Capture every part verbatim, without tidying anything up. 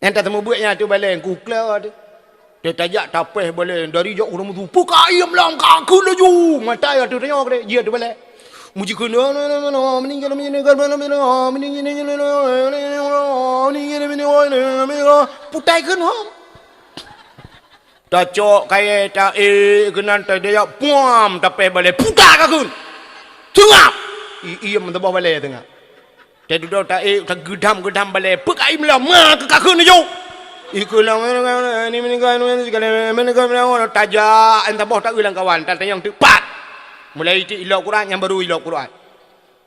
Nyang tateumeubuet nyan ateueh balèe, ku kla teuh. Teuh tajak tapéh balèe, dari jak ureueng meusu, "Peu ka iem lam ka kheun laju." Mata ateueh tanyoe keudéh, jih ateueh balèe. Muji kheun, putai kheun hom. Tacok kayèe taék keunan, tajak puam tapéh balèe, putai ka kheun. Seungap! I-, iem teuboh balèe seungap. Teuh dudoe taék, tageudam-geudam balèe, peu ka iem lam, ma keu ka kheun laju. Ikheun lam, tajak, teuboh taeu lam kawan, tatanyong teuk pat. Mulai tiep ilop Quran, nyang barô ilop Quran.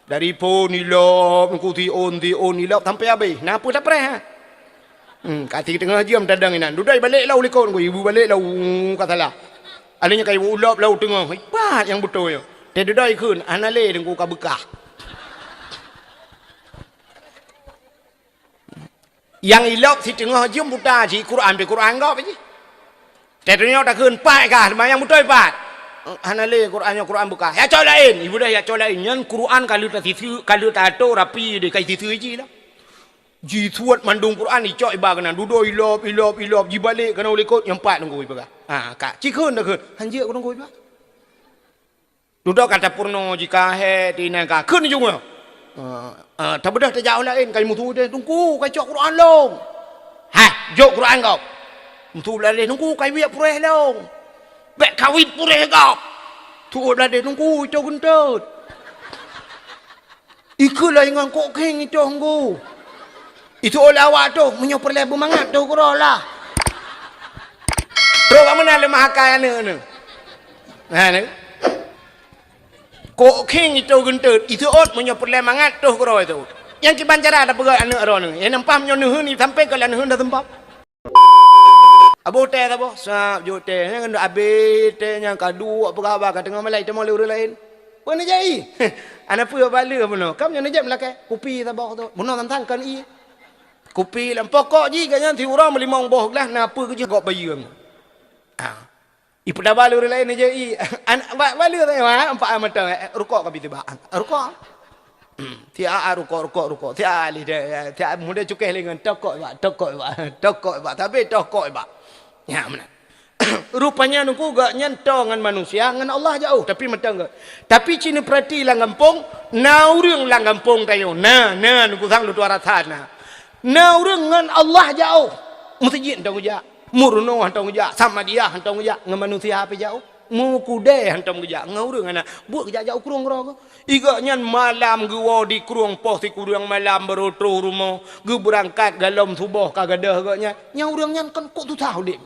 Dari phôn ilop, ku siôn, siôn ilop, sampoe habéh. Na peue tapreh, ha? Hmm, ka siteungoh jeuem tadong inan. Dudoe balek lom u likot, ku ibu balek lom, ka salah. Anu nyan ka ibu ilop lom teungoh. Ipat nyang beutôi nyoe. Teuh dudoe ikheun, hana lé teungku ka beukah. Nyang ilop siteungoh jeuem buta jih, Quran pih Quran gob jih. Teuh tanyoe takheun, "Pat kah, teuma nyang beutôi pat." "Hana lé, Quran nyoe Quran beukah." "Ya cok laén." Ibu dah ya cok laén. Nyan Quran ka lheueh tasiseue, ka lheueh tato rapi deh, ka siseue jih lah. Jisuet mandum Quran, icok iba keunan. Dudoe ilop, ilop, ilop, jibalek keunan u likot, nyang pat teungku ipeugah. Ha, ka. Cikheun takheun. Han jeuet keu teungku iba. Dudoe ka tapeurunoe jih ka hék, teuinai ka kheun jih nyoe. Ah, ah, tabeudôh tajak u laén, ka meusu deh, "Teungku, ka cok Quran lom." "Hai, jok Quran gob." Meusu blah deh, "Teungku, ka wiet puréh lom." "Bèk kawit puréh gob." Su blah deh, "Teungku, itô geunteut." Ikheun lom ngon kok khieng itô teungku. Itu oleh awak tu, meunyoe peureulèe beumangat tu keudroe lah. Trok bak meunan lé meuhai aneuk nyoe. Nah, ni. Kok khieng itô geunteut, itu ot meunyoe peureulèe mangat toh keudroe tu. Nyang kiban cara tapeugah aneuk droeneuh. Nyang nampak meunyoe neuheun ni sampai keu neuheun dah seumpap. Aboh teh saboh, sab jok teh. Nyan abéh teh nyan ka duek peugah haba ka teungoh malai tamong lé ureueng laén. Peue neujak ie? Hana peue baleue bunoe. Kam nyan neujak meulakèe. Kupi saboh tu. Bunoe tantang kon ie. Kupi lam pokok jih gobnyan siuroe meulimong boh glah na peue keujih gob bayeue. Ah. Ipeudaba lé ureueng laén neujak ie. An-, ba-, baleue teuh, ha, empat mata, eh, rukok ka bit bak. Rukok. Tiap rukok, rukok, rukok. Tiap lé deh, tiap muda cukéh lé ngon tokok bak, tokok bak, tokok bak. Tapi tokok bak. Nyan meunan. Rupanya nungku gobnyan toe ngon manusia, ngon Allah jauh, tapi mantong geuh. Tapi ci neupeurati lam gampông, na ureueng lam gampông tanyoe. Na, na nungku sang lôn tuan rasa na. Na ureueng ngon Allah jauh. Meuseujid hana geujak. Meurunoe hana geujak, Samadiyah hana geujak, ngon manusia pih jauh. Meukudée hana geujak, ngon ureueng hana. Buet geujak-jak u krueng droe geuh. Igoe nyan malam geuwoe di krueng poh sikureueng malam barô troh rumoh, geubeurangkat golom suboh ka gadôh geuh nyan. Nyang ureueng nyan kon kok susah udeb.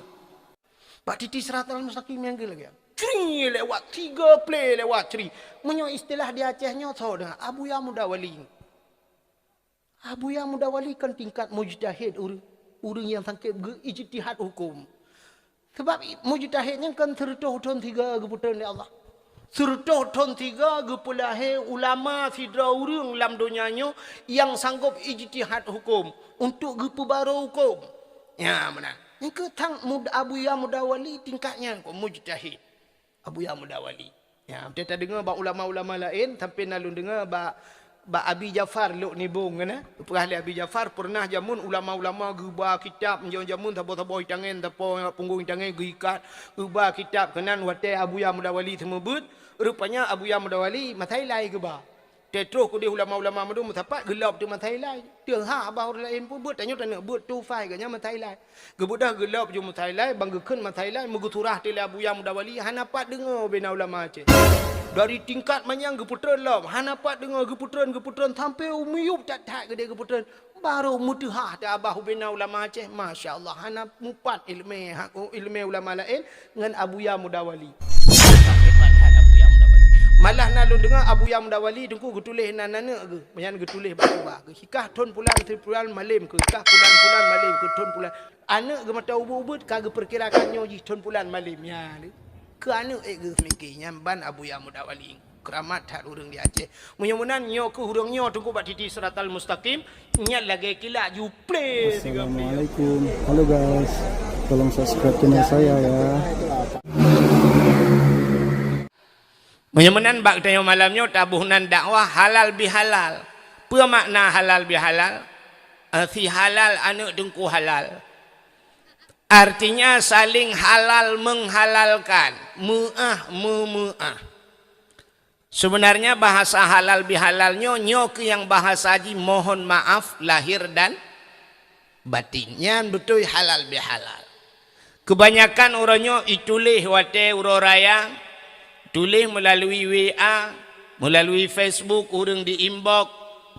Bak titi siratal mustaqim nyang geulagée. Cri lewat, tiga play lewat cri. Meunyoe istilah di Aceh nyoe soe deungoe, Abuya Muda Wali. Abuya Muda Wali kan tingkat mujtahid, ureueng, ureueng nyang sangkét geu-ijtihad huköm. Sabab i-, mujtahid nyan kan sireutôh thon siga geupeutreun lé Allah. Sireutôh thon siga geupeulahé ulama sidroe ureueng lam donya nyoe nyang sanggob ijtihad huköm untuk geupeubarô huköm. Nya meunan. Nyang keu thang mud-, Abuya Muda Wali tingkat nyan kok mujtahid. Abuya Muda Wali. Ya, beutôi tadeungoe bak ulama-ulama laén, sampai na lôn deungoe bak, bak Abi Jafar Lhokseumawe, kan, eh? Peugah lé Abi Jafar, peureunah jameun ulama-ulama geuba kitab, nyoe jameun saboh-saboh itangen, saboh punggong itangen geuikat, geuba kitab keunan watée Abuya Muda Wali seumeubeuet, rupanya Abuya Muda Wali masa ilai geuba. Teutroh keudeh ulama-ulama mandum meusapat geulop teuk masa ilai. Teuhah bah ureueng laén pun beuet, tanyoe taneuk beuet tufai geuh nyan masa ilai. Geubeudôh geulop ju masa ilai, ban geukheun masa ilai, meugeusurah teuk lé Abuya Muda Wali, hana pat deungoe ubena ulama Aceh. Dari tingkat manyang geupeutreun lom, hana pat deungoe geupeutreun, geupeutreun, sampai u miyueb that-that geudeh geupeutreun. Barô meuteuhah teuabah ubena ulama Aceh, masya Allah, hana mupat ileumé, ha, ileumé ulama laén ngon Abuya Muda Wali. Hebat that Abuya Muda Wali. Malah na lôn deungoe Abuya Muda Wali teungku geutuléh nan aneuk geuh, nyan geutuléh bak kubah geuh. Sikah thon pulan, thon pulan malém keu, sikah pulan-pulan malém keu thon pulan. Aneuk geuh mata ubeut-ubeut ka geupeukirakan nyoe jih thon pulan malém nyan. Keu aneuk ék geuh mike nyan ban Abuya Muda Wali. Keuramat that ureueng di Aceh. Meunyoe meunan, nyoe keuh ureueng nyoe teungku bak titi siratal mustaqim, nyan lagée kilat ju play tiga play. Assalamualaikum. Halo guys, tolong subscribe channel saya ya. Meunyoe meunan bak tanyoe malam nyoe taboh nan dakwah halal bihalal. Peue makna halal bihalal? Eh, si halal aneuk teungku halal. Artinya saling halal menghalalkan, meu'ah meumeu'ah. Sebenarnya bahasa halal bihalal nyoe, nyoe keuh nyang bahasa jih mohon maaf lahir dan batin. Nyan beutôi halal bihalal. Kebanyakan uroe nyoe ituléh watée uroe raya, tuléh meulalu W A, meulalu Facebook ureuëng di inbox,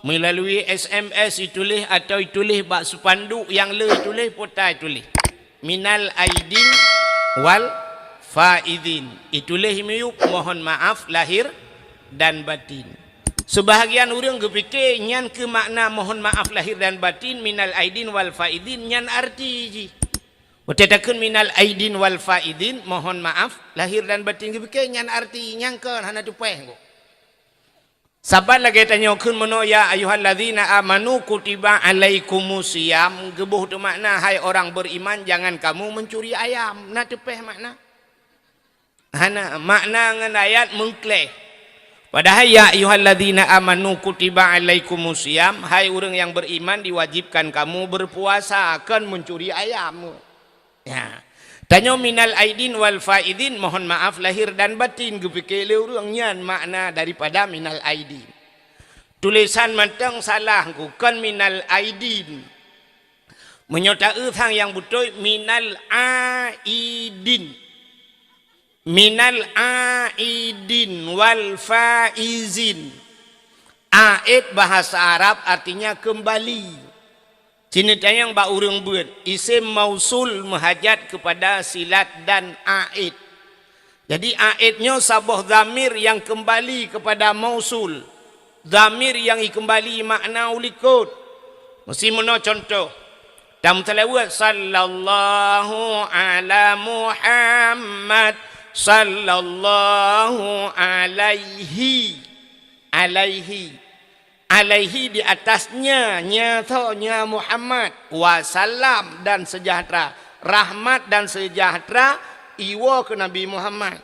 meulalu S M S ituléh atau ituléh bak spanduk nyang le ituléh, pota ituléh. Minal aidin wal faidin. Ituléh miyueb mohon maaf lahir dan batin. Sebahagian ureuëng geupike nyan keuh makna mohon maaf lahir dan batin, minal aidin wal faidin, nyan arti jih. Watée takheun minal aidin wal faidin, mohon maaf lahir dan batin, geupike nyan arti nyang kon hana teupeh. Saban lagée tanyoe kheun meunoe, "Ya ayyuhallazina amanu kutiba alaikumusiyam," geuboh teumakna, "Hai orang beriman, jangan kamu mencuri ayam." Na teupeh makna? Hana, makna ngon ayat meukleh. Padahai, "Ya ayyuhallazina amanu kutiba alaikumusiyam," hai ureuëng nyang beriman, diwajibkan kamu berpuasa, kon mencuri ayam. Ya. Tanyoe minal aidin wal faidin, mohon maaf lahir dan batin, geupike lé ureuëng nyan makna daripada minal aidin. Tulisan mantong salah, kon minal aidin. Meunyoe taeu sang nyang beutôi, minal aidin. Minal aidin wal faizin. Aid bahasa Arab artinya kembali. Sini tanyong bak ureuëng beuet, isim mausul meuhajat kepada silat dan aid. Jadi, aid nyoe saboh dhamir nyang kembali kepada mausul. Dhamir nyang ikembali makna u likot. Meusi meunoe contoh. Tameuseulaweuet, "Sallallahu ala Muhammad, sallallahu alaihi." Alaihi. Alaihi di atasnya, nya tho, nya Muhammad. Wasallam dan sejahtera. Rahmat dan sejahtera iwoe keu Nabi Muhammad.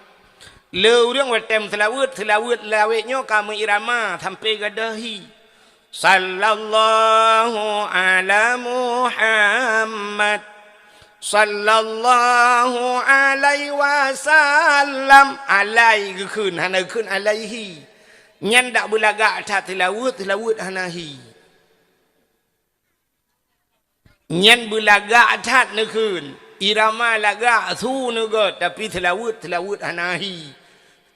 Le ureuëng watée meuseulaweuet, seulaweuet lawét nyoe ka meuirama sampoe gadôh hi. Sallallahu ala Muhammad. Sallallahu alaihi wasallam. Alai geukheun, hana geukheun alaihi. Nyan dak beulagak that seulaweuet, seulaweuet hana hi. Nyan beulagak that neukheun, irama lagak su neugôt, tapi seulaweuet, seulaweuet hana hi.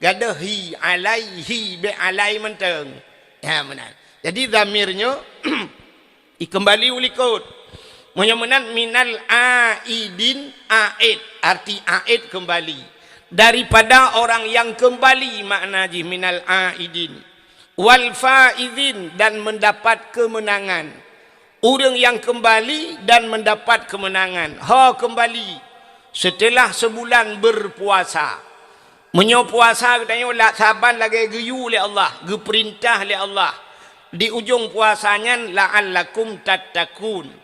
Gadôh hi, alaihi, bék alai mantong. Ha, meunan. Jadi, dhamir nyoe ikembali u likot. Meunyoe meunan, minal aidin, aid, arti aid kembali. Daripada orang yang kembali, makna jih minal aidin. Wal faizin, dan mendapat kemenangan. Ureuëng nyang keumbali dan mendapat keumeunangan. Ho keumbali seuteulah seubulan beupuasa. Meunyoe puasa geutanyoe la-, saban lagée geuyue lé Allah, geupeurintah lé Allah. Di ujong puasa nyan, "La'allakum tattaqun."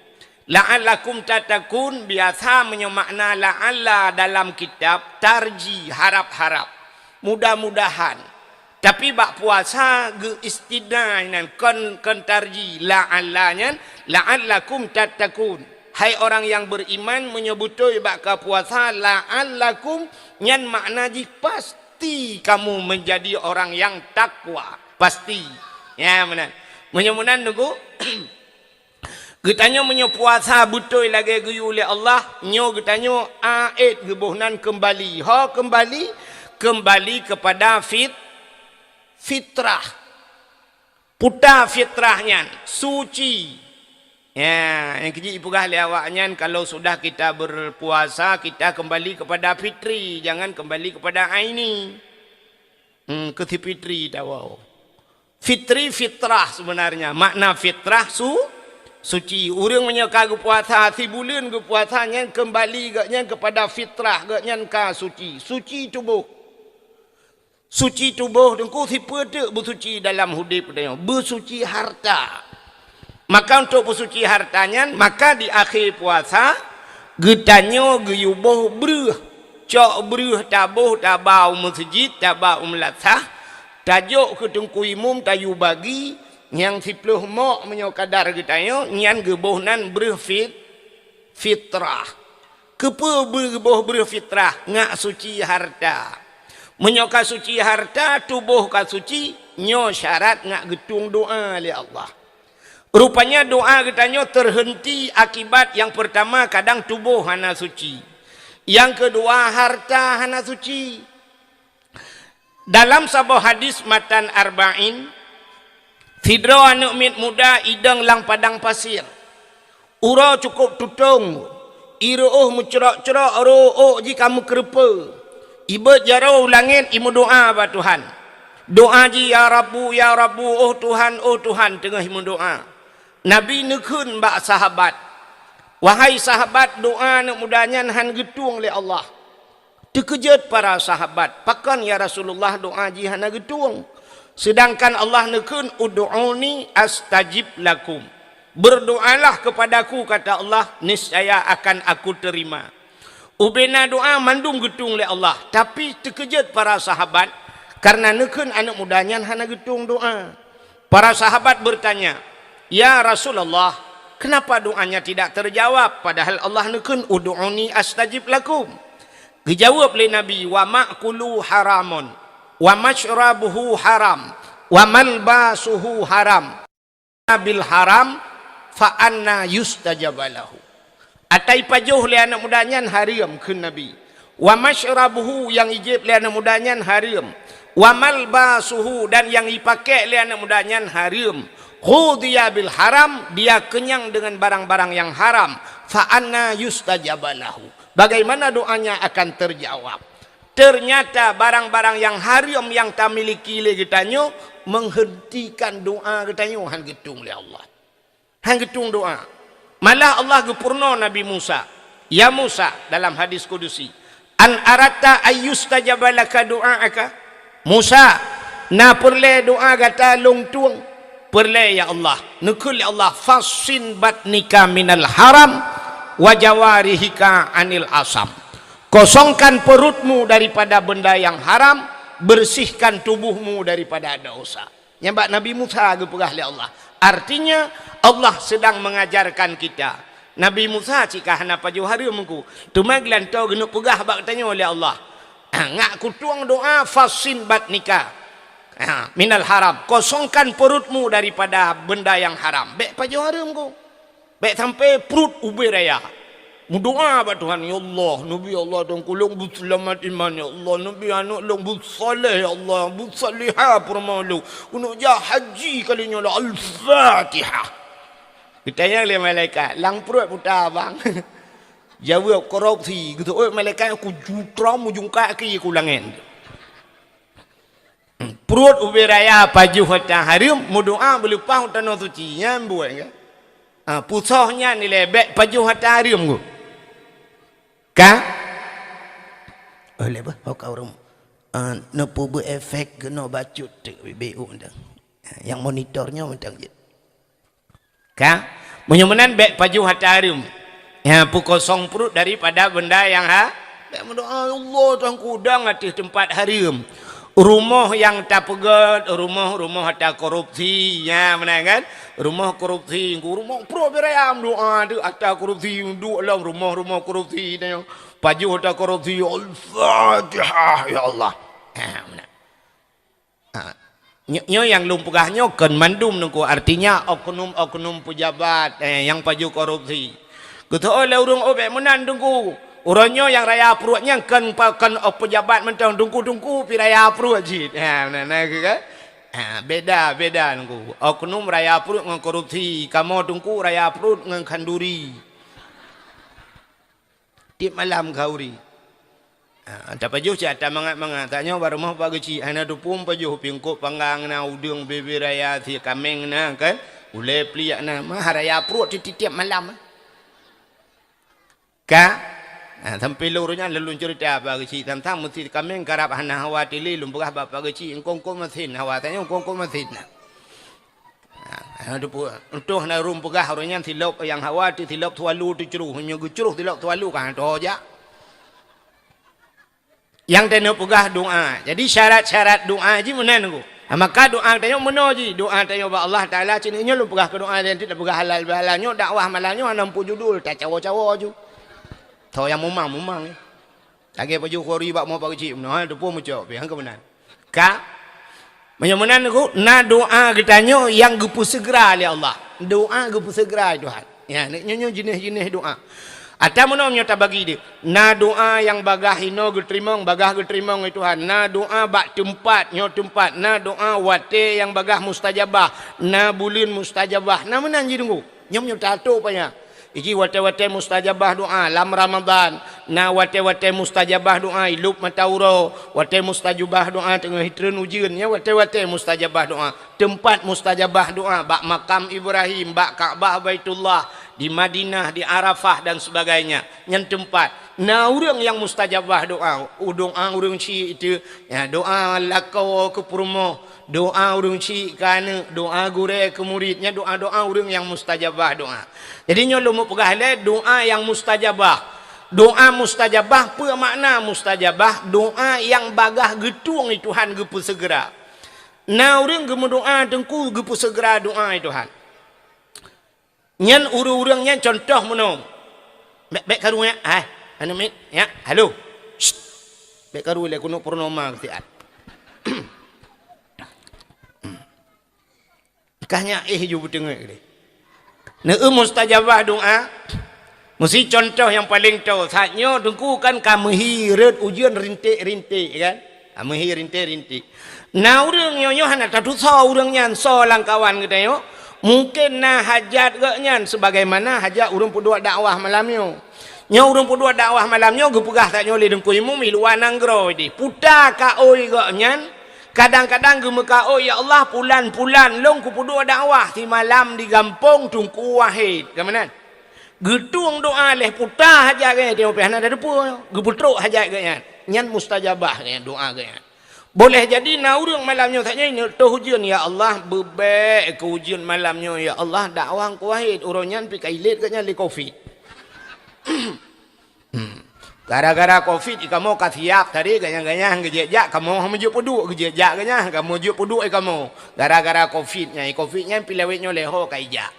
"La'allakum tattaqun" biasa meunyoe makna "la'alla" dalam kitab, tarji, harap-harap, mudah-mudahan. Tapi bak puasa geu-istitsna inan, kon, kon tarji, la'alla nyan, "La'allakum tattaqun." Hai orang nyang beriman, meunyoe beutôi bak ka puasa, "la'allakum" nyan makna jih pasti kamu menjadi orang yang takwa. Pasti. Ya, meunan. Meunyoe meunan, nunggu. Geutanyoe meunyoe puasa beutôi lagée geuyue lé Allah, nyoe geutanyoe aid geuboh nan keumbali. Ho keumbali? Keumbali keupada fit-, fitrah. Puta fitrah nyan, suci. Ya, nyang keujeuet ipeugah lé awak nyan, kalau sudah kita berpuasa, kita kembali kepada fitri, jangan kembali kepada aini. Hmm, keu si fitri tawoe. Fitri, fitrah sebenarnya. Makna fitrah su-, suci. Ureuëng meunyoe ka geupuasa, sibuleuen geupuasa nyan keumbali gobnyan keupada fitrah, gobnyan ka suci. Suci tuboh. Suci tuboh teungku sipeue teuk beusuci dalam udeb tanyoe? Beusuci harta. Maka untuk peusuci harta nyan, maka di akhé puasa, geutanyoe geuyue boh breuh, cok breuh taboh, taba u meuseujid, taba u meulasah, tajok keu teungku imum, tayue bagi, Nyang siploh mok meunyoe kadar geutanyoe, nyan geuboh nan breuh fit-, fitrah. Keupeue beu-, geuboh breuh fitrah? Ngat suci harta. Meunyoe ka suci harta, tuboh ka suci, nyoe syarat ngat geutueng doa lé Allah. Rupanya doa geutanyoe teuheunti akibat nyang peurtama kadang tuboh hana suci. Nyang keudua harta hana suci. Dalam saboh hadis matan Arba'in, sidroe aneuëk miet muda idong lam padang pasir. Uroe cukôp tutong, ireuôh meucrok-crok ôk jih ka meukeureupeue. Ibeuet jaroe u langét imeudoá bak Tuhan. Doá jih, "Ya Rabbu, ya Rabbu, oh Tuhan, oh Tuhan," teungoh imeudoá. Nabi neukheun bak sahabat, "Wahai sahabat, doá aneuëk muda nyan hán geutueng lé Allah." Teukeujot para sahabat, "Pakon ya Rasulullah doá jih hana geutueng? Seudangkan Allah neukheun, 'Ud'uni astajib lakum.' Berdoalah kepadaku," kata Allah, "niscaya akan Aku terima." Ubena doá mandum geutueng lé Allah, tapi teukeujot para sahabat karena neukheun aneuëk muda nyan hana geutueng doá. Para sahabat bertanya, "Ya Rasulullah, kenapa doanya tidak terjawab, padahal Allah neukheun, 'Ud'uni astajib lakum'?" Geujaweueb lé Nabi, "Wa ma'kuluhu haramun, wa masyrabuhu haram, wa malbasuhu haram. Bil haram, fa anna yustajaba lahu." Ata ipajoh lé aneuëk muda nyan hareuem, kheun Nabi. "Wa masyrabuhu," nyang ijieb lé aneuëk muda nyan hareuem. "Wa malbasuhu," dan nyang ipakék lé aneuëk muda nyan hareuem. "Ghudhiya bil haram," dia kenyang dengan barang-barang yang haram. "Fa anna yustajaba lahu." Bagaimana doanya akan terjawab? Ternyata barang-barang nyang hareuem nyang tamiliki lé geutanyoe menghentikan doá geutanyoe hán geutueng lé Allah. Hán geutueng doá. Malah Allah geupeurunoe Nabi Musa, "Ya Musa," dalam hadis kudusi, "an aratta ayyustajaba laka du'aaka?" "Musa, na peureulée doá gata lôn tueng?" "Peureulée, ya Allah." Neukheun lé Allah, "Fassin batnika minal haram, wa jawarihika anil asam." Kosongkan perutmu daripada benda yang haram, bersihkan tubuhmu daripada dosa. Nyan bak Nabi Musa geupeugah lé Allah. Artinya, Allah sedang mengajarkan kita. Nabi Musa cit ka hana pajoh hareuem ku. Teuma geulantoe geuneuk peugah bak tanyoe lé Allah, "Ngat kutueng doá, fassin batnika, ha, minal haram. Kosongkan perutmu daripada benda yang haram." Bék pajoh hareuem ku. Bék sampai pruet ubé raya. Meudoá bak Tuhan, "Ya Allah, neubi Allah dan kulong beuseulamat iman, ya Allah, neubi aneuk lôn beusaleh, ya Allah, beusalihah peurumoh lôn. Keuneuk jak haji kali nyoe lah." Al-Fatihah. Geutanyong lé malaikat, "Lam pruet peue ta, Bang?" Jaweueb, "Korupsi." Geuteuôt malaikat, "Ku jutrom ujong kaki ku langét." Pruet ubé raya pajoh ata hareuem, meudoá beuleupah u tanoh suci, nyan buet ka. Ha, pusoh nyan ilée bék pajoh ata hareuem ku. Ka? Oh, lé bah, ho ka ureuëng, ah, neupeubuet efek keunoe bacut teuk bibé u ndang. Nyang monitor nyoe mantong jeuet. Ka? Meunyoe meunan bék pajoh ata hareuem. Ya, peukosong pruet daripada benda nyang ha-, bék meudoá, "Ya Allah, tangkudang ateueh teumpat hareuem." Rumoh nyang tapeugét, rumoh-rumoh ata korupsi. Ya, meunan kan? Rumoh korupsi, rumoh pruet beuraya meudoá tu ata korupsi, duek lom rumoh-rumoh korupsi tu. Pajoh ata korupsi, "Al-Fatihah, ya Allah." Ha, meunan. Ha, nyo-, nyoe nyang lôn peugah nyoe kon mandum Teungku, artinya oknum-oknum pejabat, eh, nyang pajoh korupsi. Geuteuôt lé ureuëng, "Oh, bék meunan Teungku. Uroe nyoe nyang raya pruet nyan kon pa-, kon, oh, pejabat mantong, Teungku-teungku pi raya pruet cit." Ha, na, na, kan? Ha, beda, beda Teungku. Oknum raya pruet ngon korupsi, kamoe Teungku raya pruet ngon khanduri. Tiep malam khanduri. Ha, tapajoh cit ata mangat-mangat. Tanyoe bak rumoh Pak Geuchik, hana teupeue pajoh, pingkop panggang na, udeueng bebe raya, sie kaméng na, kan? Ulée pliek na, mah raya pruet tiep-tiep malam. Ka? Ha, sampoe lôn nyan lôn ceurita Pak Geuchik, tantang meusie kaméng karab hana hawa tili, lôn peugah bak Pak Geuchik, "Eungkôt-eungkôt masén hawa." Tanyoe, "Eungkôt-eungkôt masén na?" Ha, ha, teupeue, utoh na ureuëng peugah, ureuëng nyan silop nyang hawa teuh silop swallow teucroh, meunyoe geucroh silop swallow ka han tho jak. Nyang teuneuk peugah doá. Jadi syarat-syarat doá jih meunan Teungku. Ha, maka doa tanyoe meunoe jih, doa tanyoe bak Allah Taala, cit nyoe lôn peugah keu doa nyang tiep peugah halal bihalal nyoe, dakwah malam nyoe hana muphom judul, tacawo-cawo ju. Tho nyang mumang-mumang. Lagèe pajoh khuri bak mo pak keuchik meunoe, ha, teupeu mucok, pih han keu meunan. Ka? Meunyoe meunan ku, na doa geutanyoe nyang geupeuseugera lé Allah. Doa geupeuseugera lé Tuhan. Ya, nyoe, nyoe jeunèh-jeunèh doa. Ata meunoe nyoe tabagi deh. Na doa nyang bagaih inoe geuteurimong, bagaih geuteurimong lé Tuhan. Na doa bak teumpat, nyoe teumpat. Na doa watèe nyang bagaih mustajabah. Na buleuen mustajabah. Na meunan jih teungku. Nyoe, nyoe tato paya. Iji watèe-watèe mustajabah doa lam Ramadhan, na watèe-watèe mustajabah doa ilop mata uroe, watèe mustajabah doa teungoh jitreun ujeuen, nyan watèe-watèe mustajabah doa. Teumpat mustajabah doa bak makam Ibrahim, bak Ka'bah Baitullah, di Madinah, di Arafah dan sebagainya. Nyan teumpat. Na ureueng nyang mustajabah doa, u doa ureueng chik itu, ya, doa lakoe keu peurumoh, doa ureueng chik keu aneuk, doa gurèe keu murit, nyan doa-doa ureueng nyang mustajabah doa. Jadi nyoe lôn meupeugah lé doa nyang mustajabah. Doa mustajabah, peue makna mustajabah? Doa nyang bagaih geutueng lé Tuhan geupeuseugera. Na ureueng geumeudoa teungku geupeuseugera doa lé Tuhan. Nyan ureueng-ureueng nyan contoh meunoe. Bèk, bèk karu nyan, hai, aneuk miet, nyan, halo. Shh. Bèk karu lé keuneuk purnoma keu siat. Kah nyan éh ju beuteungeut lé. Neu mustajabah doa. Meusi contoh nyang paleng toe, saat nyoe teungku kan ka meuhi rhot ujeuen rinték-rinték kan? Ka meuhi rinték-rinték. Na ureueng nyoe-nyoe hana tatusoe ureueng nyan soe lamkawan geutanyoe. Mungken na hajat gobnyan sebagaimana hajat ureueng peuduek dakwah malam nyoe. Nyoe ureueng peuduek dakwah malam nyoe geupeugah tanyoe lé Teungku Imum i luwa nanggroe deh. Puta kaôi gobnyan, kadang-kadang geumeukaôi, "Ya Allah, pulan-pulan lôn kupeuduek dakwah simalam di gampông Teungku Wahid." Ka meunan? Geutueng doa lhèe puta hajat geuh, teuma pih hana tateupeue. Geupeutrok hajat geuh nyan. Nyan mustajabah geuh nyan, doa geuh nyan. Boleh jadi na ureueng malam nyoe saja ineuk toh ujeuen, "Ya Allah, beubèk keu ujeuen malam nyoe, ya Allah, dakwah Teungku Wahid." Uroe nyan pih ka ilét geuh nyan lé covid. Hmm. Gara-gara covid, kamoe ka siap tadi, ganyang-ganyang geujak-jak, kamoe meujeuet peuduek, geujak-jak geuh nyan, kamoe jeuet peuduek kamoe. Gara-gara covid nyan, covid nyan pih lawét nyoe lhèe ho ka ijak.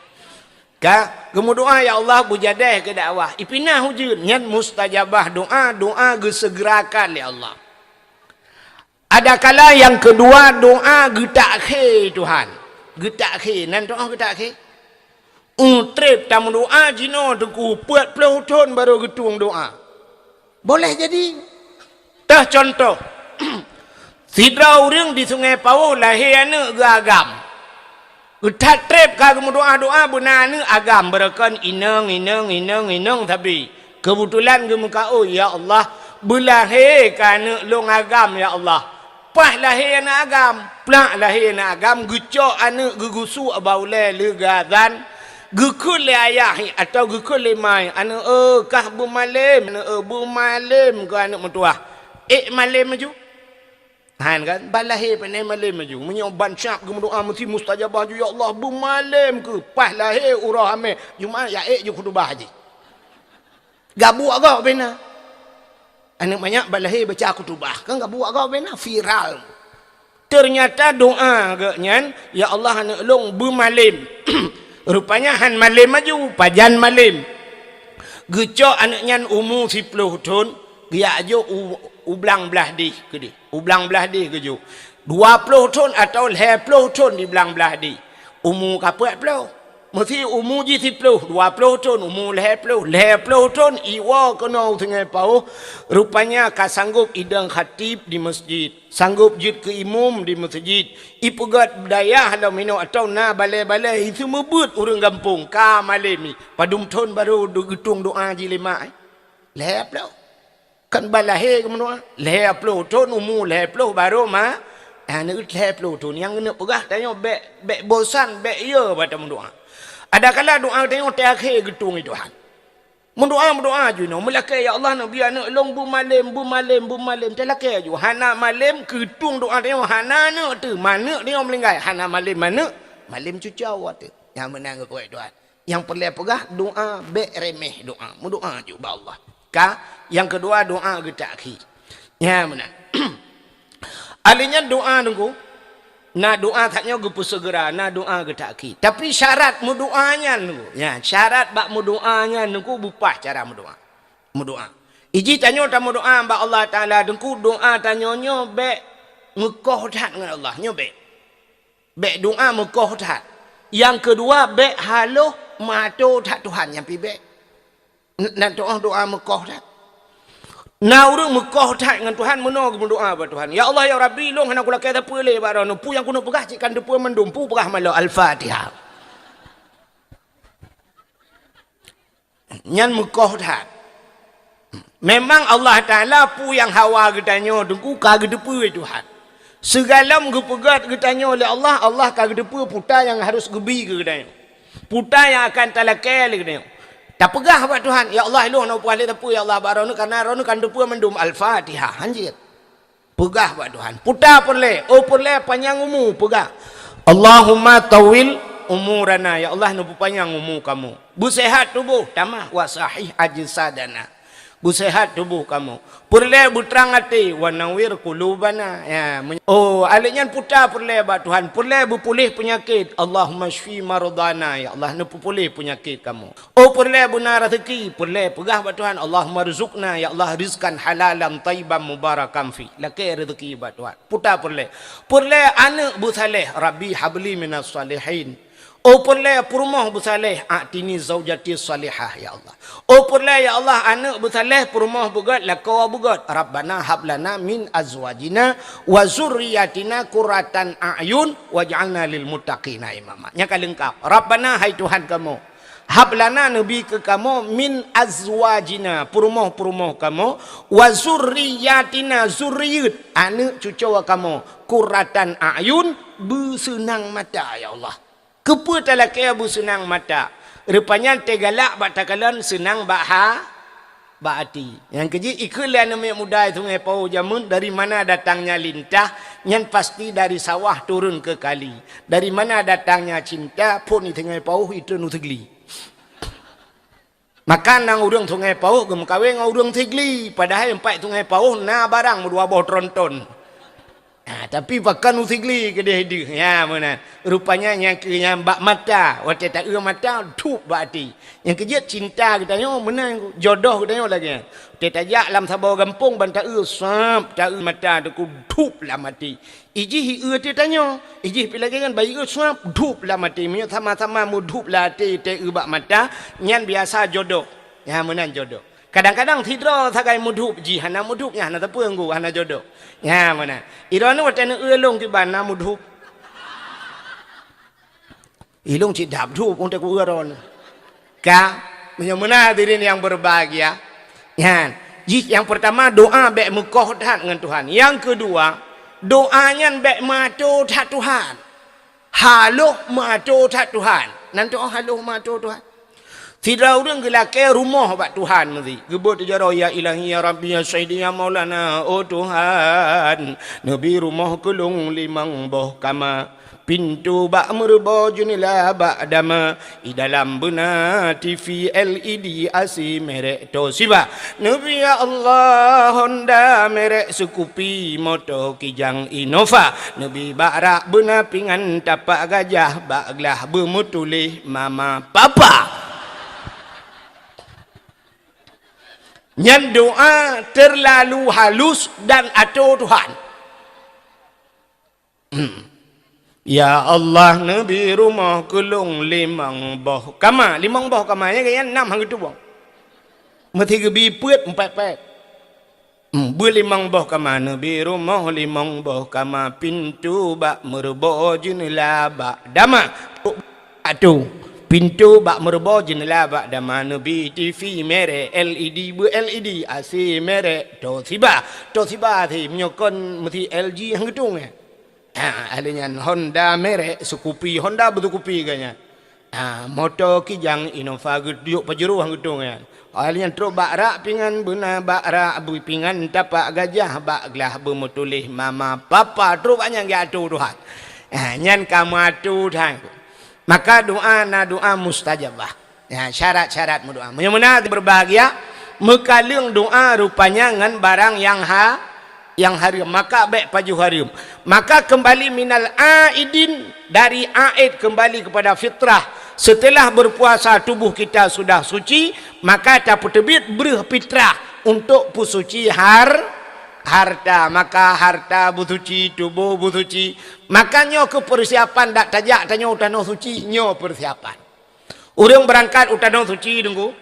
Ka geumeudoa, "Ya Allah, beujadèh keu dakwah." Ipinah ujeuen, nyan mustajabah doa, doa geuseugerakan lé Allah. Adakala nyang keudua, doa geutakhé Tuhan. Geutakhé, nan doa geutakhé. Ueh, trép tameudoa jinoe teungku, peuet ploh thon barô geutueng doa. Boleh jadi. Teuh contoh, sidroe ureueng di Sungai Pawôh lahé aneuk geuh agam. Geuthat trép ka geumeudoa-doa beuna aneuk agam, beureukan inong, inong, inong, inong sabe. Keubeutulan geumeukaôi, "Ya Allah, beulahé keu aneuk lôn agam, ya Allah." Paih lahé aneuk agam, plak lahé aneuk agam, geucok aneuk geugusuk bak ulèe lheueh geuazan, geukheun lé ayah atawa geukheun lé ma, "Aneuk eu, kah beumalém, aneuk eu, beumalém keu aneuk meutuwah." Ék malém laju. Han kan? Ban lahé pane malém laju. Meunyoe ban cap geumeudoa meusti mustajabah ju, "Ya Allah, beumalém keu." Paih lahé uroe hamé, Jumat ya ék ju khutubah jih. Gabuek gob bina. Aneuk manyak ban lahé baca khutubah. Kan gabuek gob bina, viral. Teunyata doa geuh nyan, "Ya Allah, aneuk lôn beumalém." Rupanya han malém laju, pajan malém. Geucok aneuk nyan umu siploh thon, geujak jok u, u blang blaih deh keudeh. U blang blaih deh geujok. Dua ploh thon atawa lhèe ploh thon di blang blaih deh. Umu ka peuet ploh. Meusti umu jih siploh, dua ploh thon, umu lhèe ploh, lhèe ploh thon iwoe keunoe u Sungai Pawôh, rupanya ka sanggop idong khatib di meuseujid, sanggop jeuet keu imum di meuseujid, ipeugöt dayah lom inoe atawa na balèe-balèe iseumeubeuet ureueng gampông ka malém nyan. Padum thon barô geutueng doa jih lé mak, eh? Lhèe ploh. Kan ban lahé geumeudoa, lhèe ploh thon, umu lhèe ploh barô ma-, aneuk lhèe ploh thon. Nyang keuneuk peugah tanyoe bèk, bèk bosan, bèk yö bak tameudoa. Adakala doa tanyoe teuakhé geutueng lé Tuhan. Meudoa, meudoa ju nyoe, meulakèe, "Ya Allah, neubi aneuk lôn beumalém, beumalém, beumalém." Teulakèe ju, hana malém, geutueng doa tanyoe hana aneuk teuh, ma aneuk tanyoe meuninggai, hana malém ma aneuk, malém cucoe teuh. Nyang meunan geukueh Tuhan. Nyang peureulèe peugah, doa bèk reméh doa. Meudoa ju bak Allah. Ka, nyang keudua doa geutakhé. Nyan meunan. Ahli nyan doa teungku. Na doa that nyoe geupeuseugera, na doa geutakhir. Tapi syarat meudoa nyan, ya, syarat bak meudoa nyan nungku bupah cara meudoa. Meudoa. Iji tanyoe tameudoa bak Allah Taala, teungku doa tanyoe nyoe bék meukoh that ngon Allah, nyoe bék. Bék doa meukoh that. Nyang keudua, bék haloh meuato that Tuhan, nyan pih bék. N-, nan teu'oh doa meukoh that. Na ureuëng meukoh that ngon Tuhan, meunoe geumeudoa bak Tuhan, "Ya Allah, ya Rabbi, lôn hana kulakée sapeue lé bak droeneuh, peue nyang keuneuk peugah cit ka neuteupeue mandum, peue peugah malôh." Al-Fatihah. Nyan meukoh that. Memang Allah Taala peue nyang hawa geutanyoe teungku ka geuteupeue Tuhan. Sigohlom geupeugét geutanyoe lé Allah, Allah ka geuteupeue peue nyang harôh geubi keu geutanyoe. Peue nyang akan talakée lé geutanyoe. Tapeugah bak Tuhan, "Ya Allah, lôn hana peugah lé sapeue, ya Allah, bak droeneuh, kareuna droeneuh ka neuteupeue mandum." Al-Fatihah, hanjeuet. Peugah bak Tuhan, "Peue peureulée, oh peureulée panyang umu," peugah. "Allahumma tawwil umurana," ya Allah, neupeupanyang umu kamoe. "Beuseuhat tuboh, tamah wa sahih ajsadana." Beuseuhat tuboh kamoe. "Peureulée beutrang até, wa nawwir qulubana." Ya, men-, oh, akhé nyan peue peureulée bak Tuhan, "Peureulée beupuléh peunyakét." "Allahumma syfi mardana," ya Allah, neupeupuléh peunyakét kamoe. Oh peureulée beuna raseuki, peureulée peugah bak Tuhan, "Allahumma rzuqna," ya Allah, "rizqan halalan thayyiban mubarakan fi." Lakée raseuki bak Tuhan. Peue peureulée. "Peureulée aneuëk beusaléh, Rabbi habli minas salihin." Oh peureulée peurumoh beusaléh, "A'tini zaujati salihah," ya Allah. Oh peureulée ya Allah aneuëk beusaléh, peurumoh beugét, lakoe beugét, "Rabbana hablana min azwajina wa zurriyatina qurratan a'yun waj'alna lil muttaqina imama." Nyang ka leungkap. "Rabbana," hai Tuhan kamoe, "hablana," neubi keu kamoe, "min azwajina," peurumoh-peurumoh kamoe, "wa zurriyatina," zuriyeuet, aneuëk cucoe kamoe, "qurratan a'yun," beuseunang mata, ya Allah. Keupeue talakée beuseunang mata? Rupanya teugalak bak takalon seunang bak ha-, bak até. Nyang keujeuet ikheun lé aneuk miet muda Sungai Pauh jameun, dari mana datangnya lintah, nyan pasti dari sawah turun ke kali. Dari mana datangnya cinta, phon di Sungai Pauh itu nu sigli. Maka na ureuëng Sungai Pauh geumeukawen ngon ureuëng Sigli, padahai teumpat Sungai Pauh na barang meudua boh tronton. Ha, tapi pakon u Sigli keudeh deuh. Ya, meunan. Rupanya nyang keu nyang bak mata, watée taeu mata, dhup bak até. Nyang keujeuet cinta geutanyoe meunan, jodoh geutanyoe lagée nyan. Watée tajak lam saboh gampông ban taeu, sab, taeu mata teuku dhup lam até. Ijih ieu teuh tanyoe, ijih pih lagée nyan bayeue suab dhup lam até. Meunyoe sama-sama meudhup lam até teueu bak mata, nyan biasa jodoh. Nyan meunan jodoh. Kadang-kadang sidroe sagai meudhup, jih hana meudhup, nyan hana teupeu ngu, hana jodoh. Nyan meunan. Iroe nyoe watée neueu lôn kiban na meudhup. Ilong cit dap dup untuk ureuëng. Ka, meunyoe meunan hadirin yang berbahagia. Nyan, jih yang pertama doa bék meukoh that ngon Tuhan. Yang kedua, doa nyan bék meuato that Tuhan. Haloh meuato that Tuhan. Nan teu'oh haloh meuato Tuhan. Sidroe ureuëng geulakée rumoh bak Tuhan meusi. Geubeuet jaroe, "Ya Ilahi, ya Rabbi, ya Sayyidi, ya Maulana, oh Tuhan, neubi rumoh keu lôn limong boh kama." Pintoe bak meureubo, jeunela bak dama, i dalam beuna T V L E D, A C merek Toshiba. Neubi ya Allah Honda merek Scoopy, moto Kijang Innova. Neubi bak rak beuna pingan tapak gajah, bak glah beumeutuléh mama papa. Nyan doa terlalu halus dan ato Tuhan. Hmm. Ya Allah, neubi rumoh keu lôn limong boh kama. Limong boh kama, ya, ya, nam han geutubong. Meusti geubi peuet, empat pet. Hmm, beulimong boh kama, neubi rumoh limong boh kama, pintoe bak meureubo, jeunela bak dama. Atu, pintoe bak meureubo, jeunela bak dama, neubi T V merek L E D, beu L E D, A C merek Toshiba. Toshiba A C, meunyoe kon meusti L G han geutueng, ya. Ha, ahli nyan Honda merek Scoopy, Honda beu Scoopy geuh nyan. Ha, moto Kijang Innova geutuyok Pajero han geutueng nyan. Ahli nyan trok bak rak pingan beuna bak rak beu pingan tapak gajah bak glah beumeutuléh mama papa trok bak nyan geuato Tuhan. Ha, nyan ka meuato Tuhan. Maka doa na doa mustajabah. Ya, syarat-syarat meudoa. Meunyoe meunan berbahagia, meukaleueng doa rupanya ngon barang nyang ha-, Nyang hareuem, maka bék pajoh hareuem. Maka keumbali minal aidin, dari aid, keumbali keupada fitrah. Seuteulah beupuasa tuboh kita sudah suci, maka tapeuteubiet breuh fitrah untuk peusuci har-, harta. Maka harta beusuci, tuboh beusuci. Maka nyoe keuh peusiapan dak tajak tanyoe u tanoh suci, nyoe peusiapan. Ureuëng beurangkat u tanoh suci, Teungku,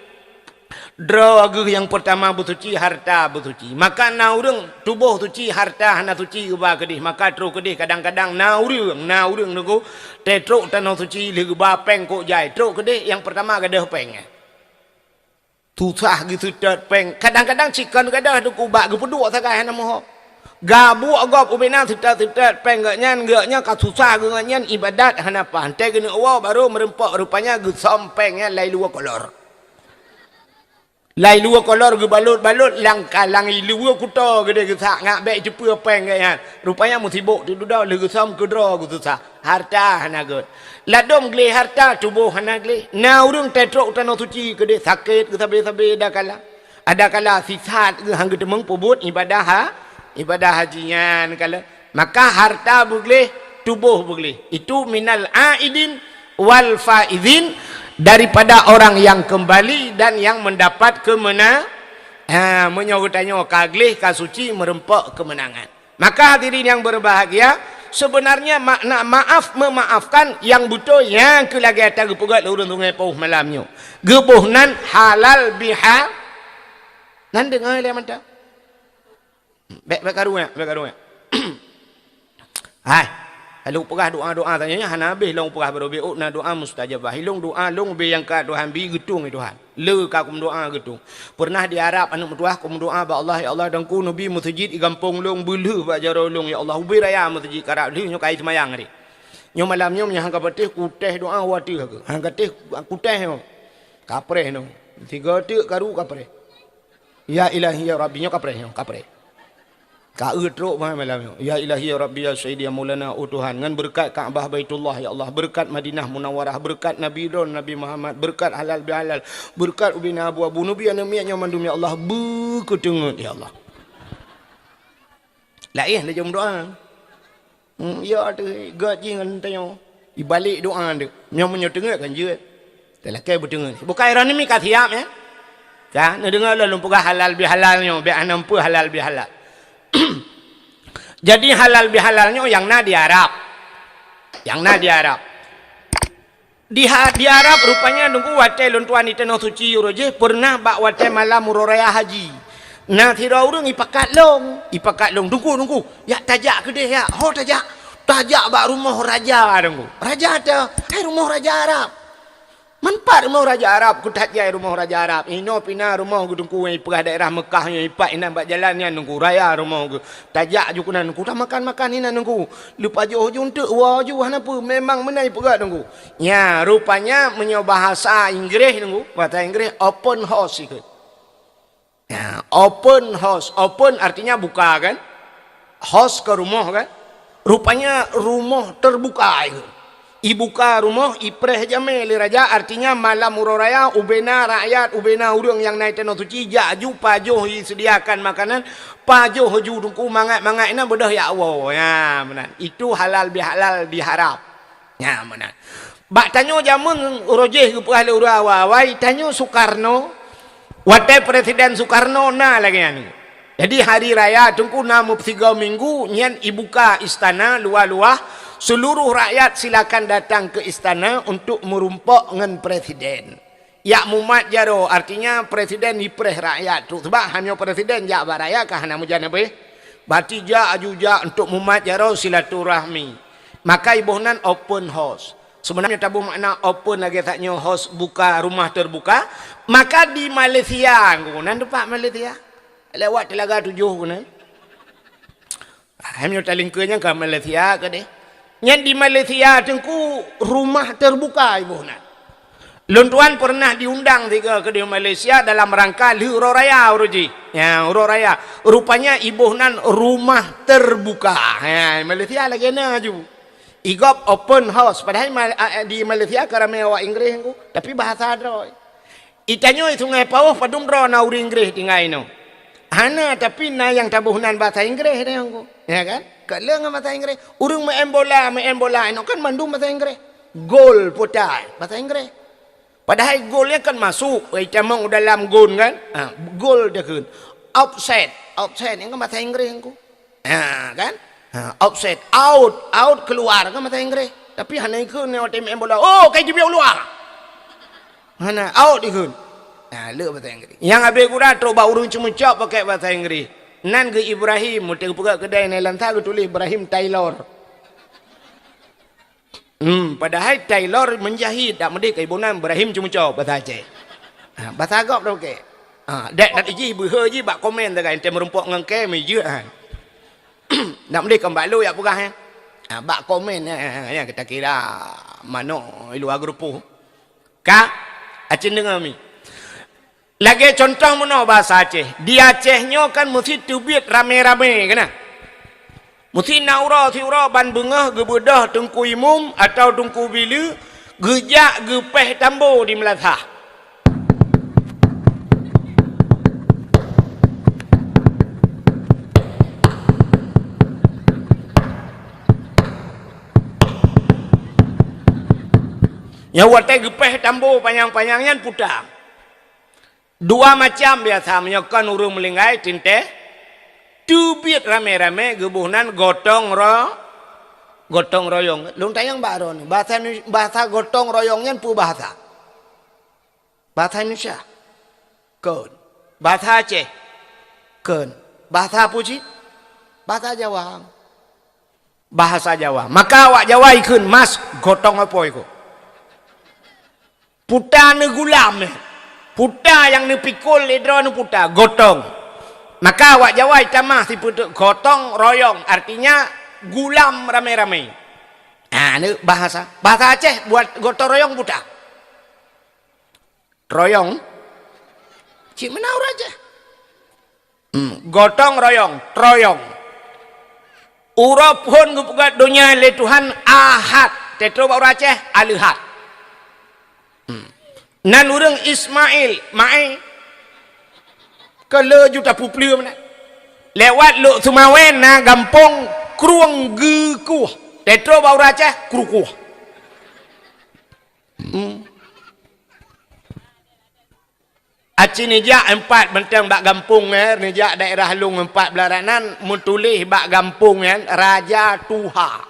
droe geuh nyang peurtama beusuci, harta beusuci. Maka na ureuëng tuboh suci, harta hana suci geuba keudeh, maka trok keudeh. Kadang-kadang na ureuëng, na ureuëng, Teungku, teutrok u tanoh suci lheueh geuba péng kok jai, trok keudeh nyang peurtama gadôh péng nyan. Susah geuseutôt péng. Kadang-kadang cit kon gadôh, Teungku, bak geupeuduek sagai hana meuho. Gabuek gob ubena seutôt-seutôt péng geuh nyan, geuh nyan ka susah geuh nyan ibadat hana paih. Teuh geuneuk woe barô meureumpok, rupanya geusöm péng nyan lai luwa kolor. Lai luwa kolor geubalot-balot lam ka-, lam luwa kuto geudeh geusak ngat bék teupeue péng geuh nyan. Rupanya meusibok teuh dudoe lheueh geusöm keudroe geususah. Harta hana gét. Ladôm gleh harta, tuboh hana gleh. Na ureuëng teutrok u tanoh suci keudeh sakét geusabe-sabe adakala. Adakala sisat geuh han geuteumeung peubuet ibadah ha-, ibadah haji nyan kala. Maka harta beugleh, tuboh beugleh. Itu minal aidin wal faizin, daripada orang yang kembali dan yang mendapat keumena-, ha, meunyoe geutanyoe ka gleh, ka suci, meureumpok keumeunangan. Maka hadirin yang berbahagia, sebenarnya makna maaf memaafkan nyang beutôi nyang keu lagée ata geupeugah lé ureuëng Sungai Pauh malam nyoe. Geuboh nan halal biha-, nan deungoe lé mantong. Bék, bék karu nyan, bék karu nyan. Hai, lôn peugah doa-doa tanya nyan hana habéh lôn peugah baroe bék na doa mustajabah. Ilong doa long bé nyang ka Tuhan bi geutung Tuhan. Le ka kumeudoa geutung. Pernah di Arab aneuk meutuah kumeudoa bak Allah, "Ya Allah, Teungku neubi meuseujid di gampông lôn beulheueh bak jaroe lôn, ya Allah, ubé raya meuseujid karab lheueh nyoe kai seumayang tadi." Nyoe malam nyoe meunyoe han ka patéh kutéh doa watée keu. Han ka téh kutéh nyoe. Kapreh nyoe. Tiga teuk karu kapreh. Ya Ilahi ya Rabbi nyoe kapreh nyoe, kapreh. Ka eu trok bah malam nyoe. Ya Ilahi ya Rabbi ya Sayyidi ya Maulana, oh Tuhan, ngon beureukat Ka'bah Baitullah ya Allah, beureukat Madinah Munawwarah, beureukat Nabi droen Nabi Muhammad, beureukat halal bihalal, beureukat ubena abu-abu neubi aneuk miet nyoe mandum ya Allah, beukeuteungeut ya Allah. Laén lé jom doa. Hmm, ya teuh gét jih ngon tanyoe. Ibalek doa teuh. Nyoe meunyoe teungeut kan jeuet. Teulakée beuteungeut. Bukai droeneuh mi ka siap ya. Ka neudeungoe lôn peugah halal bihalal nyoe, bék hana meupeue halal bihalal. Jadi halal bihalal nyoe nyang na di Arab. Nyang na di Arab. Di ha-, di Arab rupanya Teungku watée lôn tuan di tanoh suci uroe jih pernah bak watée malam uroe raya haji. Na sidroe ureuëng ipakat lông, ipakat lông, "Teungku, Teungku, yak tajak keudeh yak, ho tajak, tajak bak rumoh raja Teungku." Raja teuh, hai rumoh raja Arab. Manfaat rumoh raja Arab, keutat jai rumoh raja Arab. Inoe pih na rumoh geuh Teungku nyang ipeugah daerah Meukah nyoe ipat inan bak jalan nyan Teungku, raya rumoh geuh. Tajak ju keunan Teungku, tamakan-makan inan Teungku. Leupajoh ju eunteuk woe ju hana peue, memang meunan ipeugah Teungku. Nya, rupanya meunyoe bahasa Inggréh Teungku, bahasa Inggréh open house ikheun. Ya, open house. Open artinya buka kan? House ke rumoh kan? Rupanya rumoh terbuka ikheun. Ibuka rumoh, ipreh jamé lé raja, artinya malam uroe raya, ubena rakyat, ubena ureuëng nyang na i tanoh suci, jak ju pajoh iseudiakan makanan, pajoh ju Teungku mangat-mangat inan beudôh yak woe. Ya, meunan. Itu halal bihalal di Arab. Ya, meunan. Bak tanyoe jameun uroe jih geupeugah lé ureuëng awai-awai, tanyoe Soekarno, watée Presiden Soekarno na lagée nyan. Jadi hari raya Teungku na meupeusigoe minggu nyan ibuka istana luwah-luwah, seluruh rakyat silakan datang ke istana untuk meurumpok ngon presiden. Yak mumat jaroe, artinya presiden ipreh rakyat trok. Sebab han nyoe presiden jak bak rakyat ka hana meujan habéh. Berarti jak aju jak untuk mumat jaroe silaturahmi. Maka iboh nan open house. Sebenarnya taboh makna open lagée that nyoe house buka, rumah terbuka. Maka di Malaysia, nan teumpat Malaysia. Lewat Telaga Tujuh keunan. Hai meunyoe talingkeue nyan ka Malaysia keudeh. Nyan di Malaysia Teungku rumah terbuka iboh nan. Lôn tuan pernah diundang sigoe keudeh Malaysia dalam rangka lheueh uroe raya uroe jih. Ya, uroe raya. Rupanya iboh nan rumah terbuka. Ha, Malaysia lagée na ju. Igop open house. Padahai ma-, a-, a-, di Malaysia ka ramé awak Inggréh Teungku, tapi bahasa droe. Itanyoe Sungai Pauh padum droe na ureuëng Inggréh tinggai inoe. Hana, tapi na nyang taboh nan bahasa Inggréh, na nyang ko. Ya kan? Ka le ngon bahasa Inggréh. Ureuëng main bola, main bola inoe kan mandum bahasa Inggréh. Gol, putai, bahasa Inggréh. Padahai gol nyan kan masuk, eh, tamong dalam gon kan? Ha, gol dia kheun. Offside, offside nyan kan bahasa Inggréh ko. Ha, kan? Ha, offside, out, out keluar kan bahasa Inggréh. Tapi hana ikheun nyoe watée main bola. Oh, kai jibiek luar. Hana, out ikheun. Ha, le bahasa Inggréh. Nyang habéh gura trok bak ureuëng ceumeucok pakai bahasa Inggréh. Nan geu Ibrahim, meuteuk peugah keudai nai lam sa geutuléh Ibrahim Taylor. Hmm, padahai Taylor menjahit, dak meudeh keu ibonan Ibrahim ceumeucok bahasa Aceh. Ha, bahasa gob dak pakai. Ha, dek dan iji beuhe ji bak komen sagai ente meurumpok ngon ke meujeuet han. Dak meudeh kon bak lôn yak peugah, eh. Ha, bak komen, eh, eh, eh, kita kira manok i luwa geurupoh. Ka, acin deungoe mi. Lagée contoh meunoe bahasa Aceh. Di Aceh nyoe kan meusi teubiet ramé-ramé keunan. Meusi na uroe siuroe ban beungoh geubeudôh Teungku Imum atawa Teungku Bileue geujak geupéh tambo di meulasah. Nyang watée geupéh tambo panyang-panyang nyan puta. Dua macam biasa meunyoe kon ureuëng meulinggai teuntée teubiet ramé-ramé geuboh nan gotong ro-, gotong royong. Lôn tanyong bak droeneuh, bahasa, bahasa gotong royong nyan peue bahasa? Bahasa Indonesia? Kon. Bahasa Aceh? Kon. Bahasa peue cit? Bahasa Jawa. Bahasa Jawa. Maka awak Jawa ikheun mas gotong apoi ko. Puta neugulam, eh. Puta nyang neupikul lé droeneuh puta, gotong. Maka awak Jawa itamah sipeuteuk gotong royong, artinya gulam ramé-ramé. Ha, ni bahasa. Bahasa Aceh buat gotong royong puta. Royong. Cik meunan ureuëng Aceh. Hmm, gotong royong, troyong. Uroe phon geupeugah donya lé Tuhan Ahad, teutroh bak ureuëng Aceh, Aleuhat. Hmm. Nan ureuëng Ismail, Mae, keu le juta pupleue meunan. Lewat Lhokseumawe na gampông Krueng Geukuh, teutroh bak ureuëng Aceh, Krukuh. Hmm. Aci nijak empat benteng bak gampông nyan, nijak daerah Long empat belah ranan, meutuléh bak gampông nyan Raja Tuha.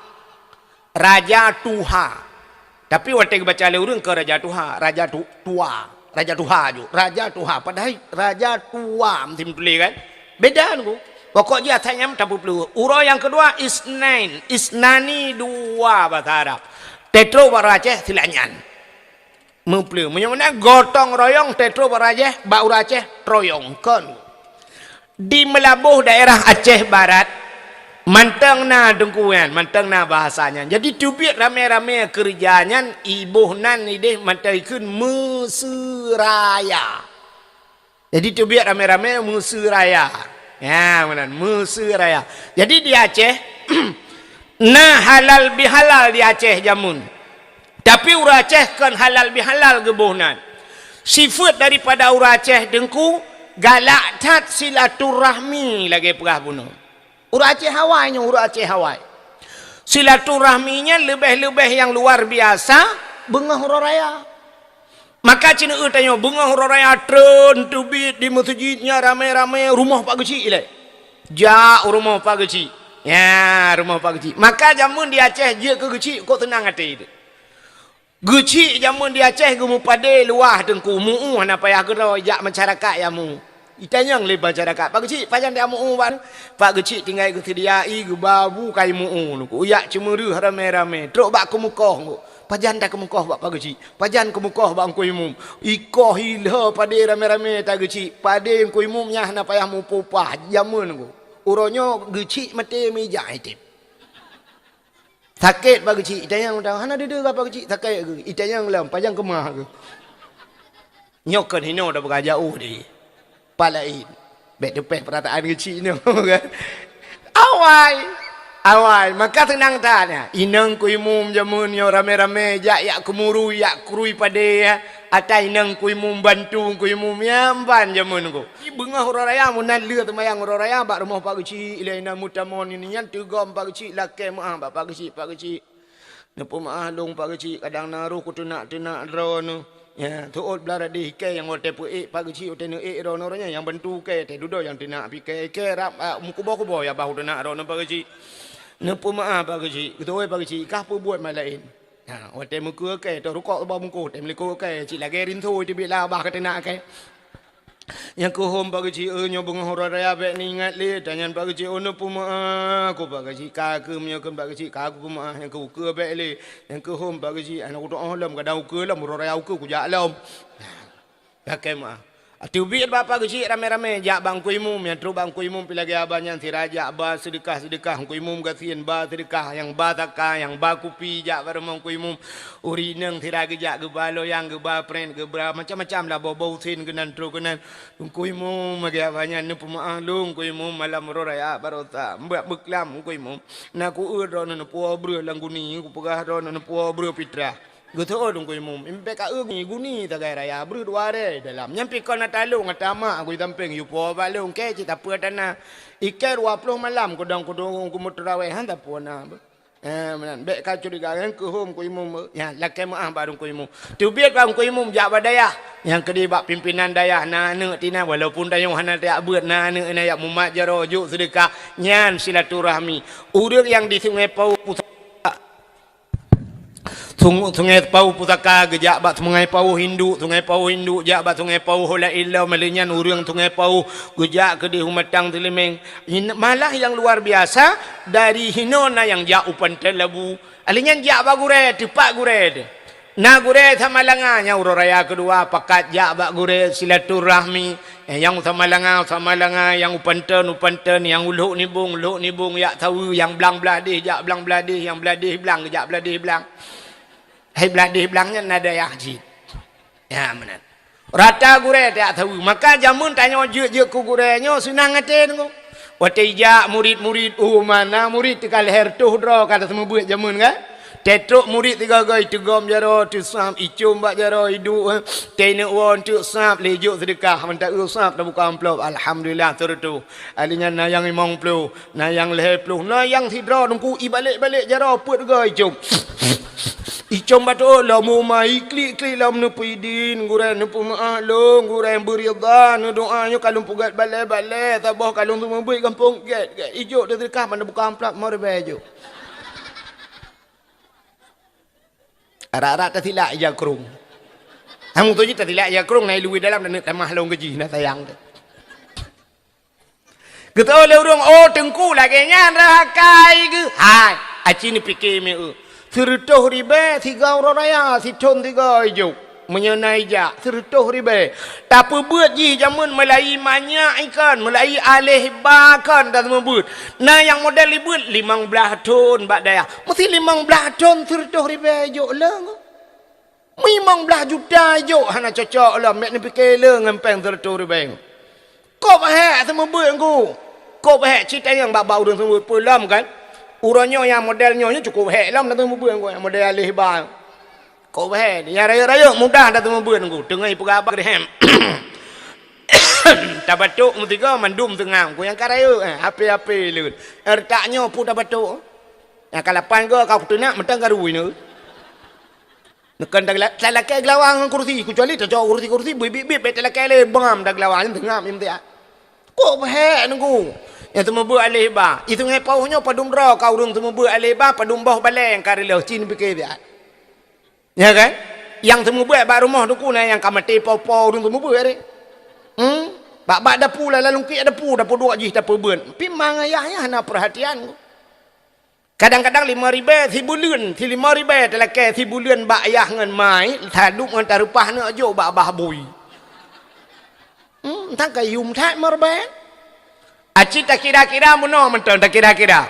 Raja Tuha. Tapi watée geubaca lé ureuëng keu Raja Tuha, Raja Tu-, Tua, Raja Tuha ju, Raja Tuha. Padahai Raja Tua meusti meutuléh kan? Beda nunggu. Pokok jih asai nyan tapeupleueh. Uroe nyang keudua Isnain, Isnani dua bahasa Arab. Teutroh bak ureuëng Aceh silap nyan. Meupleueh. Meunyoe meunan gotong royong teutroh bak ureuëng Aceh, bak ureuëng Aceh troyong kon. Di Meulaboh daerah Aceh Barat, mantong na teungku nyan, mantong na bahasa nyan. Jadi teubiet ramé-ramé keureuja nyan, iboh nan ideh mantong ikheun meuseuraya. Jadi teubiet ramé-ramé meuseuraya. Ya, meunan, meuseuraya. Jadi di Aceh, na halal bihalal di Aceh jameun. Tapi ureuëng Aceh kon halal bihalal geuboh nan. Sifeuet daripada ureuëng Aceh teungku galak that silaturahmi lagée peugah bunoe. Ureuëng Aceh awai nyoe, ureuëng Aceh awai. Silaturahmi nyan leubeh-leubeh nyang luar biasa beungoh uroe raya. Maka ceuneuk tanyoe beungoh uroe raya treun teubiet di meuseujid nyan ramé-ramé rumoh Pak Geuchik ilée. Jak u rumoh Pak Geuchik. Ya, rumoh Pak Geuchik. Maka jameun di Aceh jeuet keu Geuchik kok seunang até teuh. Geuchik jameun di Aceh geumeupadé luwah teungku, mu'uh hana payah keudroe jak masyarakat nyang mu'uh. Itanyong lé masyarakat, "Pak Geuchik, pajan dak mu'uh ban?" Pak Geuchik tinggai geuseudia ie geuba bu kai mu'uh teungku. Jak ceumeureuh ramé-ramé, trok bak keumeukoh teungku. "Pajan takeumeukoh bak Pak Geuchik? Pajan keumeukoh bak Teungku Imum?" Ikoh ilheueh padé ramé-ramé Pak Geuchik. Padé Teungku Imum nyan hana payah mupeue upah jameun teungku. Uroe nyoe Geuchik maté meujak item. Sakét Pak Geuchik, itanyong, hana deuh-deuh Pak Geuchik, sakét keuh. Itanyong lom, pajan keumah keuh. Nyoe kon hinoe dak peugah jauh deh. Pat laén. Bék teupéh peurataan Geuchik nyoe kan. Awai. Awai, maka seunang that nyan. Inong Teungku Imum jameun nyoe ramé-ramé jak yak keumurui, yak krui padé ya. Atai nang Teungku Imum bantu Teungku Imum nyan ban jameun ko. Beungoh uroe raya meunan lheueh seumayang uroe raya bak rumoh Pak Geuchik, ilée inan meutamong nyan teugom Pak Geuchik, lakée meu'ah bak Pak Geuchik, Pak Geuchik. Neupeumeu'ah lôn Pak Geuchik, kadang na roh kuteunak-teunak droeneuh. Ya, teuôt blah radeh kée nyang watée peuék Pak Geuchik, watée neuék droeneuh, roh nyan nyang bantu kée, tée dudoe nyang teunak pih kée, kée rab, a, meukuboh-kuboh ya bah kuteunak droeneuh Pak Geuchik. Neupeumeu'ah Pak Geuchik, geutôi Pak Geuchik, kah peubuet malaén. Ha, watée meukeue kée, teuh rukok bak bungkôh, tée meulikot kée, cit lagée rinso teubiet lam babah ka teunak kée. Nyang keuhom Pak Geuchik, "Eh, nyoe beungoh uroe raya bék neuingat lé." Tanyan Pak Geuchik, "Oh, neupeumeu'ah keu Pak Geuchik, ka keuh meunyoe kheun Pak Geuchik, ka kupeumeu'ah, nyang keu ukeue bék lé." Nyang keuhom Pak Geuchik, "Hana kutu'oh lom, kadang ukeue lom, uroe raya ukeue kujak lom." Lakée meu'ah. Teubiet bak Pak Geuchik ramé-ramé jak bak Teungku Imum, nyang trok bak Teungku Imum pih lagée abah nyan sira jak ba seudeukah-seudeukah, Teungku Imum gasien ba seudeukah, nyang ba saka, nyang ba kupi jak bak rumoh Teungku Imum. Ureueng inong sira geujak geuba loyang, geuba prét, geuba macam-macam lah, boh-boh usen keunan trok keunan. Teungku Imum lagée abah nyan neupeumeu'ah lôn Teungku Imum malam uroe raya baroesa, mbak beuklam Teungku Imum. Na kueuet droeneuh neupuwoe breueh lam guni, kupeugah droeneuh neupuwoe breueh pitrah. Geuteuôt Teungku Imum, "Impék ka eu guni sagai raya, breueh dua ré dalam. Nyan pih kon na talong ata mak gui sampéng, yue puwoe bak lôn, kée cit tapeue tana. Ikée dua ploh malam kudong-kudong kumeuteurawéh, han tapeue na." Eh, meunan. Bék ka curiga, nyang keuhom Teungku Imum, ya, lakée meu'ah bak Teungku Imum. Teubiet bak Teungku Imum jak bak dayah. Nyang keudeh bak pimpinan dayah, na aneuëk tinan, walaupun tanyoe hana tajak beuet, na aneuëk na jak mumat jaroe, jok seudeukah, nyan silaturahmi. Ureuëng nyang di Sungai Pauh Pusaka, Sung-, Sungai Pauh Pusaka geujak bak Sungai Pauh Induk, Sungai Pauh Induk jak bak Sungai Pauh Hola Ilom, lheueh nyan ureuëng Sungai Pauh geujak keudeh u Matang Teulimeng. In-, malah nyang luar biasa, dari hinoe na nyang jak u Pantai Labu. Lheueh nyan jak bak gurée, teupat gurée teuh. Na gurée Samalanga, nyang uroe raya keudua pakat jak bak gurée silaturahmi. Eh, nyang u Samalanga, u Samalanga, nyang u Panton, u Panton, nyang u Lhok Nibong, u Lhok Nibong, jak saweue, nyang blang blah deh, jak blang blah deh, nyang blah deh blang, jak blah deh blang. Hai blah deh blang nyan na dayah jih. Ya, meunan. Rata gurée tajak saweue. Maka jameun tanyoe jeuet-jeuet keu gurée nyoe seunang até teungku. Watée ijak murit-murit, oh, mana murit teuka lhée reutôh droe ka taseumeubuet jameun kan? Teutrok murit sigoe-goe iteugom jaroe, teusab, icom bak jaroe, iduek, eh, teuneuk woe teuk sab, lhée jok seudeukah, mantong eu sab tabuka amplop, alhamdulillah, sireutôh. Lheueh nyan na nyang limong ploh, na nyang lhée ploh, na nyang sidroe teungku ibalek-balek jaroe peuet goe icom. Icom bacut lom uma, iklik-klik lom neupeudin, gurée neupeumeu'ah lôn, gurée beuridha, neudoa nyoe ka lôn peugét balée-balée, saboh ka lôn seumeubuet gampông gét-gét. Ijok teuseukah mana buka amplop meuribée jok. Arak-arak tasilak ija krong. Hamu tu jih tasilak ija krong, na ilui dalam dan tamah lôn geuji, na sayang teuh. Geuteu lé ureuëng, "Oh, teungku lagée nyan rahakai geuh." Hai, aci neupiké meu. Sireutôh ribée sigoe uroe raya, sithon sigoe ijok. Meunyoe na ijak, sireutôh ribée. Tapeubeuet jih jameun meulayi manyak ikon, meulayi aléh ba kon taseumeubuet. Na nyang model ibeuet limong blaih thon bak dayah. Meusi limong blaih thon sireutôh ribée ijok leueng. Limong blaih juta ijok hana cocok lom, bék neupiké lé ngon péng sireutôh ribée. Kôb hék seumeubeuet ngku. Kôb hék cit tanyong bak-bak ureuëng seumeubeuet peue lom kan. Uroe nyoe nyang model nyoe, nyoe cukôp hék lom dah seumeubeuet ngku, nyang model aléh ba. Kôb hék, nyang rayeuk-rayeuk mudah dah seumeubeuet ngku. Teungoh ipeugah bak geureuhem. Tabatok meusigoe mandum teungoh ngku, nyang ka rayeuk, eh, ape-ape leuet. Ertak nyoe peue tabatok. Nyang ka lapan goe ka kuteunak mantong ka rui nyoe. Neukeun talakée geulawa ngon kursi, keucuali tacok kursi-kursi, beubiet-biet bék talakée lé, bam tageulawa nyan teungab nyang tiak. Kôb hék ngku. Nyang seumeubeuet aléh ba. I Sungai Pauh nyoe padum droe ka ureuëng seumeubeuet aléh ba, padum boh balée nyang ka reuloh, cit neupiké tiak. Ya kan? Nyang seumeubeuet bak rumoh teungku na nyang ka maté po-po ureuëng seumeubeuet deh. Hmm? Bak-bak dapu lah, lalungkiek dapu, tapeuduek jih tapeubeuet. Pi mang ayah nyan hana peurhatian. Kadang-kadang limong ribée sibuleuen, si limong ribée talakée sibuleuen bak ayah ngon ma, taduek ngon tareupah neuk jok bak babah bui. Hmm, tang ka yum that limong ribée. Aci takira-kira meunoe mantong takira-kira.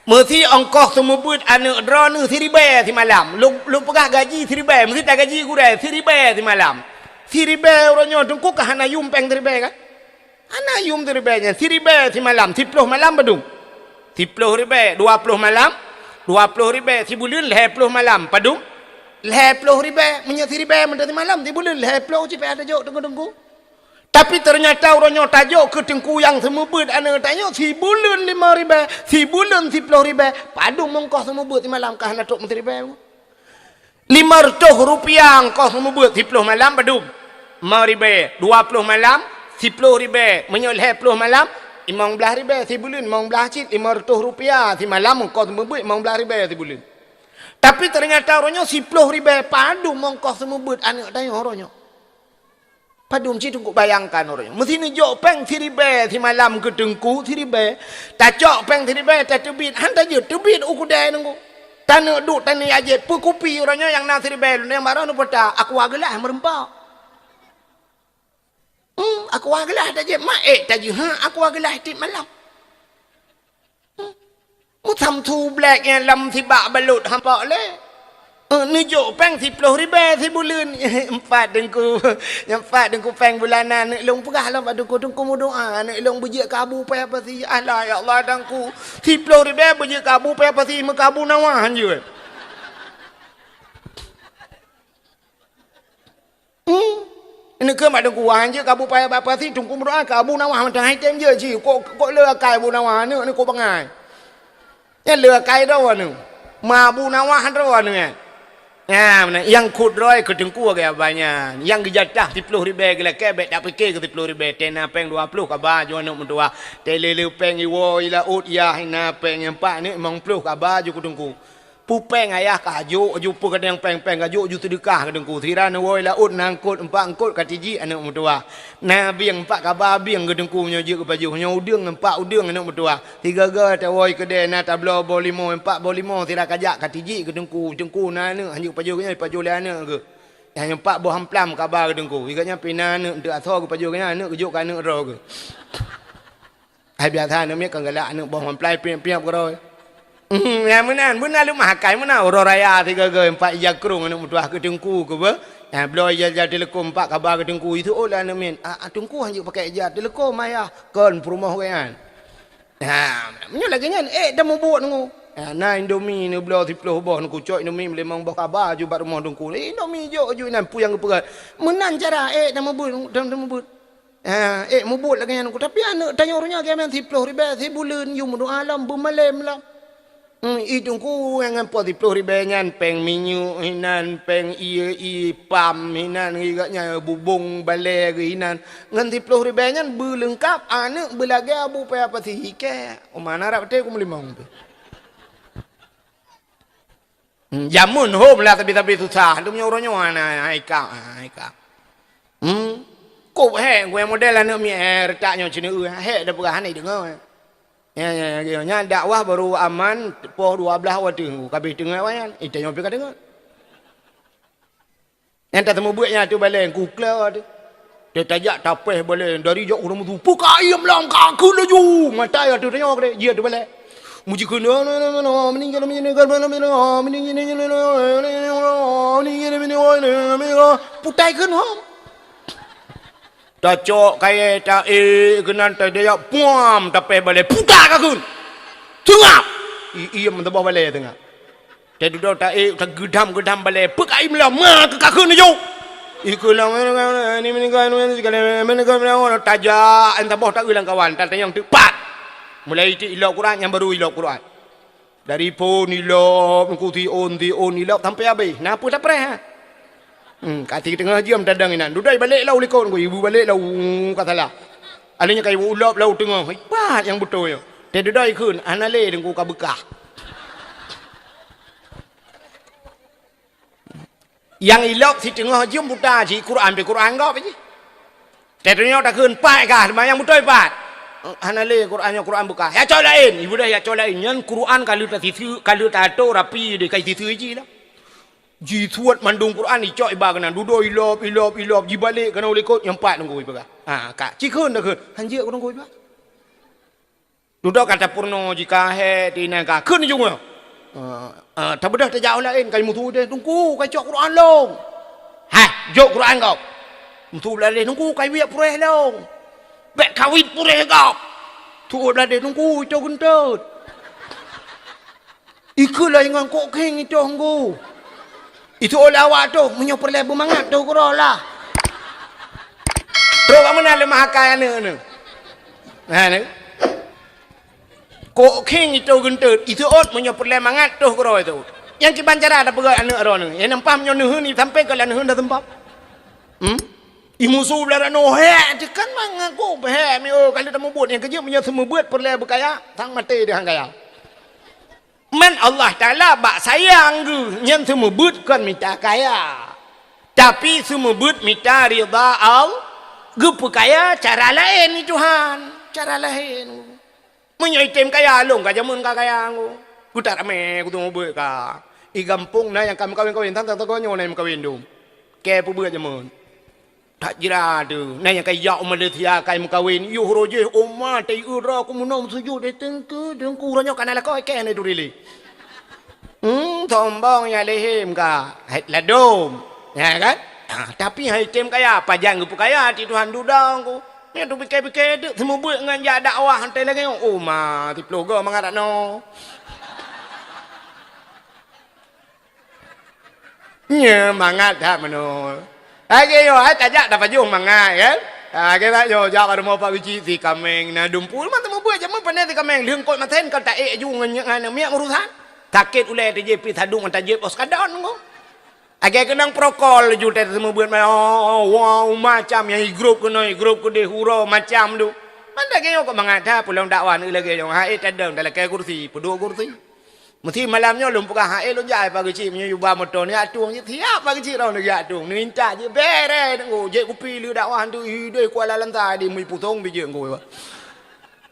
Meusi ongkoh seumeubeuet aneuëk droeneuh siribée simalam. Lôn, lôn peugah gaji siribée, meusi tagaji gurée siribée simalam. Siribée uroe nyoe teungku ka hana yum péng siribée kan? Hana yum siribée nyan, siribée simalam, siploh malam padum? Siploh ribée, dua ploh malam, dua ploh ribée sibuleuen, lhée ploh malam padum? Lhèe ploh ribèe, meunyoe siribèe mantong simalam, sibuleuen lhèe ploh cit payah tajok teungku-teungku. Tapi teunyata uroe nyoe tajok keu teungku nyang seumeubeuet aneuk tanyoe sibuleuen limong ribèe, sibuleuen siploh ribèe, padum ongkoh seumeubeuet simalam ka hana trok meusiribèe. Lima reutôh rupiah ongkoh seumeubeuet siploh malam padum? Limong ribèe, dua ploh malam, siploh ribèe, meunyoe lhèe ploh malam, limong blaih ribèe sibuleuen, limong blaih cit, lima reutôh rupiah simalam ongkoh seumeubeuet, limong blaih ribèe sibuleuen. Tapi teunyata uroe nyoe siploh ribèe padum ongkoh seumeubeuet aneuk tanyoe uroe nyoe. Padum cit teungku bayangkan uroe nyoe. Meusti neujok péng siribèe simalam keu teungku siribèe. Tacok péng siribèe tateubiet, han tajeuet teubiet u keudè teungku. Taneuk duek taneuk jak jieb, peukupi uroe nyoe nyang na siribèe lôn nyang barô neupeugah, aqua geulaih meureumpok. Hmm, aqua geulaih tajieb, ma ék tajeuet, ha, aqua geulaih tiep malam. Hmm. Meusamsu blék nyang lam sibak balot hampa lé. Eh, neujok péng siploh ribèe sibuleuen. Empat teungku. Nyang empat teungku péng bulanan. Aneuk lôn peugah lom bak teungku, teungku meudoa. Aneuk lôn beujeuet keu Abu Paya Pasi. Alah, ya Allah, teungku. Siploh ribèe beujeuet keu Abu Paya Pasi, meukabu nawa hanjeuet. Hmm. Neukheun bak teungku, "Wah, hanjeuet keu Abu Paya Pasi, teungku meudoa keu Abu Nawah mantong hai tem jeuet cit. Kok, kok le akai Abu Nawah aneuk ni kok bangai." Nyan le akai droe aneuk. Ma Abu Nawah droe aneuk nyan. Nyan, nyang khot droe keu teungku lagèe abah nyan. Nyang geujatah siploh ribèe geulakèe bèk tapike keu siploh ribèe. Tena péng dua ploh kaba ju aneuk meutuwah. Tele le péng iwoe i laôt yah, na péng nyang pat aneuk limong ploh kaba ju keu teungku. Pupéng ayah ka jok, ju peue kadang péng-péng ka jok, ju seudeukah keu teungku. Sira neuwoe laôt na eungkot, empat eungkot ka tijik aneuk meutuwah. Na bieng empat kaba bieng keu teungku nyoe jeuet keu pajoh. Nyoe udeueng empat udeueng aneuk meutuwah. Sigaga tawoe keudè na tabloe boh limo, empat boh limo sira kajak ka tijik keu teungku. Teungku na aneuk hanjeuet pajoh keu nyoe, pajoh lé aneuk geuh. Nyang empat boh amplam kaba keu teungku. Sigat nyan pih na aneuk enteuk asoe geupajoh keu nyan, aneuk geujok keu aneuk droe geuh. Hai biasa aneuk miet kan galak aneuk boh mamplai piep-piep keudroe. Hmm, ya meunan, meunan leumah akai meunan uroe raya sigoe-goe empat ija krong aneuk meutuwah keu teungku keu beuh. Ya bloe ija-ija teuleukom empat kaba keu teungku, iseuôt lé aneuk miet. Ah, ah, teungku hanjeuet pakai ija teuleukom ayah kon peurumoh geuh nyan. Ha, meunyoe lagèe nyan ék tamubuet teungku. Ha, na Indomie neubloe siploh boh, neukucok Indomie meulimong boh kaba ju bak rumoh teungku. Indomie jok ju inan peue nyang geupeugah. Meunan cara ék tamubuet, tam-, tamubuet. Ha, ék mubuet lagèe nyan, tapi aneuk tanyoe uroe nyoe geuh meunan siploh ribèe sibuleuen, yue meudoa lom, beumalém lom. Hmm, i teungku nyang ngon po siploh ribèe nyan, péng minyeuk hinan, péng ie, ie pam hinan, geuh nyan bubông balèe geuh hinan. Ngon siploh ribèe nyan beuleungkap aneuk beulagèe Abu Paya Pasi, ikèe. Uma na rab até ku meulimong pih. Hmm, jameun hom lah sabe-sabe susah. Lom nyoe uroe nyoe hana, hai kak, hai kak. Hmm. Kok hék, guyang model aneuk miet, eh, reutak nyoe ceuneuh, hék dah peugah hana deungoe. Ya, ya, ya, ya. Nyan dakwah baru aman poh dua blaih watèe, ka abéh teungoh wayan. Eh, tanyoe pih ka deungoe. Nyang tateumeubeuet nyan ateueh balèe, ku kla teuh. Teuh tajak tapéh balèe, dari jak uroe meusu, peukaiem lam ka kheun laju. Mata ateueh tanyoe keudéh, jih ateueh balèe. Meuji kheun, putai kheun hom. Tacok kayèe taék keunan tajak puam tapéh balèe, putai ka kheun. Teungap. I-, iem meusaboh balèe teungap. Teududoe taék, tageudam-geudam balèe, peukaiem lom, ma keu ka kheun laju. Ikeu lom, tajak, saboh taeu lam kawan, tatanyong teuk pat. Mulai itik ilop Quran, nyang baru ilop Quran. Dari phon ilop, nungku siôn, siôn ilop, sampai abéh. Na peue tapreh, ha? Hmm, ka siteungoh jeuem tadong inan. Dudoe balek lam likot, ibu balek lam, ka salah. Alèh nyoe ka ibu ilop lam teungoh. Pat nyang beutôi nyoe. Teududoe ikheun, hana lé teungku ka beukah. Nyang ilop siteungoh jeuem buta jih, Quran pih Quran gob jih. Teutunyok takheun pat kah, seumayang beutôi pat. Hana lé Quran nyoe Quran beukah. Ya cok laén, ibudah ya cok laén. Nyan Quran ka lheueh tasiseue, ka lheueh tato rapi deh, ka siseue jih lah. Jisuet mandum Quran, icok iba keunan. Dudoe ilop, ilop, ilop, jibalek keunan u likot, nyang pat teungku ipeugah. Ha, ka. Cikheun takheun. Hanjeuet ku teungku iba. Dudoe ka tapeurunoe jih ka hék, teuinai ka kheun jih nyoe. Ah, ah, tabeudôh tajak u laén, ka imusu deh, "Teungku, ka icok Quran lôn." "Hai, jok Quran gob." Musu u laén deh, "Teungku, ka iwiek puréh lôn." "Bèk kawét puréh gob." Tuôt u laén deh, "Teungku, ito geuntot." Ikheun lom ngon kok khéng ito teungku. Itu oleh awak tu, meunyoe peureulèe beumangat tu keudroe lah. Trok bak meunan lé meuhai aneuk nyoe. Ha, ni. Kok khieng itu geunteut, itu ôt meunyoe peureulèe mangat toh keudroe itu. Nyang kiban cara tapeugah aneuk droeneuh. Nyang nampak meunyoe neuheun sampé keu lam neuheun dah seumpap. Hmm? Imusu blah rano, hek, tekan mangat ku, hek, mi, oh, kalau tamubuet nyang keujeuet meunyoe seumeubeuet peureulèe beukaya, sang maté deuh kaya. Man Allah Taala bak sayang geuh, nyan seumeubeuet kon mita kaya. Tapi seumeubeuet mita ridha Allah, geupeukaya cara laén ni Tuhan, cara laén. Meunyoe item kaya, lôn ka jameun ka kaya ngô. Kutak ramé, kuteumeubuet ka. I gampông na nyang ka meukawen-kawen, tang-tang nyoe na nyang meukawen dum. Kèe peubeuet jameun. That jira tu, na nyang ka ijak u Malaysia ka meukawen, yoh roh jih, oma, teuieu droe, kumeunoe meusujut, eh, teungku, teungku, uroe nyoe ka na lakoe, kèe na itu rili. Hmm, sombong ya lehim ka. Hai ladom. Ya kan? Ha, tapi hai tem kaya, pajan geupeukaya hati Tuhan dudong ku. Nyan tu pikir-pikir deuk seumeubeuet ngon jak dakwah hantai lagèe nyoe. Oh ma, siploh go mangat dak no. Nya mangat that meunoe. Lagèe nyoe hai tajak tapajôh mangat kan. Ha, kita nyoe jak bak rumoh Pak Geuchik si kameng na dumpul mantong meubuet jameun pandai si kameng lheueh kot masen ka taék aju ngon nyan miak urusan. Sakét ulèe teujép pi sadung mata jép os kadon ngô. Lagèe keunong prokol laju teumeubeuet ma-, oh, wow, macam nyang igrôp keunoe, igrôp keudeh, uroe macam tu. Man lagèe nyoe kok mangat that pulang dakwah lagèe nyoe, hai tadong talakèe kursi, peuduek kursi. Meusti malam nyoe lôn peugah, hai lôn jak Pak Geuchik meunyoe yuba moto ni atueng jih, siap Pak Geuchik roh lagi atueng. Neuintat jih, bere, ngô, jép kupi lé dakwah tu, ideh Kuala Lantai di mui pusong bijéh ngô.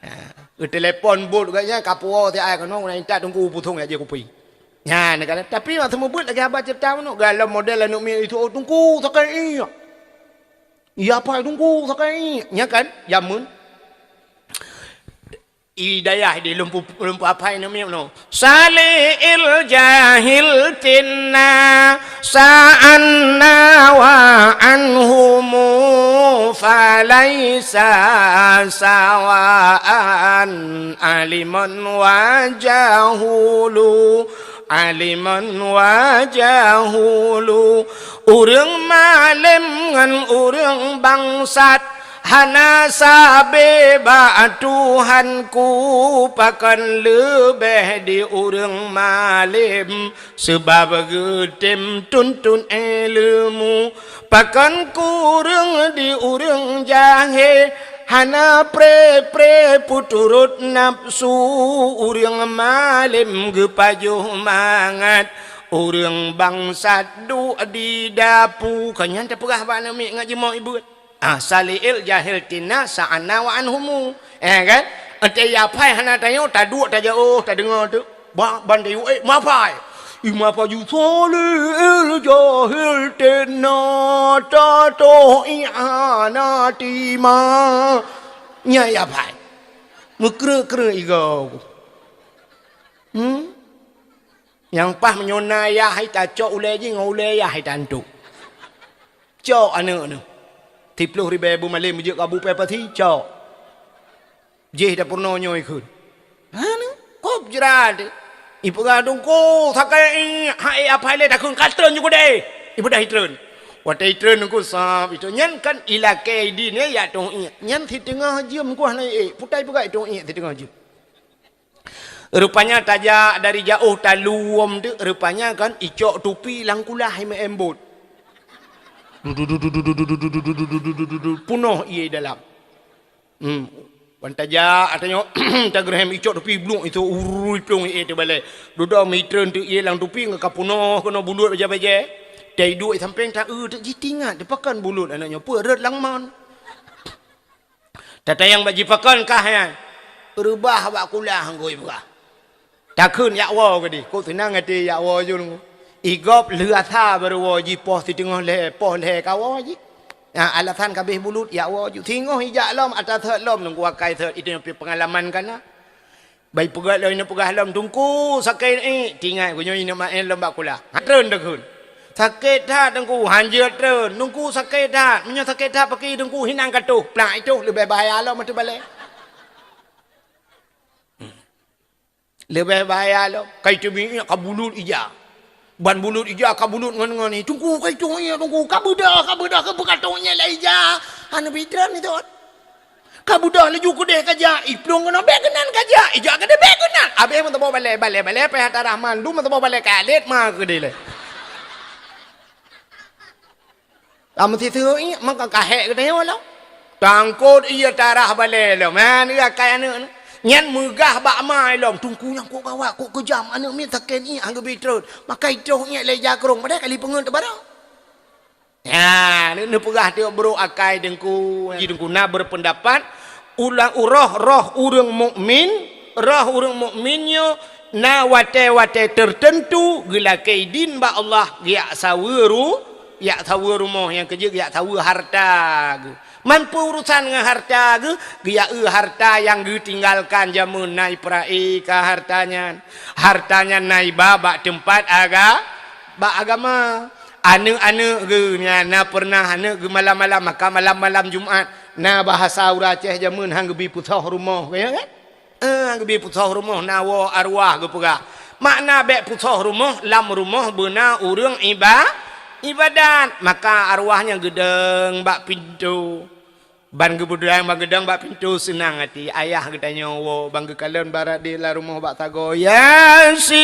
Ha, geutelepon bot geuh nyan, ka puwoe siat ai keunoe, na intat teungku pusong jak jép kupi. Nyan, kan? Tapi masa mubuet lagèe haba ceurita meunoe, galom model aneuk miet itu, "Oh, teungku, sakai ié." "Iya, pai teungku, sakai ié." Nya kan? Jameun. I dayah di lumpu, lumpu apai aneuk miet meunoe. Sali'il jahil tinna sa'anna wa anhumu falaisa sawa'an aliman wa jahulu. Aliman wa jahulu, ureuëng malem ngon ureuëng bangsat, hana sabe bak Tuhanku, pakon leubeh di ureuëng malem, seubab geutem tuntut ileumu. Pakon kureueng di ureuëng jahé, hana pré-pré peuturot nafsu, ureuëng malem geupajoh mangat, ureuëng bangsat duek di dapu. Ka nyan tapeugah bak aneuk miet ngat jimoe ibuet. Ah, sali'il jahil tinna sa'anna wa anhumu. Eh, kan? Ente ya pai hana tanyoe, taduek tajaoh, tadeungoe teuk. Ba-, ban tayue, eh, mapai. Ih, mapai ju sali'il jahil tinna tatoh ié hana tima. Nya ya pai. Meukreuek-kreuek igoe. Hmm? Nyang paih meunyoe na yah hai tacok ulèe jih ngon ulèe yah hai tantok. Cok aneuk nyoe. Siploh ribèe beumalém jeuet kabu pèe pasi, cok. Jih dapur nyoe ikheun. Hana, kop jrat. Ipeugah teungku, sakai ié, hai apai lé takheun ka treun ju keudeh. Ipeugah itreun. Watèe itreun teungku sab, itu nyan kan ilakèe idin ya, ya tong ié. Nyan siteungoh jeuem ku hana ié. Putai peugah itong ié siteungoh jeuem. Rupanya tajak dari jaoh taluem tu, rupanya kan icok tupi lam kulah imeu'èn bot. Punoh ié dalam. Hmm. Wan tajak, atanyoe tageureuhem icok tupi bluek itu urui plueng ié teubalai. Dudoe mitreun tu ié lam tupi ngon ka punoh keunoe bulut bajèe-bajèe. Tai duek sampéng ta-eu teuk jitingat, pakon bulut aneuk nyoe peue rot lam mon. Tatanyong bak jipakon kah nyan? Reubah bak kulah ngui peugah. Takheun jak woe keudeh, kok seunang até jak woe jeuet ngui. Igob lheueh asa barô woe jipoh siteungoh lhèe, poh lhèe ka woe jih. Nah, alasan kabéh bulut jak woe jeuet. Singoh ijak lom, ata sot lom, nunggu akai sot, itu nyang pengalaman ka na. Bai peugah lom, ineuk peugah lom, "Teungku, sakét ié." Tingat, geuh nyoe ineuk maén lom bak kulah. Ha, treun takheun. "Sakét that, Teungku." Hanjeuet treun. "Teungku, sakét that." Meunyoe sakét that, pakri Teungku, hinan ka toh. Plak itoh, leubeh bahaya lom ateueh balèe. Leubeh bahaya lom. Kai teubiet ka bulut ija. Ban bulut ija ka bulut ngon-ngon ni. Teungku, kai tueng ié, Teungku, ka beudoh, ka beudoh, ka beuka tueng ié lé ija. Hana pitrön ni, Teungku. Ka beudoh laju keudeh ka jak, iplueng keunoe, bèk keunan ka jak, ija keudeh bèk keunan. Abéh meuteumé balèe, balèe, balèe, payah tarah mandum, meuteumé balèe ka lét ma keudeh lé. Lam siseue ié, maka kahek geutanyoe lom. Tangkot ié tarah balèe lom. Ha, ni akai aneuk ni. Nyan meugah bak ma lom. Teungku nyang kok gawat, kok keujam. Aneuk miet sakét ié, han geubi trön. Maka itroh ié lé jakrong. Padahai kali peungeut teubarang. Ya, ni, ni peugah tiep brok akai Teungku. Ji Teungku na berpendapat, ulang uroh roh ureueng mukmin, roh ureueng mukmin nyoe na watèe-watèe tertentu geulakèe idin bak Allah, geujak saweue ru-, jak saweue rumoh nyang keujeuet, geujak saweue harta geuh. Man peue urusan ngon harta geuh, geujak eu harta nyang geutinggalkan jameun na iprae ka harta nyan. Harta nyan na iba bak teumpat aga-, bak agama. Aneuk-aneuk geuh nyan na pernah aneuk geuh malam-malam, maka malam-malam Jumat na bahasa ureueng Aceh jameun han geubi peusoh rumoh, ka nyan kan? Eh, geubi peusoh rumoh na woe arwah geupeugah. Makna bèk peusoh rumoh, lam rumoh beuna ureueng iba-, ibadat. Maka arwah nyan geudong bak pintoe. Ban geubeudong, ban geudong bak pintoe seunang até. Ayah geutanyoe woe, ban geukalon barade lam rumoh bak sagoe. Yasin.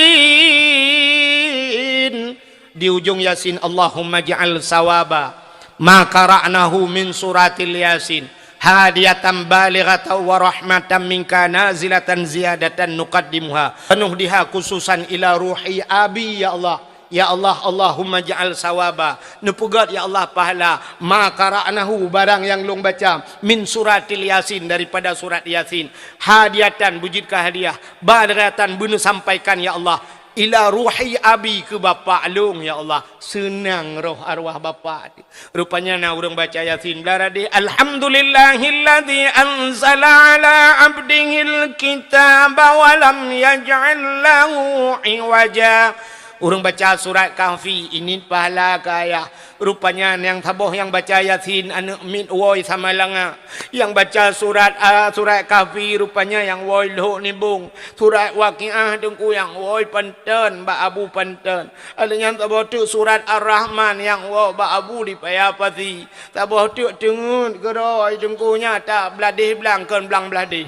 Di ujong Yasin, Allahumma ja'al sawaba ma qara'nahu min suratil Yasin hadiyatan balighatan wa rahmatan minka nazilatan ziyadatan nuqaddimuha wa nuhdiha khususan ila ruhi abi, ya Allah. Ya Allah, Allahumma ja'al sawaba, neupeugöt, ya Allah, pahala ma qara'nahu, barang nyang lôn baca, min suratil Yasin, daripada surat Yasin, hadiyatan, beujeuet keu hadiah, balighatan, beuneusampaikan, ya Allah, ila ruhi abi, keu bapak lôn, ya Allah. Seunang roh arwah bapak. Rupanya na ureueng baca Yasin, blah radeh, "Alhamdulillahilladzi anzala ala abdihil kitaba wa lam yaj'al lahu iwaja." Ureueng baca surat Kahfi, ini pahala keu ayah. Rupanya nyang saboh nyang baca Yasin aneuk miet woe Samalanga. Nyang baca surat, a, surat Kahfi rupanya nyang woe Lhok Nibong. Surat Waqiah Teungku nyang woe Panton, bak Abu Panton. Lheueh nyan saboh teuk surat Ar-Rahman nyang woe bak Abu di Paya Pasi. Saboh teuk teungeut keudroe Teungku nyan, tak blah deh blang kon blang blah deh.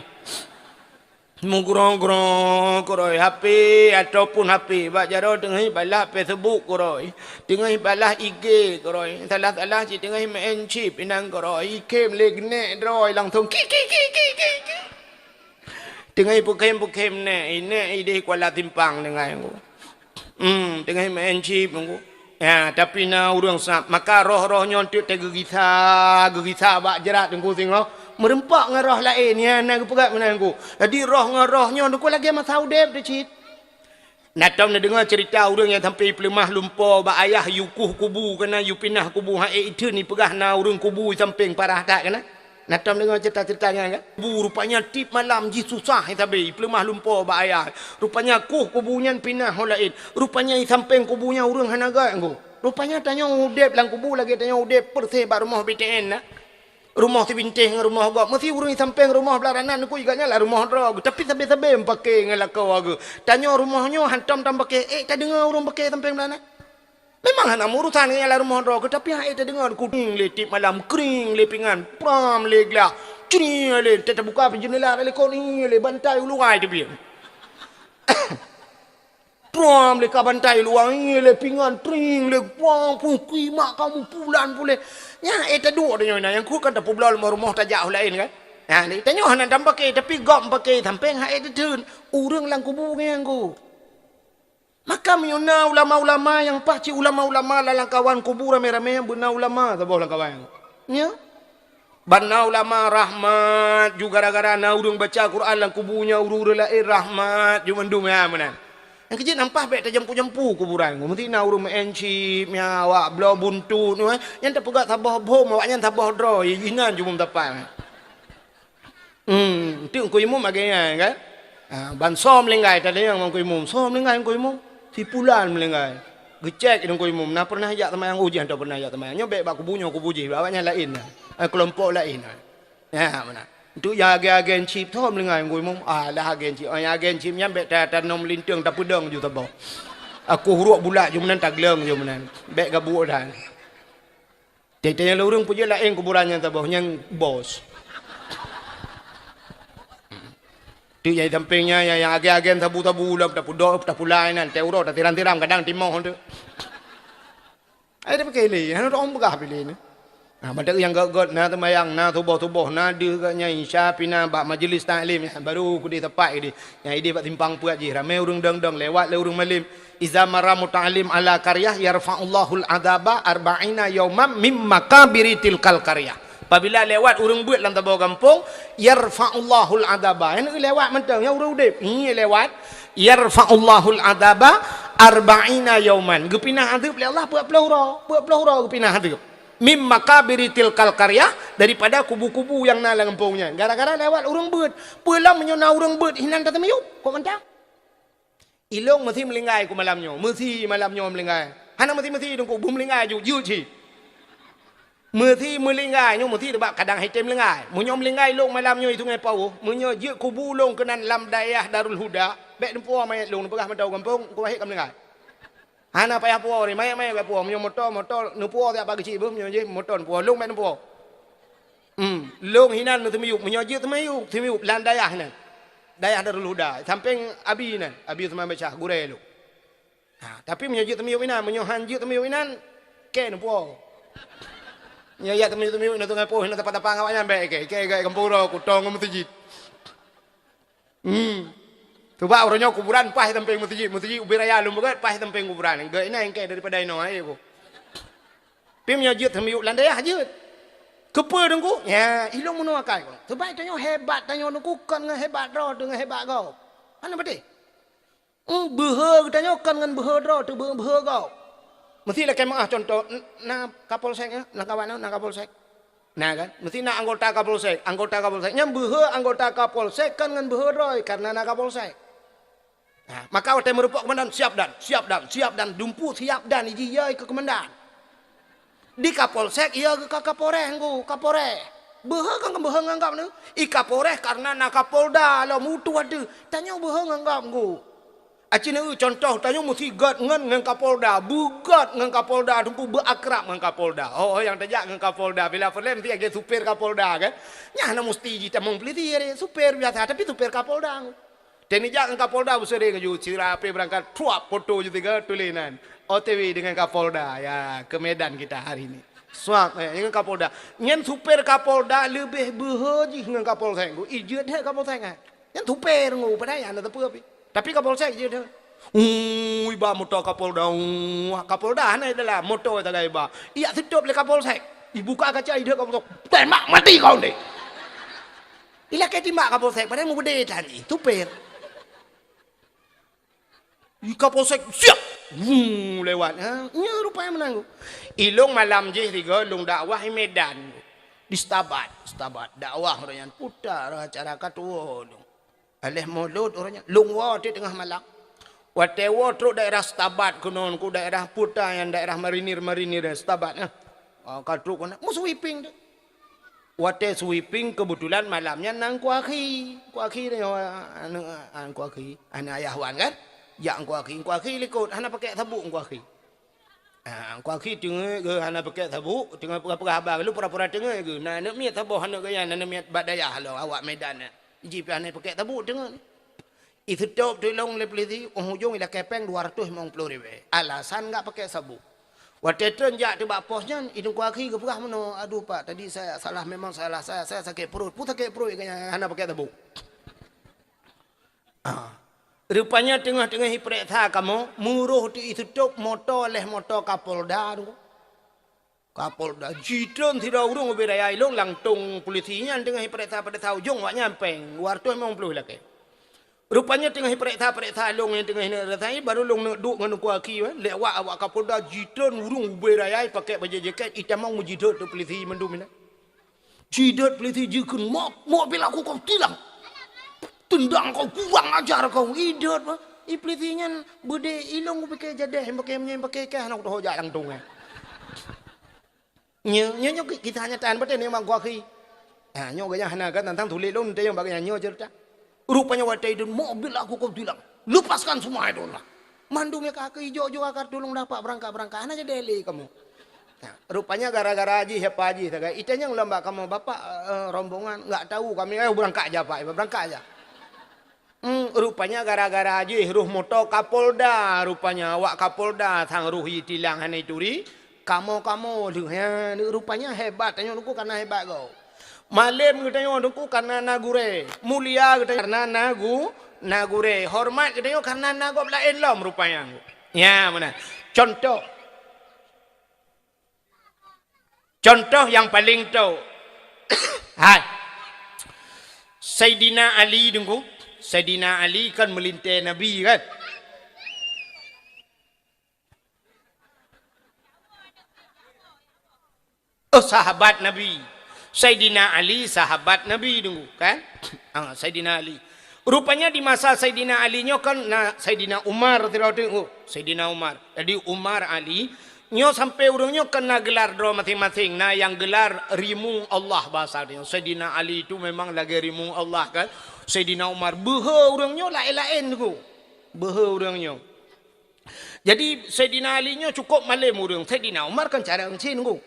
Meugroe-groe keudroe, H P ataupun H P, bak jaroe teungoh balah Facebook keudroe, teungoh balah I G keudroe, salah-salah cit teungoh main chip inan keudroe, ikhém lé geunek droe langsung ki, ki, ki. Teungoh peukhém-peukhém nèk, i nèk idéh Kuala Simpang teungoh. Hmm, teungoh main chip Teungku. Ya, tapi na ureueng sab, maka roh-roh nyoe teuk teugeugisa, geugisa bak jrat Teungku singoh. Meureumpok ngon roh laén, ya, na geupeugah meunan Teungku. Jadi roh ngon roh nyoe Teungku lagèe masa udép teuh cit. Na tom neudeungoe ceurita ureueng nyang sampoe ipeuleumah lumpo bak ayah, yue kueh kubu, keunan yue pinah kubu, ha ék itheun ipeugah na ureueng kubu i sampéng parah that keunan. Na tom deungoe ceurita-ceurita nyan kan? Kubu rupanya tiep malam jih susah sabe, ipeuleumah lumpo bak ayah. Rupanya kueh kubu nyan pinah ho laén. Rupanya i sampéng kubu nyan ureueng hana göt Teungku. Rupanya tanyoe udép lam kubu lagèe tanyoe udép peureuseh bak rumoh B T N na. Rumoh sibintéh ngon rumoh gob. Meusi ureueng i sampéng rumoh blah ranan Teungku, i göt nyan lam rumoh droe geuh. Tapi sabe-sabe meupaké ngon lakoe geuh. Tanyoe rumoh nyoe hantom tameupake, ék tadeungoe ureueng pake sampéng blah nan. Memang hana meuurusan ngon nyang lam rumoh droe geuh, tapi han ék tadeungoe Teungku, kring lé tiep malam, kring lé pingan, pram lé glah, cri lé, ta-, tabuka pih jeundela, ta likot, ih lé bantai u luwa teubiet. Pram lé ka bantai u luwa, ih lé pingan, tring lé, pram, puih, kui mak kamoe pulan puléh. Nyan ék taduek tanyoe na, nyang kheun kan tapeubloe rumoh-rumoh tajak u laén kan. Nah, tanyoe hana tameupake, tapi gob meupake sampéng han ék tatheun. Ureueng lam kubu nyan Teungku. Maka meunyoe na ulama-ulama nyang paih cit ulama-ulama lam lamkawan kubu ramé-ramé, beuna ulama saboh lamkawan. Nyo. Ban na ulama rahmat ju gara-gara na ureueng baca Quran lam kubu nyan, ureueng-ureueng laén rahmat ju mandum, nyan meunan. Nyang keujeuet nyan paih bèk tajampu-jampu kuburan. Meusti na ureueng main chip, nyan awak bloe buntut, nyan tapeugah saboh bom, awak nyan saboh droe, inan ju meusapat. Hmm, enteuk Teungku Imum lagèe nyan kan? Ha, ban soe meuninggai, tadeungoe ngon Teungku Imum, soe meuninggai Teungku Imum? Si pulan meuninggai. Geucék Teungku Imum, na pernah jak seumayang? Oh, jih hana pernah jak seumayang. Nyoe bèk bak kubu nyoe, kubu jih, bak awak nyan laén nyan. Ha, keulompok laén nyan. Ha, meunan. Enteuk nyang agen-agen chip, soe meuninggai Teungku Imum? Alah agen chip. Oh, nyang agen chip nyan bèk ta-, tanom linteung, tapeudong ju saboh. Aku huruk bulak jeuem nan, tagleueng jeuem nan. Bèk gabuek dan. Teuntèe nyang lôn ureueng peujeuet laén kuburan nyang saboh, nyang bos. Tu nyang di sampéng nyan, nyang, nyang agen-agen sabu-sabu lom, tapudok, tapulai nan, teuh uroe, tatiram-tiram, kadang timoh tu. Ai tapike lé, hana taom peugah pi lé ni. Ha, mantong nyang gèt-gèt, na seumayang, na suboh-suboh, na deuh gèt nyan, isya pih na bak majeulis taklim, nyan baru keudéh teumpat keudéh. Nyan idéh bak simpang peuet jih, ramé ureueng dong-dong, lewat lé ureueng malém. Iza marra muta'allim ala qaryah yarfa'ullahul adzaba arba'ina yauman mim makabiri tilkal qaryah. Apabila lewat ureueng beuet lam saboh gampông, yarfa'ullahul adzaba. Nyan lewat mantong, nyan ureueng udép. Nyan lewat, yarfa'ullahul adzaba arba'ina yauman. Geupinah adeueb lé Allah peuet ploh uroe. Peuet ploh uroe geupinah adeueb. Mim makabiri tilkal qaryah, daripada kubu-kubu nyang na lam gampông nyan. Gara-gara lewat ureueng beuet. Peue lom meunyoe na ureueng beuet, hinan tateumiyueb. Kok mantong? Ilôn meusi meulinggai ku malam nyoe, meusi malam nyoe meulinggai. Hana meusi-meusi Teungku, beumeulinggai ju, jeuet cit. Meusi meulinggai nyoe, meusi teubak kadang hai tem meulinggai. Meunyoe meulinggai lôn malam nyoe di Sungai Pauh, meunyoe jeuet kubu lôn keunan lam dayah Darul Huda, bèk neupuwoe manyèt lôn, neupeugah mantong gampông, ku wahé ka meulinggai. Hana payah puwoe, manyèt-manyèt bèk puwoe. Meunyoe moto, moto neupuwoe siat bak geuchik beuh, meunyoe jih moto neupuwoe, lôn bèk neupuwoe. Hmm, lôn hinan teumiyueb, meunyoe jeuet teumiyueb, teumiyueb lam dayah nyan. Dayah Darul Huda, sampéng Abi nyan, Abi Usman Basyah, gurèe lôn. Ha, tapi meunyoe jeuet teumiyueb inan, meunyoe han jeuet teumiyueb inan, kèe neupuwoe. Nyoe jak teumiyueb-teumiyueb inan Sungai Poh, inan tapa-tapa ngon awaknyan bèk kèe, kèe gèt gampông uroe, kutong ngon meuseujid. Hmm. Sabab uroe nyoe kuburan paih sampéng meuseujid, meuseujid ubé raya lôn beugèt paih sampéng kuburan. Gèt inan kèe daripada inoe, hai ku. Pi meunyoe jeuet teumiyueb lam dayah jeuet. Keupeue Teungku? Nya, ilôn meunoe akai ku. Sabab tanyoe hebat tanyoe Teungku kon ngon hebat droe, deungon hebat gob. Hana beutôi. Hmm, beuhe geutanyoe kon ngon beuhe droe, teubeuhe beuhe gob. Meusti lakèe meu'ah cuntoh, n-, na Kapolsek, eh, lam kawan na Kapolsek. Na kan? Meusti na anggota Kapolsek, anggota Kapolsek. Nyan beuhe anggota Kapolsek kon ngon beuhe droe, karena na Kapolsek. Nah, maka watèe meurumpok keumandan, siap dan, siap dan, siap dan, dumpeue siap dan, iji yai keu keumandan. Di Kapolsek, iya geuh ka Kapolres ngku, Kapolres. Beuhe kan beuhe ngon gob nyoe? I Kapolres karena na Kapolda lom utoh ateueh. Tanyoe beuhe ngon gob ngku. Aci neu cuntoh, tanyoe meusti gèt ngon, ngon Kapolda. Beugèt ngon Kapolda, teungku beuakrab ngon Kapolda. Oh, nyang tajak ngon Kapolda. Bila filem ti lagèe supir Kapolda kan. Nyan hana meusti jitamong polisi, supir biasa, tapi supir Kapolda. Teunijak ngon Kapolda beuseuring laju, sira pih beurangkat, truap, foto ju tiga, tuléh nan, O T W dengan Kapolda, ya, ke Medan kita hari ini. Suap, eh, dengan Kapolda. Nyan supir Kapolda leubeh beuhe jih ngon Kapolsek. Ijeuet that Kapolsek, eh. Nyan supir ngu, padahai hana teupeu pih. Tapi Kapolsek jeuet that. Ui, ba moto Kapolda, ui, Kapolda hana dalam, moto sagai ba. Ijak seutop lé Kapolsek. Ibuka kaca, ideuh Kapolsek. Tembak mati kau ni. Ilakèe timbak Kapolsek, padahai meubeudé that jih, supir. I Kapolsek, siap! Wuu, lewat. Ha? Nyoe rupanya meunan. Ilôn malam jih tiga, lôn dakwah di Medan. Di Setabat, Setabat. Dakwah uroe nyan puta acara ka tuwoe lôn. Aléh mulod uroe nyan, lôn woe teuk teungoh malam. Watèe woe trok daerah Setabat keunoe, ku daerah puta nyang daerah marinir-marinir Setabat, eh. Oh, ka trok keunoe, meusweeping teuk. Watèe sweeping, keubeutulan malam nyan na Teungku Akhi. Teungku Akhi nyoe, aneuk, ah, Teungku Akhi, aneuk Ayah Wan kan? Jak Teungku Akhi, Teungku Akhi likot, hana pakèk sabuk Teungku Akhi. Ah, Teungku Akhi teungeut geuh hana pakèk sabuk, teungoh peugah-peugah haba, lôn pura-pura teungeut geuh. Na aneuk miet saboh aneuk geuh nyan, aneuk miet bak dayah lom, awak Medan nyan. Jih pih hana pakèk sabuk teungeut. Iseutop teuk lôn lé polisi, óh ujong ilakèe pèng dua ratus limong ploh ribèe. Alasan gak pakèk sabuk. Watèe treun jak teuk bak pos nyan, i Teungku Akhi geupeugah meunoe, "Aduh Pak, tadi saya salah, memang salah saya, saya sakét pruet." Peue sakét pruet, geuh nyan hana pakèk sabuk. Ah. Rupanya teungoh-teungoh ipareksa kamoe, meuroh teuk iseutop moto lé moto Kapolda tu. Kapolda jitreun sidroe ureueng ubé raya ilôn, langsong polisi nyan teungoh ipareksa-pareksa ujong awaknyan pèng dua ratus limong ploh lakèe. Rupanya teungoh ipareksa-pareksa lôn nyang teungoh ineuk rasai, baru lôn neuk duek ngon Teungku Akhi, eh. Lewat awak Kapolda jitreun ureueng ubé raya ipakèk bajèe jakét, itamong meujidot teuk polisi mandum inan. Jidot polisi jikheun, "Mok, mok bila aku kau tilang. Tendang kau, kurang ajar kau." Idot, bah. I polisi nyan beudé ilôn kupike jadeh, pakèk meunyan pakèk kah, hana kutoh jak langsong, eh. Nyoe, nyoe, nyoe kisah nyata, beutôi nyoe mak gua khi. Ha, nyoe geuh nyan hana kan tantang tuléh lôn teuh bak geuh nyan nyoe ceurita. Rupanya watèe idot, "Mok bila aku kau tilang. Lepaskan semua itu lah." Mandum nyang ka keu ijok-jok ka tulông dapat beurangkat-beurangkat. Hana jadi lé kamoe. Nah, rupanya gara-gara jih, siapa jih sagai. Itanyong lom bak kamoe, "Bapak, eh, rombongan?" "Enggak tahu kami." "Eh, beurangkat aja, Pak." Beurangkat aja. Hmm, rupanya gara-gara jih roh moto Kapolda. Rupanya awak Kapolda sang roh jitilang hana ituri. Kamoe-kamoe lheueh. Ya, rupanya hebat. Tanyoe Teungku karena hebat gob. Malém geutanyoe Teungku karena na gurée. Mulia geutanyoe karena na gu-, na gurée. Hormat geutanyoe karena na gob laén lom rupanya. Ya, meunan. Contoh. Contoh nyang paleng tok. Hai. Saidina Ali Teungku. Saidina Ali kan meulintée Nabi kan? Oh, sahabat Nabi. Saidina Ali sahabat Nabi Teungku kan? Ah, Saidina Ali. Rupanya di masa Saidina Ali nyoe kan na Saidina Umar sidroe teuk, oh, Saidina Umar. Jadi Umar, Ali, nyoe sampai ureuëng nyoe kan na gelar droe maséng-maséng. Na nyang gelar rimueng Allah bahasa nyoe. Saidina Ali itu memang lagée rimueng Allah kan. Saidina Umar, beuhe ureuëng nyoe laén-laén Teungku. Beuhe ureuëng nyoe. Jadi Saidina Ali nyoe cukup malém ureuëng. Saidina Umar kan carông cit Teungku.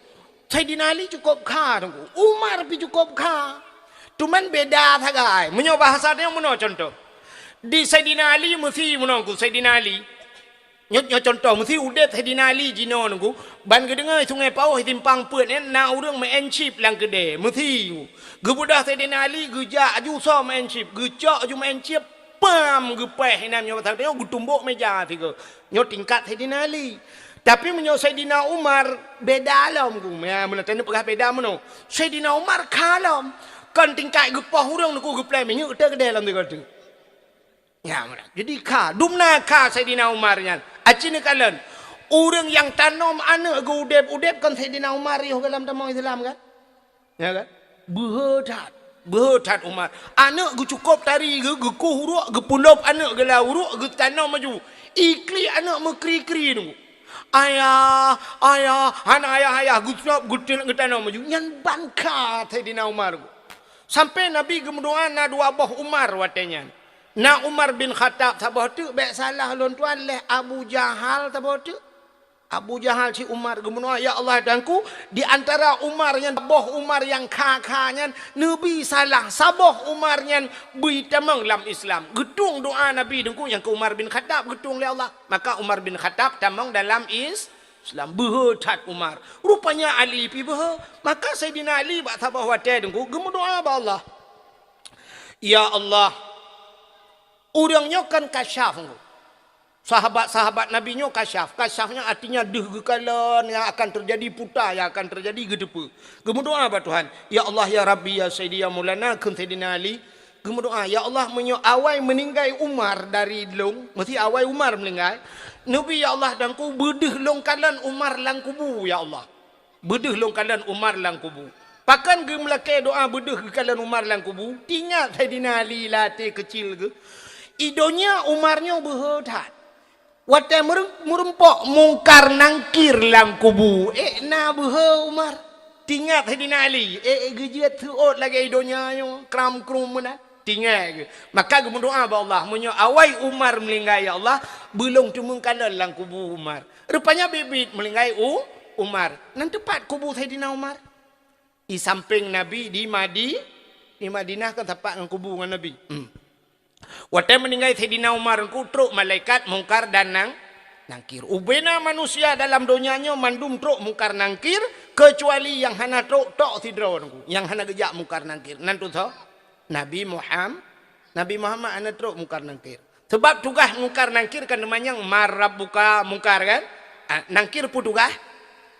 Saidina Ali cukup kha Teungku. Umar pih cukup kha. Cuman beda sagai. Meunyoe bahasa nyoe meunoe contoh. Di Saidina Ali meusi meunoe Teungku, Saidina Ali. Nyoe, nyoe contoh, meusi udeb Saidina Ali jinoe Teungku. Ban geudeungoe Sungai Pauh simpang peuet nyan na ureuëng meu'en chip lam keudée. Meusi. Geubeudôh Saidina Ali geujak aju soe meu'en chip. Geucok aju meu'en chip. Pam! Geupéh inan nyoe, geutumbok meja sigoe. Nyoe tingkat Saidina Ali. Tapi meunyoe Saidina Umar, beda lom Teungku. Ya, meunan tapeugah beda meunoe. Saidina Umar kha lom. Kon tingkat geupoh ureuëng Teungku geuplai minyeuk teuh keudeh lom sigoe teuk. Ya, meunan. Jadi kha, dumna kha Saidina Umar nyan. Aci neukalon. Ureuëng nyang tanom aneuëk geuudeb-udeb kon Saidina Umar yoh goh lom tamong Islam kan? Ya kan? Beuhe that. Beuhe that Umar. Aneuëk geucukôb tari geu-, geukueh uruek, geupeulop aneuëk geulah uruek, geutanom aju. Iklik aneuëk meukri-kri Teungku. "Ayah, ayah," hana ayah-ayah, geucukôb geuti-, geutanom aju. Nyan ban kha Saidina Umar. Sampai Nabi geumeudoá na dua boh Umar watée nyan. Na Umar bin Khattab saboh teuk, bék salah lôn tuan, lheueh Abu Jahal saboh teuk. Abu Jahal cit Umar geumeudoá, "Ya Allah Tuhanku, di antara Umar nyan, boh Umar nyang kha-kha nyan, neubi salah, saboh Umar nyan bri tamong lam Islam." Geutueng doá Nabi Teungku nyang keu Umar bin Khattab geutueng lé Allah. Maka Umar bin Khattab tamong dalam Is-, Islam. Beuhe that Umar. Rupanya Ali pih beuhe. Maka Saidina Ali bak saboh watée Teungku geumeudoá bak Allah. "Ya Allah, ureuëng nyoe kan kasyaf Teungku." Sahabat-sahabat Nabi nyoe kasyaf. Kasyaf nyan artinya deuh geukalon nyang akan teujadi, puta nyang akan teujadi geuteupeue. Geumeudoá bak Tuhan, "Ya Allah, ya Rabbi, ya Sayyidi, ya Maulana," kheun Saidina Ali. Geumeudoá, "Ya Allah, meunyoe awai meuninggai Umar dari lôn," meusti awai Umar meuninggai, "neubi, ya Allah, dan ku beudeuh lôn kalon Umar lam kubu, ya Allah." Beudeuh lôn kalon Umar lam kubu. Pakon geumeulakée doá beudeuh geukalon Umar lam kubu? Teuingat Saidina Ali lam até keucil geuh. I donya Umar nyoe beuhe that. Watée meurem-, meureumpok Mungkar Nangkir lam kubu, ék na beuhe Umar. Teuingat Saidina Ali, ék geujeuet seuôt lagée i donya nyoe, kram-krum meunan. Teuingat geuh. Maka geumeudoá bak Allah, "Meunyoe awai Umar meuninggai, ya Allah, beulôn teumeung kalon lam kubu Umar." Rupanya biet-biet meuninggai U-, Umar. Nan teupat kubu Saidina Umar. Di sampéng Nabi di Madi-, di Madinah kan sapat ngon kubu ngon Nabi. Hmm. Watée meuninggai Saidina Umar Teungku, trok malaikat Mungkar dan Nang-, Nangkir. Ubena manusia dalam donya nyoe mandum trok Mungkar Nangkir, keucuali nyang hana trok tok sidroe Teungku, nyang hana geujak Mungkar Nangkir. Nan teuh soe? Nabi Muham-, Nabi Muhammad hana trok Mungkar Nangkir. Sabab tugaih Mungkar Nangkir kan teumanyong, "Man rabbuka?" Mungkar kan? Ah, Nangkir peue tugaih?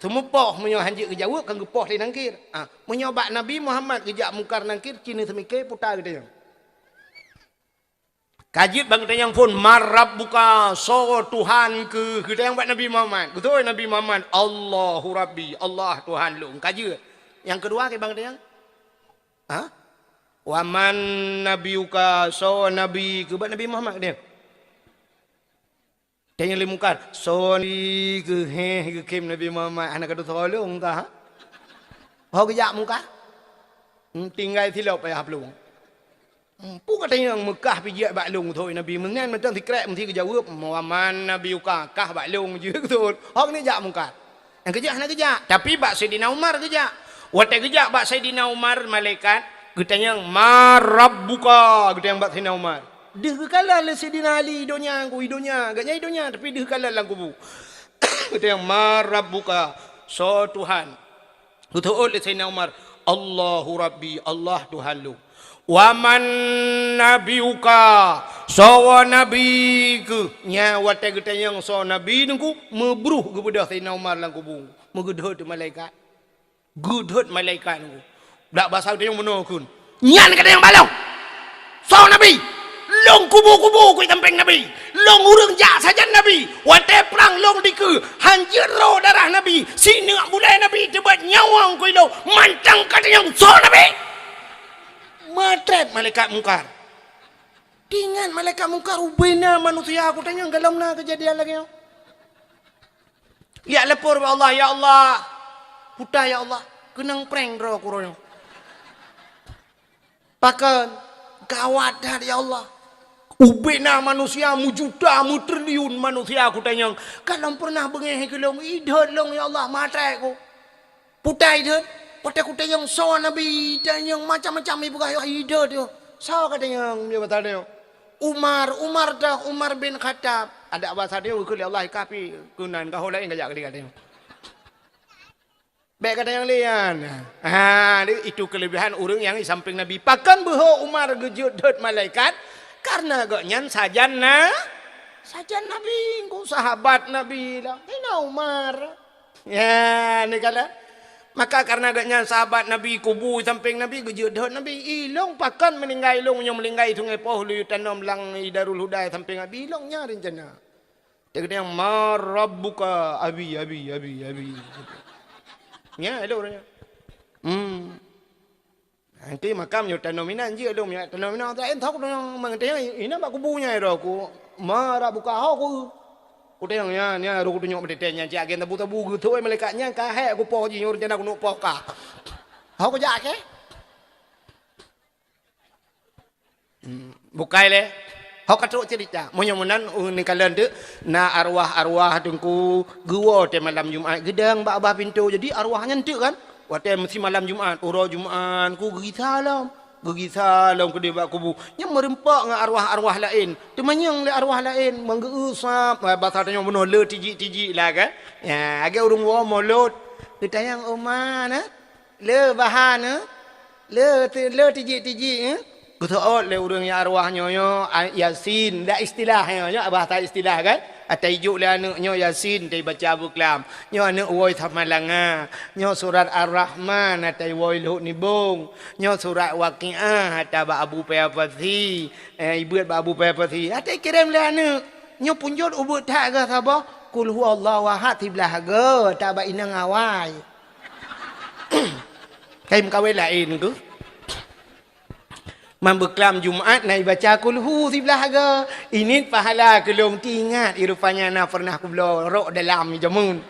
Teumeupoh, meunyoe hanjeuet geujaweueb kan geupoh lé Nangkir. Ah, meunyoe bak Nabi Muhammad geujak Mungkar Nangkir, ci neuseumiké puta geutanyoe. Ka jeuet ban geutanyoe phon, "Man rabbuka?" Soe Tuhan keuh? Geutanyoe bak Nabi Muhammad. Geutôi Nabi Muhammad, "Allahu Rabbi, Allah Tuhan lôn." Ka jeuet. Nyang keudua keu ban geutanyoe? Ha? "Wa man nabiyuka?" Soe nabi keuh bak Nabi Muhammad geutanyoe? Tanyong lé Mungkar, "Soe nabi keuh?" Heh, geukheun Nabi Muhammad, hana ka teusolong ka. Ho geujak Mungkar? Hmm, tinggai silop payah plueng. Peue ka tanyong Meukah pih jeuet bak lôn, thôn Nabi. Meunan mantong sikrek meusti geujaweueb, "Wa man nabiyuka?" Kah bak lôn jeuet, thôn. Hok ni jak Mungkar. Nyang keujak hana geujak. Tapi bak Saidina Umar geujak. Watée geujak bak Saidina Umar, malaikat geutanyong, "Ma rabbuka?" Geutanyong bak Saidina Umar. Deuh geukalon lé Saidina Ali, "I donya, ku i donya." Gobnyan i donya, tapi deuh kalon lam kubu. Geutanyong, "Ma rabbuka?" Soe Tuhan? Geuteuôt lé Saidina Umar, "Allahu Rabbi, Allah Tuhan lôn." "Wa man nabiyuka?" Soe nabi keuh? Nyan watée geutanyong soe nabi teungku, meubruh geubeudôh Saidina Umar lam kubu. Meugeudhôt malaikat. Geudhôt malaikat teungku. Dak basa geutanyong bunoe kheun. Nyan ka tanyong bak lôn. Soe nabi? Lôn kubu-kubu kui sampéng nabi. Lôn ureuëng jak sajan nabi. Watée prang lôn dikeue, hanjeuet ro darah nabi. Sineuk bulée nabi teubat nyawöng kui lôn. Mantong ka tanyong soe nabi? Meutrép malaikat Mungkar. Teuingat malaikat Mungkar, ubena manusia ku tanyong galom na keujadian lagée nyoe. Jak lapor bak Allah, "Ya Allah, puta ya Allah, keunong prang droe ku roh nyoe." Pakon? Gawat that ya Allah. Ubena manusia meujuta, meutriliun manusia ku tanyong. Galom pernah beungéh keu lôn, idhôt lôn ya Allah, maté ku. Puta idhôt, watée ku tanyong soe nabi, tanyong macam-macam ipeugah idhôt. Soe ka tanyong, dia basa tanyong. Umar, Umar dah, Umar bin Khattab. Adak basa tanyong geukheun lé Allah, "Kapi keunan, ka ho laén ka jak keudéh," ka tanyong. Bék ka tanyong lé nyan. Ha, itu kelebihan ureuëng nyang di sampéng Nabi. Pakon beuho Umar geujeuet dhôt malaikat? Karena gobnyan sajan na, sajan Nabi, engko sahabat Nabi lah. Saidina Umar. Ya, ni kala. Maka karena gobnyan sahabat Nabi, kubu sampéng Nabi, geujeuet dhôt Nabi. "I lôn pakon meuninggai lôn, nyoe meuninggai Sungai Poh, lôn tanom lam Darul Huda sampéng Nabi, i lôn nyan rencana." Dia kata, "Ma rabbuka?" "Abi, abi, abi, abi." Ya, elok dia. Hmm. Nanti makam nyoe tanom inan jih, elok minyak tanom inan. Tak entok dong mengerti, inan bak kubu nyan dah aku. "Ma rabbuka?" Ho ku. Ku tengok nyan, nyan roh ku tunyok meuteten nyan, cit agen tabu-tabu geuthôi malaikat nyan, ka hék ku poh jih, nyoe rencana ku nuk poh ka. Ho ku jak ke? Hmm, bukai lé. Ho ka trok cerita. Meunyoe meunan, uh, neukalon teuk, na arwah-arwah teungku geuwoe teuh malam Jumat geudong bak babah pintoe. Jadi arwah nyan teuk kan? Watée meusi malam Jumat, uroe Jumat ku geugisa lom. Geugisa lom keudeh bak kubu. Nyan meureumpok ngon arwah-arwah laén. Teumanyong lé arwah laén, meugeu-eu sab, basa tanyoe bunoe le tijik-tijik lah kan. Ya, lagée ureuëng woe mulod. Geutanyong, "Oma na?" Le bahan, eh? Le ti-, le tijik-tijik, eh? Geuteuôt lé ureuëng nyang arwah nyoe, nyoe, a, Yasin. Dak istilah nyoe, nyoe bahasa istilah kan? Ata ijok lé aneuëk nyoe Yasin, ta ibaca buklam. Nyoe aneuëk woe Samalanga. Nyoe surat Ar-Rahman, ata iwoe Luhut Nibong. Nyoe surat Waqiah, ata bak Abu Paya Pasi. Eh, ibeuet bak Abu Paya Pasi. Ata ikirém lé aneuëk. Nyoe punjot ubeuet that geuh saboh. Qul huwallahu ahad siblah goe, ata bak inong awai. Kai meukawen laén keuh. Man beuklam Jumat na ibaca kulhu siblah goe. Init pahala keu lôn teuingat, i rupanya na pernah kubloe rok dalam jameun.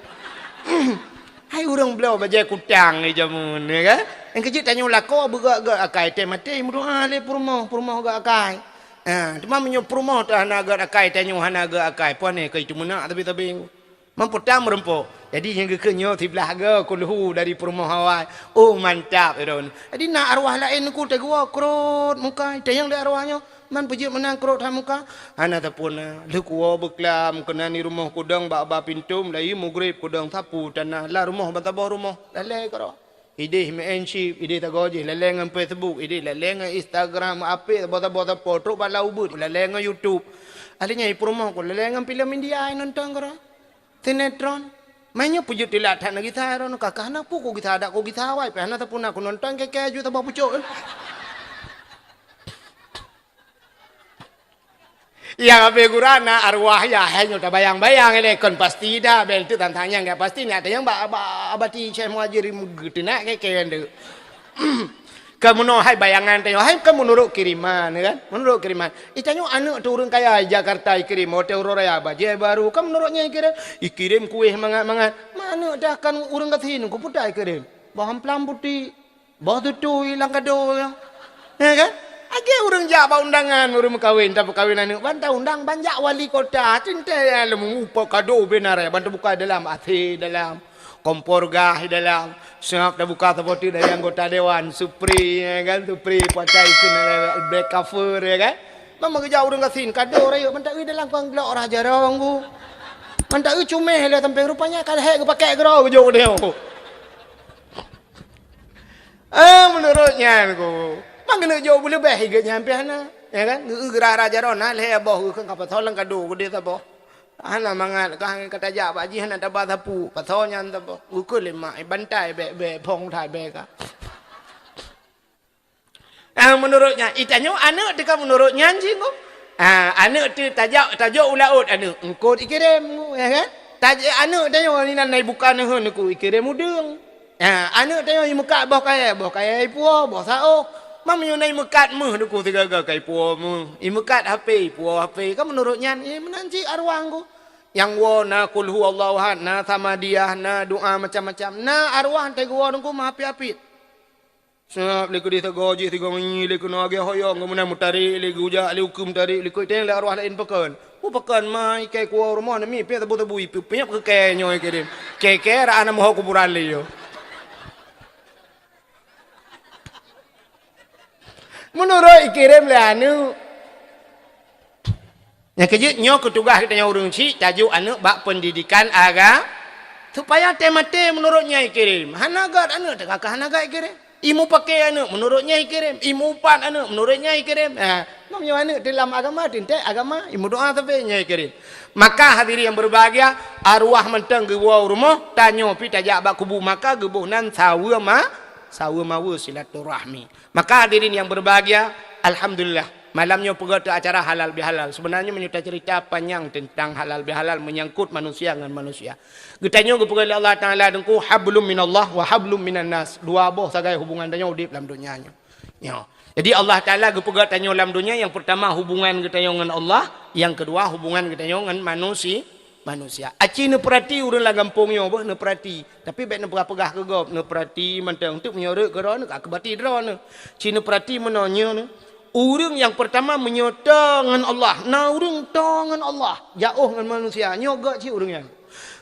Hai ureuëng bloe bajée kutang i jameun, ya kan? Nyang keujeuet tanyoe lakoe beugét-gét akai, tém até meudoa lé peurumoh, peurumoh gét akai. Ha, teuma meunyoe peurumoh teuh hana gét akai, tanyoe hana gét akai, pane keu itu meunak tabi-tabi. Mampu tam meureumpok. Jadi, nyang geukheun nyoe siblah goe kulhu dari peurumoh awai. Oh, mantap, Iron. Jadi, na arwah laén ku teugeuwoe krot muka, tanyong lé arwah nyoe, "Man peujeuet meunan krot that muka?" "Hana sapeue na. Lheueh kuwoe beuklam, keunan di rumoh kudong bak ba pintoe, meulayeue mugreb kudong sapu tanah. Lam rumoh ban saboh rumoh. Lalée keudroe. Idéh main chip, idéh sagoe jih, lalée ngon Facebook, idéh lalée ngon Instagram, apek saboh-saboh sapo, trok bak lam ubeut, lalée ngon YouTube. Ahli nyan i peurumoh ku, lalée ngon filem India, nonton keudroe." Sinetron. Meunyoe peujeuet teulat that neugisa droeneuh, ka, ka hana peue kugisa, dak kugisa awai pih hana sapeue na kunonton, keu-keu aju saboh pucok. Nyang habéh gura na arwah yah, hai nyoe tabayang-bayang ilée kon pasti dah, bel teuk tantang nyang gak pasti, nyak tanyong bak, bak abati Syekh Muhajir geuteunak keu-keu deuk. Ka meunoe hai bayangan tanyoe, hai ka meunurot kiriman, ya kan? Meunurot kiriman. I tanyoe aneuëk teuh ureuëng kaya i Jakarta ikirém, hotel Royal, bajée baru, ka meunurot nyan ikirém, ikirém kueh mangat-mangat. Ma aneuëk teuh kan ureuëng gasien, ku peue ta ikirém? Boh amplam putéh, boh tutui lam kado, ya. Ya kan? Lagèe ureueng jak bak undangan, ureueng meukawen, tapeukawen aneuk, ban taundang, ban jak wali kota, teuntèe lom, upah kado beu na raya, ban tabuka dalam, A C dalam, kompor gas dalam, seungab tabuka saboh teuk dari anggota dewan, supri, ya kan, supri, pakai keu black cover, ya kan. Memang geujak ureueng gasien, kado rayeuk, ban taeu dalam kon glok rah jarong ku. Ban taeu cumeh lé sampéng, rupanya ka lhèe geupakék keudroe geujok deh. Ah, meunurot nyan ku. Mang keuneuk jok beuleubeh i geuh nyan pih hana. Ya kan? Geu-, geura raja droe na lhèe boh geukheun ka pasoe lam kado geudeh saboh. Hana mangat ka, ka tajak bak jih hana taba sapeue. Pasoe nyan saboh. Geukheun lé mak, eh, bantai bèk-bèk, phôn that bèk ka. Ah, meunurot nyan, i tanyoe aneuk teuka meunurot nyan cit ku. Ah, aneuk teu tajak, tajok u laôt aneuk, eungkôt ikirém ku, ya kan? Taj-, aneuk tanyoe inan na ibuka neuheun ku, ikirém udeueng. Ha, aneuk tanyoe imeukat boh kayèe, boh kayèe ipuwoe, boh saôh. Meunyoe na imeukat méuh neuku sigaga ka ipuwoe méuh. Imeukat H P, ipuwoe H P. Kan meunurot nyan, eh, meunan cit arwah ku. Nyang woe na Qul Huwallahu Ahad, na Samadiyah, na doa macam-macam. Na arwah teuka geuwoe neuku meuhapit-hapit. Seungab lé keudeh sagoe jih sigoe ngieng lé keunoe agèe hoyong, geuh meunan meutarek lé geujak lé ukeue meutarek lé keu iteng lé arwah laén pakon. Pakon ma ikai kuwoe rumoh nami pih sabu-sabu ipiep-piep keu kèe nyoe ikirém. Kèe-kèe raan meuho kuburan lé yo. Meunurot ikirém lé aneuk. Nyang keujeuet nyoe keu tugaih geutanyoe ureueng chik tajok aneuk bak peundidikan aga-, supaya teumaté meunurot nyan ikirém. Hana gèt aneuk teuka ka hana gèt ikirém. Imeupaké aneuk meunurot nyan ikirém, imeuupat aneuk meunurot nyan ikirém. Ha, meunyoe aneuk teulam agama, teuntèe agama, imeudoa sabe nyan ikirém. Maka hadirin yang berbahagia, arwah mantong geuwoe u rumoh, tanyoe pih tajak bak kubu maka geuboh nan saweue ma-, saweue maweue silaturahmi. Maka hadirin yang berbahagia, alhamdulillah, malam nyoe peugah teu acara halal bihalal. Sebenarnya meunyoe tacerita panyang tentang halal bihalal menyangkut manusia ngon manusia. Geutanyoe geupeugah lé Allah Taala teungku, "Hablum minallah wa hablum minan nas." Dua boh sagai hubungan tanyoe udép lam donya nyoe. Nyoe. Jadi Allah Taala geupeugah tanyoe lam donya, yang pertama hubungan geutanyoe ngon Allah, yang kedua hubungan geutanyoe ngon manusi-, manusia. Aci neupeurati ureueng lam gampông nyoe boh neupeurati. Tapi bèk neupeugah-peugah keu gob, neupeurati mantong. Untuk meunyoe rhot keu droeneuh, ka keubati droeneuh. Ci neupeurati meunoe nyoe nyoe. Ureueng nyang peurtama meunyoe toe ngon Allah. Na ureueng toe ngon Allah, jaoh ngon manusia. Nyoe gèt cit ureueng nyan.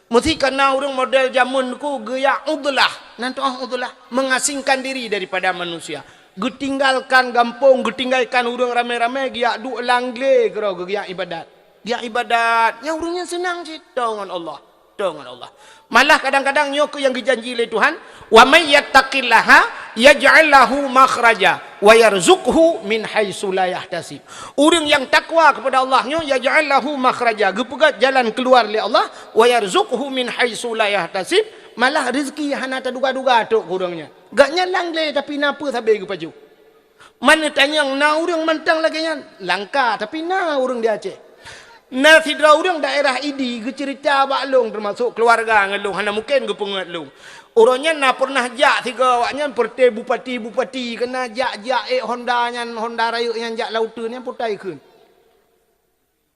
Meusti ka na ureueng model jameun ku geujak uzlah. Nan tu'oh uzlah, mengasingkan diri daripada manusia. Geutinggalkan gampông, geutinggalkan ureueng ramé-ramé, geujak duek lam glé keudroe geujak ibadat. Geujak ibadat, nyang ureueng nyan seunang cit, toe ngon Allah. Toe ngon Allah. Malah kadang-kadang nyoe keuh nyang geujanji lé Tuhan, "Wa may yattaqillaha yaj'al lahu makhraja wa yarzuqhu min haitsu la yahtasib." Ureueng nyang takwa kepada Allah nyoe, "Yaj'al lahu makhraja," geupeugèt jalan keuluar lé Allah, "wa yarzuqhu min haitsu la yahtasib," malah rezeki hana taduga-duga trok keu ureueng nyan. Gobnyan lam glé tapi na peue sabe geupajoh. Man neutanyong na ureueng mantong lagèe nyan? Langka, tapi na ureueng di Aceh. Na sidroe ureueng daerah Idi geuceurita bak lôn, teumasok keuluwarga ngon lôn, hana mungken geupeungeut lôn. Uroe nyan na peureunah jak sigoe awaknyan, peureuté bupati-bupati, keunan jak-jak ék honda nyan, honda rayeuk nyan jak lam uteuen nyan, peue teuma ikheun.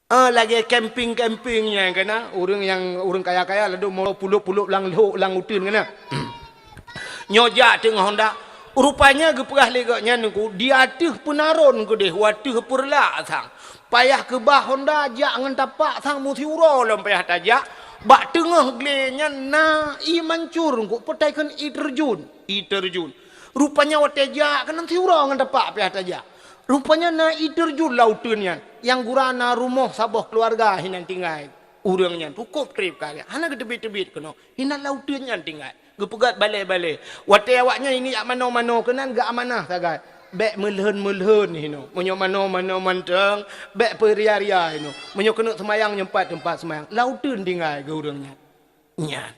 Ah, lagèe camping-camping nyan keunan, ureueng nyang, ureueng kaya-kaya ladôm mo pulop-pulop lam lhok, lam uteuen keunan. Nyoe jak teungoh honda, rupanya geupeugah lé gobnyan teungku, di ateueh peunaron keudeh, u ateueh peureulak sang. Payah keubah honda jak ngon tapak sang meusiuroe lom payah tajak, bak teungoh glé nyan na ie mancur teungku, peue teuma ikheun ie teurjun, ie teurjun. Rupanya watèe jak keunan siuroe ngon tapak payah tajak. Rupanya na ie teurjun lam uteuen nyan, nyang gura na rumoh saboh keuluwarga hinan tinggai. Ureueng nyan cukôp trép ka, hana geuteubiet-teubiet keunoe, hinan lam uteuen nyan tinggai. Geupeugèt balèe-balèe. Watèe awaknyan ini jak manoe-manoe keunan geuamanah sagai. Bèk meulhon-meulhon hinoe. Meunyoe manoe-manoe mantong, bèk peuria-ria hinoe. Meunyoe keuneuk seumayang nyoe pat teumpat seumayang. Lam uteuen tinggai geu ureueng nyan. Nyan.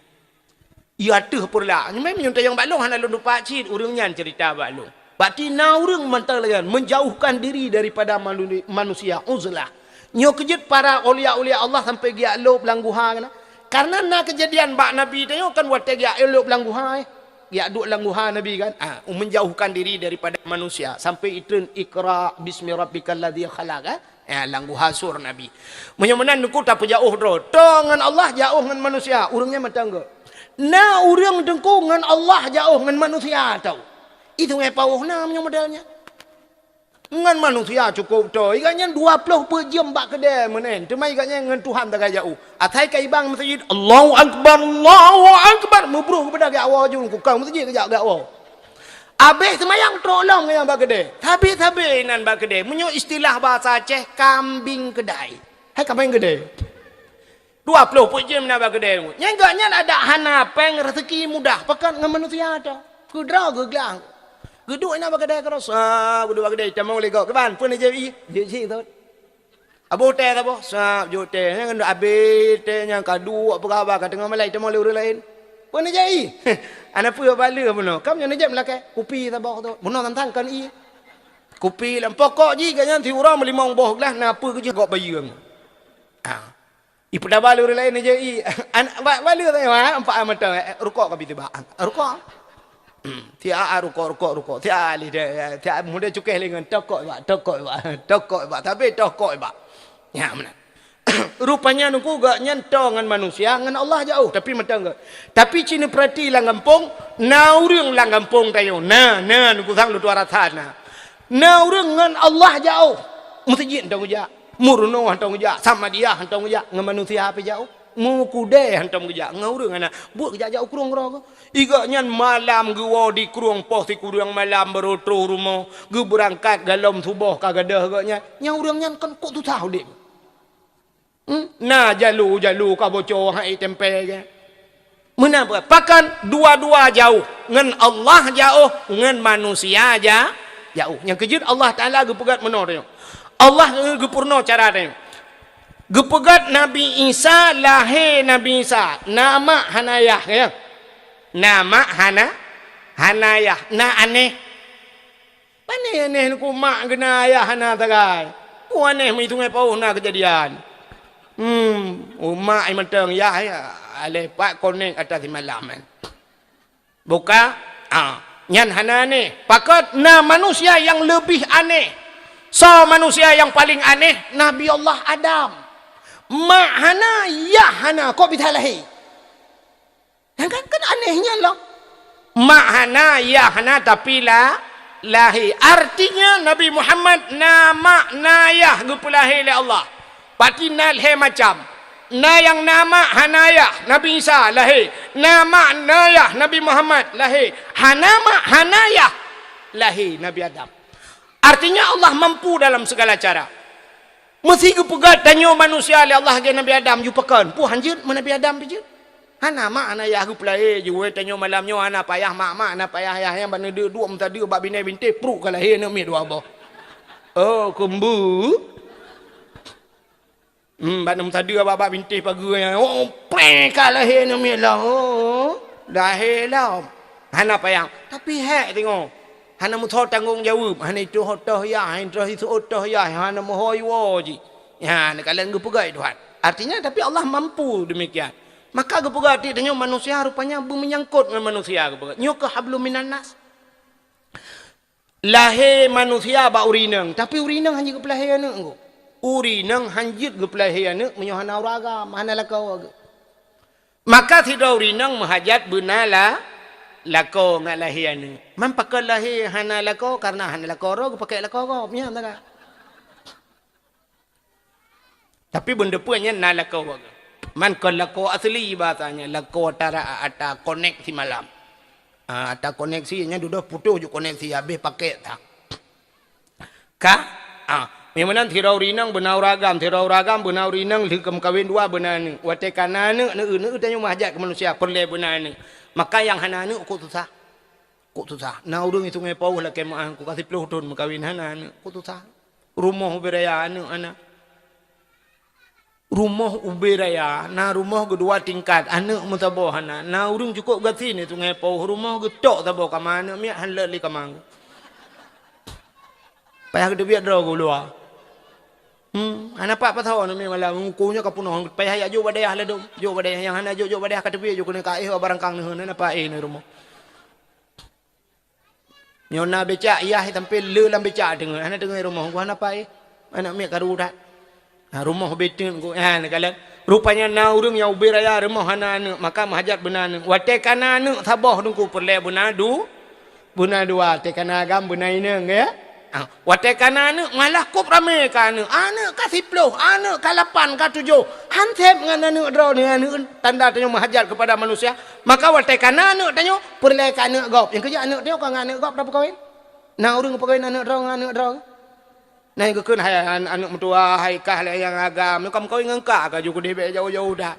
Ie ateueh peureulak. Nyoe meunyoe tanyong bak lôn hana lôn tupat cit, ureueng nyan ceurita bak lôn. Berarti na ureueng mantong lagèe nyan, menjauhkan diri daripada manu-, manusia, uzlah. Nyoe keujeuet para aulia-aulia Allah sampai geujak lôb lam guha keunan. Karena na keujadian bak Nabi tanyoe kan watèe geujak lôb lam guha, eh. Geujak duek lam guha Nabi kan. Ah, menjauhkan diri daripada manusia. Sampai itreun Iqra bismi rabbikal ladzi khalaq, eh. Eh, lam guha sur Nabi. Meunyoe meunan teungku tapeujaôh droe. Toe ngon Allah, jaôh ngon manusia. Ureueng nyan mantong gèt. Na ureueng teungku ngon Allah jaôh ngon manusia tau. Itu ngai paoh na meunyoe model nyan. Ngon manusia cukôp toe. Iga nyan dua ploh peuet jeuem bak keudè meunan. Teuma iga nyan ngon Tuhan tagai jaoh. Asai ka ibang meuseujid, "Allahu Akbar, Allahu Akbar." Meubroh keupada gak awak jeuem, kukang meuseujid kejak gak awak. Abéh seumayang trok lom ngon nyang bak keudè. Sabe-sabe inan bak keudè. Meunyoe istilah bahasa Aceh, kambing kedai. Hai kambing keudè. Dua ploh peuet jeuem na bak keudè. Nyang gak nyan adak hana péng, rezeki mudah. Pakon ngon manusia tu. Keudroe geuglang. Geuduek inan bak keudè keurasa, geuduek bak keudè, tamong lé gok. Kiban, peue neujép ie? Jép cit thot. Aboh teh saboh, sab jok teh. Nyang keuneuk abéh teh nyang ka duek peugah ba ka teungoh malai tamong lé ureueng laén. Peue neujép ie? Ana peue bak lé bunoe? Kam nyoe neujép lakèe. Kupi saboh thot. Bunoe tantang kon ie. Kupi lam pokok jih gobnyan siuroe meulimong boh glah na peue keujeuet gok bayeue. Ah. Ipeudaba lé ureueng laén jih, i, an-, ba-, bak lé saja, ha, empat mata, eh, rukok ka bit bak. Rukok. Hmm, tiap rukok, rukok, rukok. Tiap lé dia, tiap muda cukéh lé ngon tokok bak, tokok bak, tokok bak. Tapi tokok bak. Ya, meunan. Rupanya nungku gak nyan to ngon manusia, ngon Allah jauh. Tapi mata enggak. Tapi cina perhati lam gampông, na ureueng lam gampông tanyoe. Na, na, nungku sang lu tuan rasa na. Na ureueng ngon Allah jauh. Meuseujid tong ujak. Murnoe hantom geujak, Samadiyah hantom geujak, ngon manusia pih jak, meukudée hantom geujak, ngon ureuëng hana, buet geujak-jak u krueng keudroe. Igoe nyan malam geuwoe di krueng poh sikureueng malam baru troh rumoh, geubeurangkat galom suboh ka gadôh gobnyan. Nyang ureuëng nyan kon kok susah udeb. Hmm? Na jalu-jalu ka bocor hai tempe ke. Meunan peue? Pakon dua-dua jauh, ngon Allah jauh, ngon manusia ja-, jauh. Nyang keujeuet Allah Taala geupeugét meunoe tanyoe. Allah geupurunoe cara tanyoe. Geupeugét Nabi Isa, lahé Nabi Isa, na mak hana yah, ya. Na mak hana, hana yah, na anéh. Pane anéh ngon mak geuh na yah hana sagai. Peue anéh meuitungai paoh na keujadian. Hmm, mak i mantong yah, ya, aleh pat konek atas simalam, eh. Buka, ah, nyan hana anéh. Pakon na manusia nyang leubeh anéh. Soe manusia nyang paleng anéh? Nabi Allah Adam. Mak hana, yah hana, kok bisa lahé? Nyan kan, kan anéh nyan lom. Mak hana, yah hana, tapi la-, lahé. Artinya Nabi Muhammad na mak, na yah geupeulahé lé Allah. Berarti na lhée macam. Na nyang na mak hana yah, Nabi Isa lahé. Na mak na yah, Nabi Muhammad lahé. Hana mak, hana yah, lahé Nabi Adam. Artinya Allah mampu dalam segala cara. Meusé geupeugét tanyoe manusia lé Allah lagée Nabi Adam, ju pakon? Peue han jeuet meu Nabi Adam pih jeuet? Hana mak, hana yah geupeulahé, jiwoe tanyoe malam nyoe hana payah mak, mak hana payah yah, nyang bak neudeuk duek meusadeue bak binéh bintéh, pruet ka lahé aneuk miet dua boh. Oh, keumbu. Hmm, bak neusadeue bak, bak bintéh pageue nyan. Oh, preh ka lahé aneuk miet lom. Oh, lahé lom. Hana payah. Tapi hék teungoh. Hana meusoe tanggong jaweueb, hana itoh-toh yah, hana itoh isu-otoh yah, hana meuhôi woe jih. Ya, neukalon geupeugét Tuhan. Artinya, tapi Allah mampu demikian. Maka geupeugét tanyoe manusia rupanya beumeunyangkot ngon manusia geupeugét. Nyoe keuh hablum minan nas. Lahé manusia bak ureueng inong, tapi ureueng inong han jeuet geupeulahé aneuk. Ureueng inong han jeuet geupeulahé aneuk meunyoe hana ureueng agam, hana lakoe. Maka sidroe ureueng inong meuhajat beuna la-, lakoe ngat lahé aneuk. Man pakon lahé hana lakoe? Karena hana lakoe droe geupakék lakoe gob, nyan teuka. Tapi beuneupeue nyan na lakoe. Man kon lakoe asli bahasanya, lakoe ata, ata koneksi malam. Ah, ata koneksi nyan dudoe putoh ju koneksi habéh pakék ta. Ka? Ah, nyang meunan sidroe ureueng inong beuna ureueng agam, sidroe ureueng agam beuna ureueng inong lheueh ka meukawen dua beuna aneuk. Watée ka na aneuk, neueu, neueu tanyoe meuhajat keu manusia peureulée beuna aneuk. Maka nyang hana aneuk kok susah. Kok susah. Na ureueng i Sungai Pauh lakée meu'ah, kok ka siplôh thon meukawen hana aneuk, kok susah. Rumoh ubé raya aneuk hana. Rumoh ubé raya, na rumoh geuh dua tingkat, aneuk meusaboh hana. Na ureueng cukôp gasien i Sungai Pauh, rumoh geuh tok saboh kama, aneuk miet han lôt lé kama. Payah geuteubiet droe geuh luwa. Hmm, hana pat pasoe aneuk miet malam, uku nyoe ka peunoh, payah jak jok bak dayah ladôm. Jok bak dayah, nyang hana jok, jok bak dayah ka teubiet, jok keuneuk ka éh barangkang neuheun, hana pat éh neuh rumoh. Nyoe na becak, yah sampai le lam becak teungoh. Hana teungoh rumoh, gua hana pai. Aneuk miet karu that. Ha, rumoh beuteuet gua, ha, neukalon. Rupanya na ureueng nyang ubé raya rumoh hana aneuk, maka meuhajat beuna aneuk. Watée ka na aneuk saboh teungku peureulée beuna du-, beuna dua. Watée ka na agam beuna inong, ya. Ah, watée ka na aneuëk, malah kôb ramé ka aneuëk. Aneuëk ka siploh, aneuëk ka lapan, ka tujoh. Han sép ngon aneuëk droe nyoe, aneuëk tanda tanyoe meuhajat keupada manusia. Maka watée ka na aneuëk tanyoe, peureulée keu aneuëk gob. Nyang keujeuet aneuëk tanyoe ka ngon aneuëk gob tapeukawen. Na ureuëng peukawén aneuëk droe ngon aneuëk droe? Na nyang geukheun hai an-, aneuëk meutuwah, hai kah lé nyang agam, nyoe ka meukawen ngon kak, ka ju keudeh bék jauh-jauh that.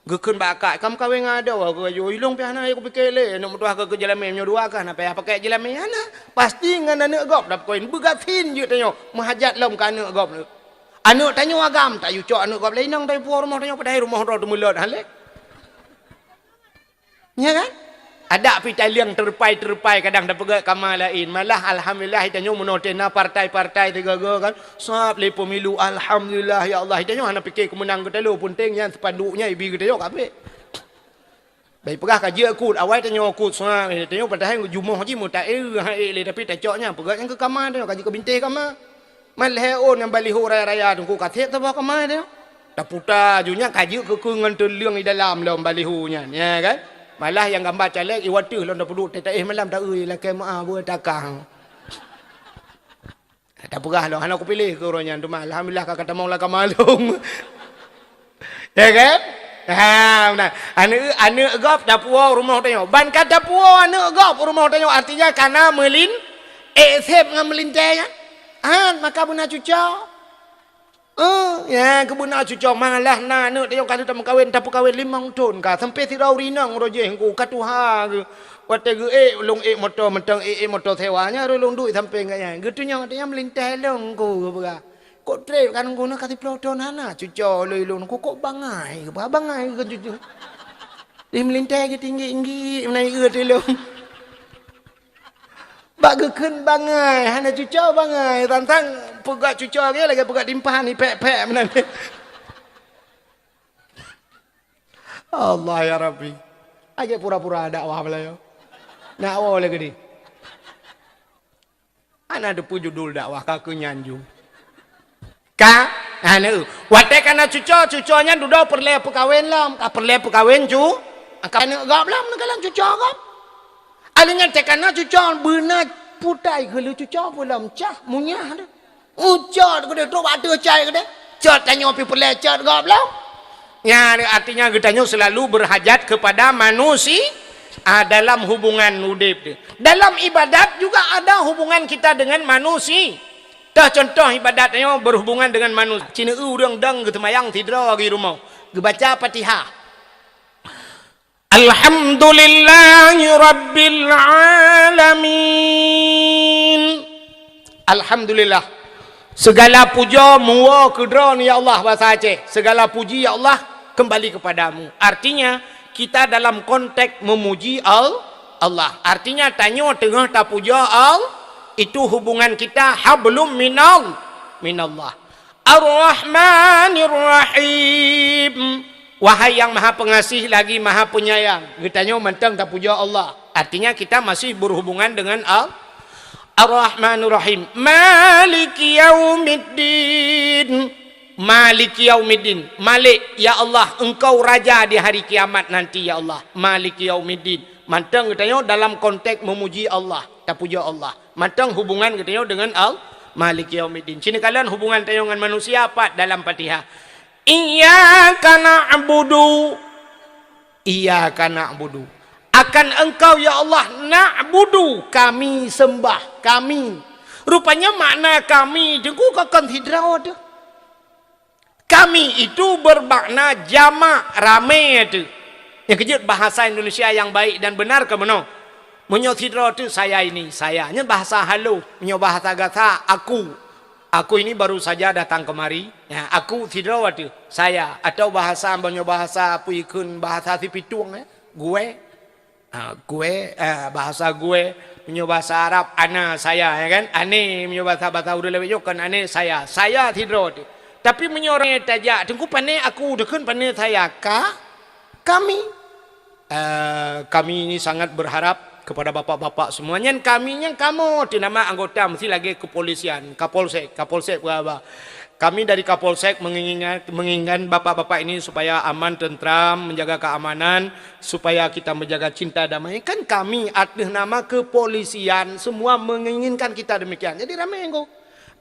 Geukheun bak kak, ka meukawen ngon adoe, ka ju ilong pih hana, kupike lé, aneuëk meutuwah ka keu jeulamé, nyoe dua kah, na payah pakai jeulamé, hana. Pasti ngon aneuëk gob dapeukawen, beugasien jeuet tanyoe, meuhajat lom keu aneuëk gob. Aneuëk tanyoe agam, tayue cok aneuëk gob lé inong, tayue puwoe rumoh tanyoe, padahai rumoh droe teumeulot, han lé. Nya kan? Adak pih taliang teurupai-teurupai kadang tapeugét kama laén. Malah alhamdulillah, tanyoe meunoe teuh na partai-partai sigoe-goe kan. Sab lé pemilu, alhamdulillah ya Allah. Tanyoe hana pike keumeunang geutanyoe, peunteng nyan spanduk nyan ibi geutanyoe ka abéh. Bai peugah ka jeuet kut, awai tanyoe kut sab, tanyoe padahai jumoh jih meutaék, ha ék lé, tapi tacok nyan peugét nyan keu kama tanyoe, ka jeuet keu bintéh kama. Man lhée ôn nyang baliho raya-raya teungku ka sép saboh kama nyoe. Taputa ju nyan ka jeuet keu-keu ngon teuleueng di dalam lom baliho nyan, ya kan? Malah nyang gamba caleg iwateuh lom tapeuduek teuh taéh malam ta-eu lakée meuah beue takang. Tapeugah lom hana kupiléh keu uroe nyan teuma alhamdulillah ka katamong lam kama lôn. Ya kan? Ha, meunan. Aneuëk, aneuëk gob tapuwoe rumoh tanyoe. Ban ka tapuwoe aneuëk gob rumoh tanyoe, artinya kana meulin, ék sép ngon meulintée nyan. Han, maka beuna cuco. Oh, ya, keubeuna cuco malah na aneuëk tanyoe ka lheueh tameukawen, tapeukawen limong thon ka, sampai sidroe ureuëng inong roh jih ngku ka tuha geuh. Watée geuék, lôn ék moto mantong, ék, ék moto sewa, nyan roh lôn duek sampai ngon nyan. Geutunyok tanyoe meulintée lôn ngku geupeugah. Kok trép kan guna ka siploh thon hana cuco lôn, lôn ku kok bangai, ba bangai keu cuco. Di meulintée geutinggi-tinggi meunai eu tilom. Bak geukheun bangai, hana cuco bangai, tantang peugah cuco lagée, lagée peugah timphan ipék-pék meunan. Allah ya Rabbi. Aja pura-pura dakwah belayo. Nak wo lagée ni. Hana teupeue judul dakwah ka keu nyan ju. Ka? Hana. Watée kana cuco, cuco nyan dudoe peureulée peukawen lom. Ka peureulée peukawen cu. Ka aneuëk gob lom, neukalon cuco gob. Aleuh nyan teuh kana cuco beuna putai geuleu cuco peulom cah munyah deh. Ucot geudeh trok bak ateueh cai geudeh. Cot tanyoe pih peureulée cot gob lom. Nyan artinya geutanyoe selalu berhajat kepada manusia, ah, dalam hubungan udeb teuh. Dalam ibadat juga ada hubungan kita dengan manusia. Tah contoh ibadat nyoe berhubungan dengan manusia. Cina ureuëng dong geuseumayang sidroe di rumoh. Geubaca Fatihah. Alhamdulillahi Rabbil Alamin. Alhamdulillah. Segala puja muwoe keu Droeneuh ya Allah, bahasa Aceh. Segala puji ya Allah kembali kepadamu. Artinya, kita dalam konteks memuji Al-, Allah. Artinya, tanyoe teungoh tapuja Al-, itu hubungan kita hablum minal, minallah. Ar-Rahmanir-Rahim. Wahai yang Maha Pengasih lagi Maha Penyayang. Geutanyoe mantong tapuja Allah. Artinya kita masih berhubungan dengan Al-, Ar-Rahmanir-Rahim. Maliki yaumiddin. Maliki yaumiddin. Malik, ya Allah, Engkau Raja di hari kiamat nanti, ya Allah. Maliki yaumiddin. Mantong geutanyoe dalam konteks memuji Allah, tapuja Allah. Mantong hubungan geutanyoe dengan Al-, Maliki yaumiddin. Cina kalon hubungan tanyoe ngon manusia pat dalam Fatihah. Iyyaka na'budu. Iyyaka na'budu. Akan Engkau, ya Allah, na'budu, kami sembah, kami. Rupanya makna kami teungku kon sidroe teuh. Kami itu bermakna jamak, ramé teuh. Nyang keujeuet bahasa Indonesia yang baik dan benar keu meunoe. Meunyoe sidroe teuh saya ini, saya. Nyan bahasa halus. Meunyoe bahasa gata, aku. Aku ini baru saja datang kemari. Ya, aku sidroe teuh, saya. Atau bahasa, meunyoe bahasa peue ikheun, bahasa Sipitueng, eh, gue. Ha, gue, eh, bahasa gue. Meunyoe bahasa Arab, ana, saya, ya kan? Ane, meunyoe bahasa, bahasa ureuëng lawét nyoe kon ane, saya. Saya sidroe teuh. Tapi meunyoe ureuëng tajak, teungku pane aku, dikheun pane saya. Ka, kami. Eh, kami ini sangat berharap Kepada bapak-bapak semua, nyan kami nyang kamoe teuh nama anggota mesti lagée kepolisian, Kapolsek, Kapolsek peugah haba. Kami dari Kapolsek menginginkan, menginginkan bapak-bapak ini supaya aman, tentram, menjaga keamanan, supaya kita menjaga cinta damai. Kan kami ateuh nama kepolisian semua menginginkan kita demikian. Jadi ramé engko.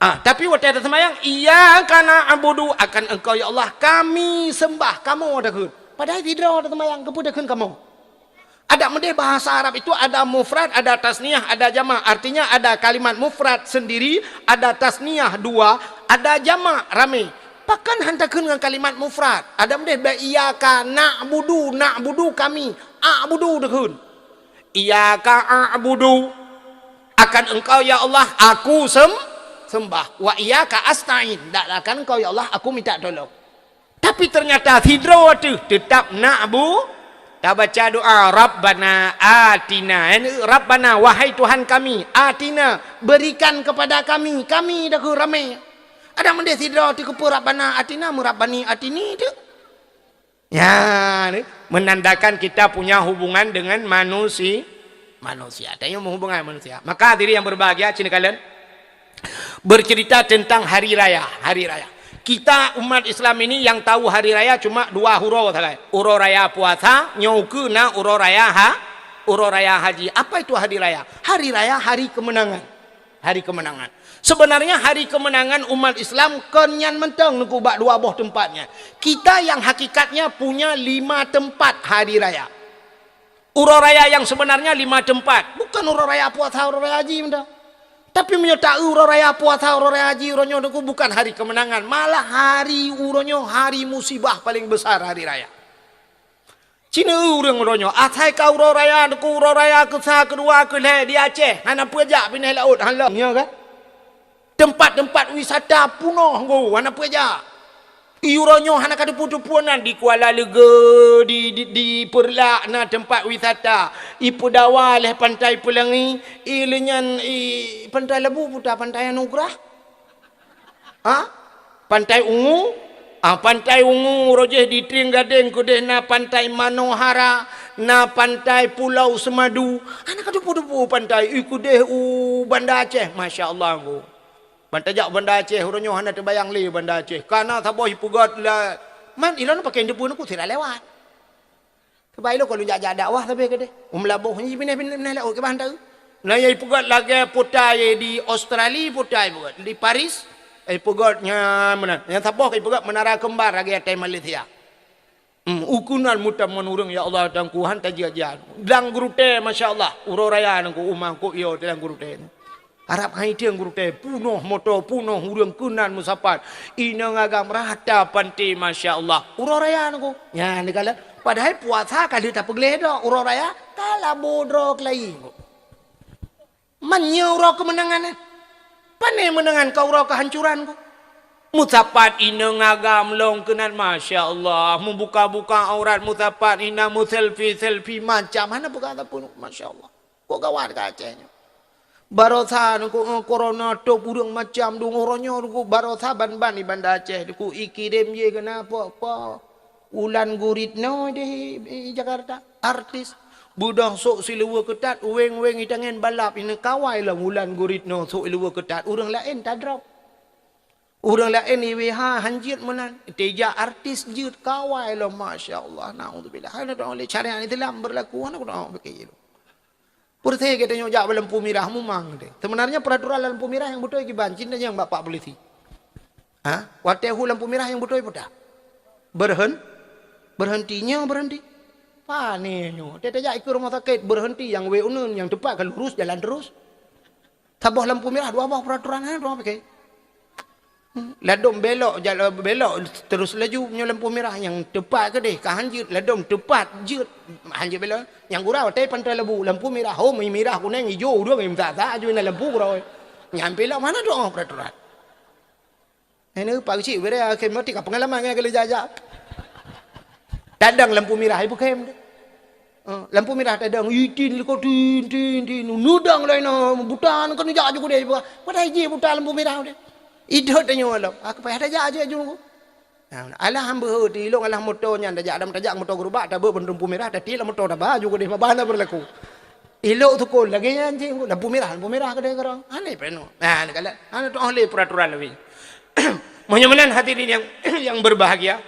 Ah, tapi watée taseumayang, "Iyyaka na'budu," akan Engkau ya Allah kami sembah, kamoe takheun. Padahai sidroe taseumayang, keupeue takheun kamoe? Adak meudeh bahasa Arab itu ada mufrad, ada tasniah, ada jamak. Artinya ada kalimat mufrad sendiri, ada tasniah dua, ada jamak ramé. Pakon han takheun ngon kalimat mufrad? Adak meudeh bak iyyaka na'budu, na'budu kami, a'budu takheun. Iyyaka a'budu, akan Engkau ya Allah aku sem-, sembah. Wa iyyaka asta'in, dan akan Engkau ya Allah aku minta tolong. Tapi ternyata sidroe teuh teutap na'bu, tabaca doa, "Rabbana atina." Rabbana, wahai Tuhan kami, atina, berikan kepada kami, kami takheun ramé. Adak meudeh sidroe teuh keupeue Rabbana atina, meurabbani atini teuh. Ya, ni menandakan kita punya hubungan dengan manusi-, manusia. Tanyoe meuhubungan manusia. Maka hadirin yang berbahagia, sini kalian bercerita tentang hari raya, hari raya. Kita umat Islam ini yang tahu hari raya cuma dua uroe sagai. Uroe raya puasa, nyoe ukeue na uroe raya ha-, uroe raya haji. Apa itu hari raya? Hari raya hari kemenangan. Hari kemenangan. Sebenarnya hari kemenangan umat Islam kon nyan mantong, Teungku, bak dua boh teumpat nyan. Kita yang hakikatnya punya lima tempat hari raya. Uroe raya yang sebenarnya lima tempat. Bukan uroe raya puasa, uroe raya haji mantong. Tapi meunyoe ta-eu uroe raya puasa, uroe raya haji, uroe nyoe, Teungku, bukan hari kemenangan. Malah hari uroe nyoe hari musibah paling besar hari raya. Cina ureuëng uroe nyoe, asai ka uroe raya, Teungku, uroe raya keusa, keudua, keulhée di Aceh, hana peue jak pinéh laôt, hana lom, ya kan? Teumpat-teumpat wisata punoh, Teungku, hana peue jak. Uroe nyoe hana ka teupeue-teupeue nan di Kuala Leuge, di, di, di Peureulak na teumpat wisata. I Peudawa lhée Pantai Peulangi, i leunyan i Pantai Labu puta Pantai Anugerah. Ha? Pantai Ungu? Ah, Pantai Ungu, rojih di Trieng Gadeng keudeh na Pantai Manohara, na Pantai Pulau Semadu. Hana ka teupeue-teupeue pantai, i keudeh u Banda Aceh, masya Allah, Teungku. Ban tajak u Banda Aceh, uroe nyoe hana teubayang lé Banda Aceh. Kana saboh ipeugét la, man ilôn pakon teupeue, Teungku, sira lewat. Sabab ilôn ka lôn jak-jak dakwah sabe keudeh. U Meulaboh nyan pinah-pinah laôt kiban teu. Na nyang ipeugét lagée putai di Australia, putai ipeugét. Di Paris, ipeugét nyan meunan. Nyang saboh ipeugét Menara Kembar lagée atai Malaysia. Hmm, ukeue nan meutamon ureuëng, ya Allah, Teungku, han tajak-jak. Lam Geurutée, masya Allah, uroe raya nyan ku uma ku iyo dalam Geurutée. Arab hai tieng Geurutée, punoh moto, punoh ureuëng keunan meusapat. Inong agam rata panti, masya Allah. Uroe raya nyan ku. Nyan dikala, padahai puasa ka lheueh tapeugleh dok, uroe raya ka labo droe keulayi. Man nyoe uroe keumeunangan nyan. Pane meunangan ka uroe keuhancuran ku. Meusapat inong agam lom keunan, masya Allah. Meubuka-buka aurat meusapat, ina meuselfie-selfie macam. Hana peugah sapeue, masya Allah. Kok gawat ka Aceh nyoe. Barosa nyoe, eh, corona top ureuëng macam deungoe uroe nyoe, Teungku, barosa ban-ban di Banda Aceh, Teungku, ikirém jih keunan po-po. Wulan Guritno di, di Jakarta, artis. Beudôh sôk siluweue keutat, weng-weng itangen balap, ini kawai lom Wulan Guritno sôk siluweue keutat, ureuëng laén tadrop. Ureuëng laén I W H han jeuet meunan, teuja artis jeuet kawai lom, masya Allah, naudzubillah. Hana doa lé syariat Islam berlaku, hana doa bagi. Peureusé geutanyoe jak bak lampu mirah mumang teuh. Sebenarnya peraturan lampu mirah nyang beutôi kiban, cit nyang bapak polisi. Ha? Watée hu lampu mirah nyang beutôi peue ta? Berhen-, berhenti, nyoe berhenti. Pane nyoe. Teuh tajak ikeue rumoh sakét, berhenti nyang wée uneun, nyang teupat ka lurus jalan terus. Saboh lampu mirah, dua boh peraturan, ha, dua pakai. Hmm, ladom belok, jal-, belok terus laju nyoe lampu mirah nyang teupat keudeh, ka han jeuet, ladom teupat jeuet, han jeuet belok. Nyang gura watée Pantai Labu, lampu mirah, ho, mi-, mirah, kuneng, ijo, ureuëng, meusa-sa, aju na lampu gura. Nyan pilok mana doa peraturan. Ini Pak Keuchik, bere akhé meuti ka pengalaman ngon kali jajak. Tadang lampu mirah, ibu kem tu. Ha, lampu mirah tadang, itin liko tin, tin, tin. Nudang lain, ha, buta, kan jak aju kudeh, buta. Padahai jih buta lampu mirah deh. Idot tanyoe lom. Aku payah tajak aju, aju. Ha, alah hamba heuti, ilong alah moto nyan tajak, adam tajak moto gerubak, tabeu lampu mirah, tati lam moto taba aju kudeh, mabana berlaku. Ilok tukon lagèe nyan cit, lampu merah, lampu merah keudéh keudroe. Hana peunoh. Nah, neukalon. Hana tu'oh lé peraturan lagèe nyan. Meunyoe meunan hadirin yang, yang berbahagia,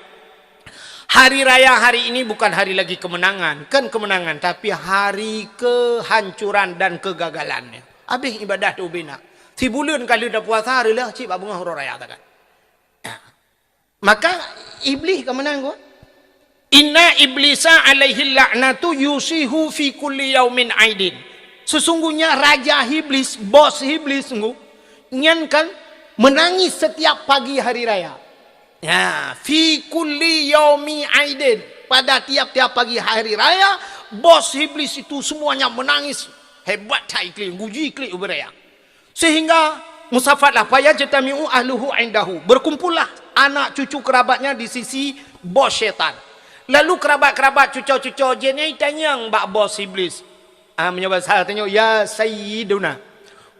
hari raya hari ini bukan hari lagi kemenangan, kan kemenangan, tapi hari kehancuran dan kegagalannya. Habis ibadah tu bina. Sibuleuen ka lheueh tapuasa, reuloh cit bak beungoh uroe raya takan. Maka Iblih ka meunan geuh. Inna iblisa alaihi la'natu yusihu fi kulli yaumin aidin. Sesungguhnya raja Iblis, bos Iblis sungguh, nyan kan menangis setiap pagi hari raya. Ya, fi kulli yaumi aidin. Pada tiap-tiap pagi hari raya, bos Iblis itu semuanya menangis. Hebat that iklik, guji iklik ubé raya. Sehingga musafatlah, fayajtami'u ahluhu indahu. Berkumpullah anak cucu kerabatnya di sisi bos syaitan. Lalu kerabat-kerabat cuco-cuco jih nyan tanyong bak bos Iblis. Ah, meunyoe bahasa tanyoe, "Ya Sayyiduna,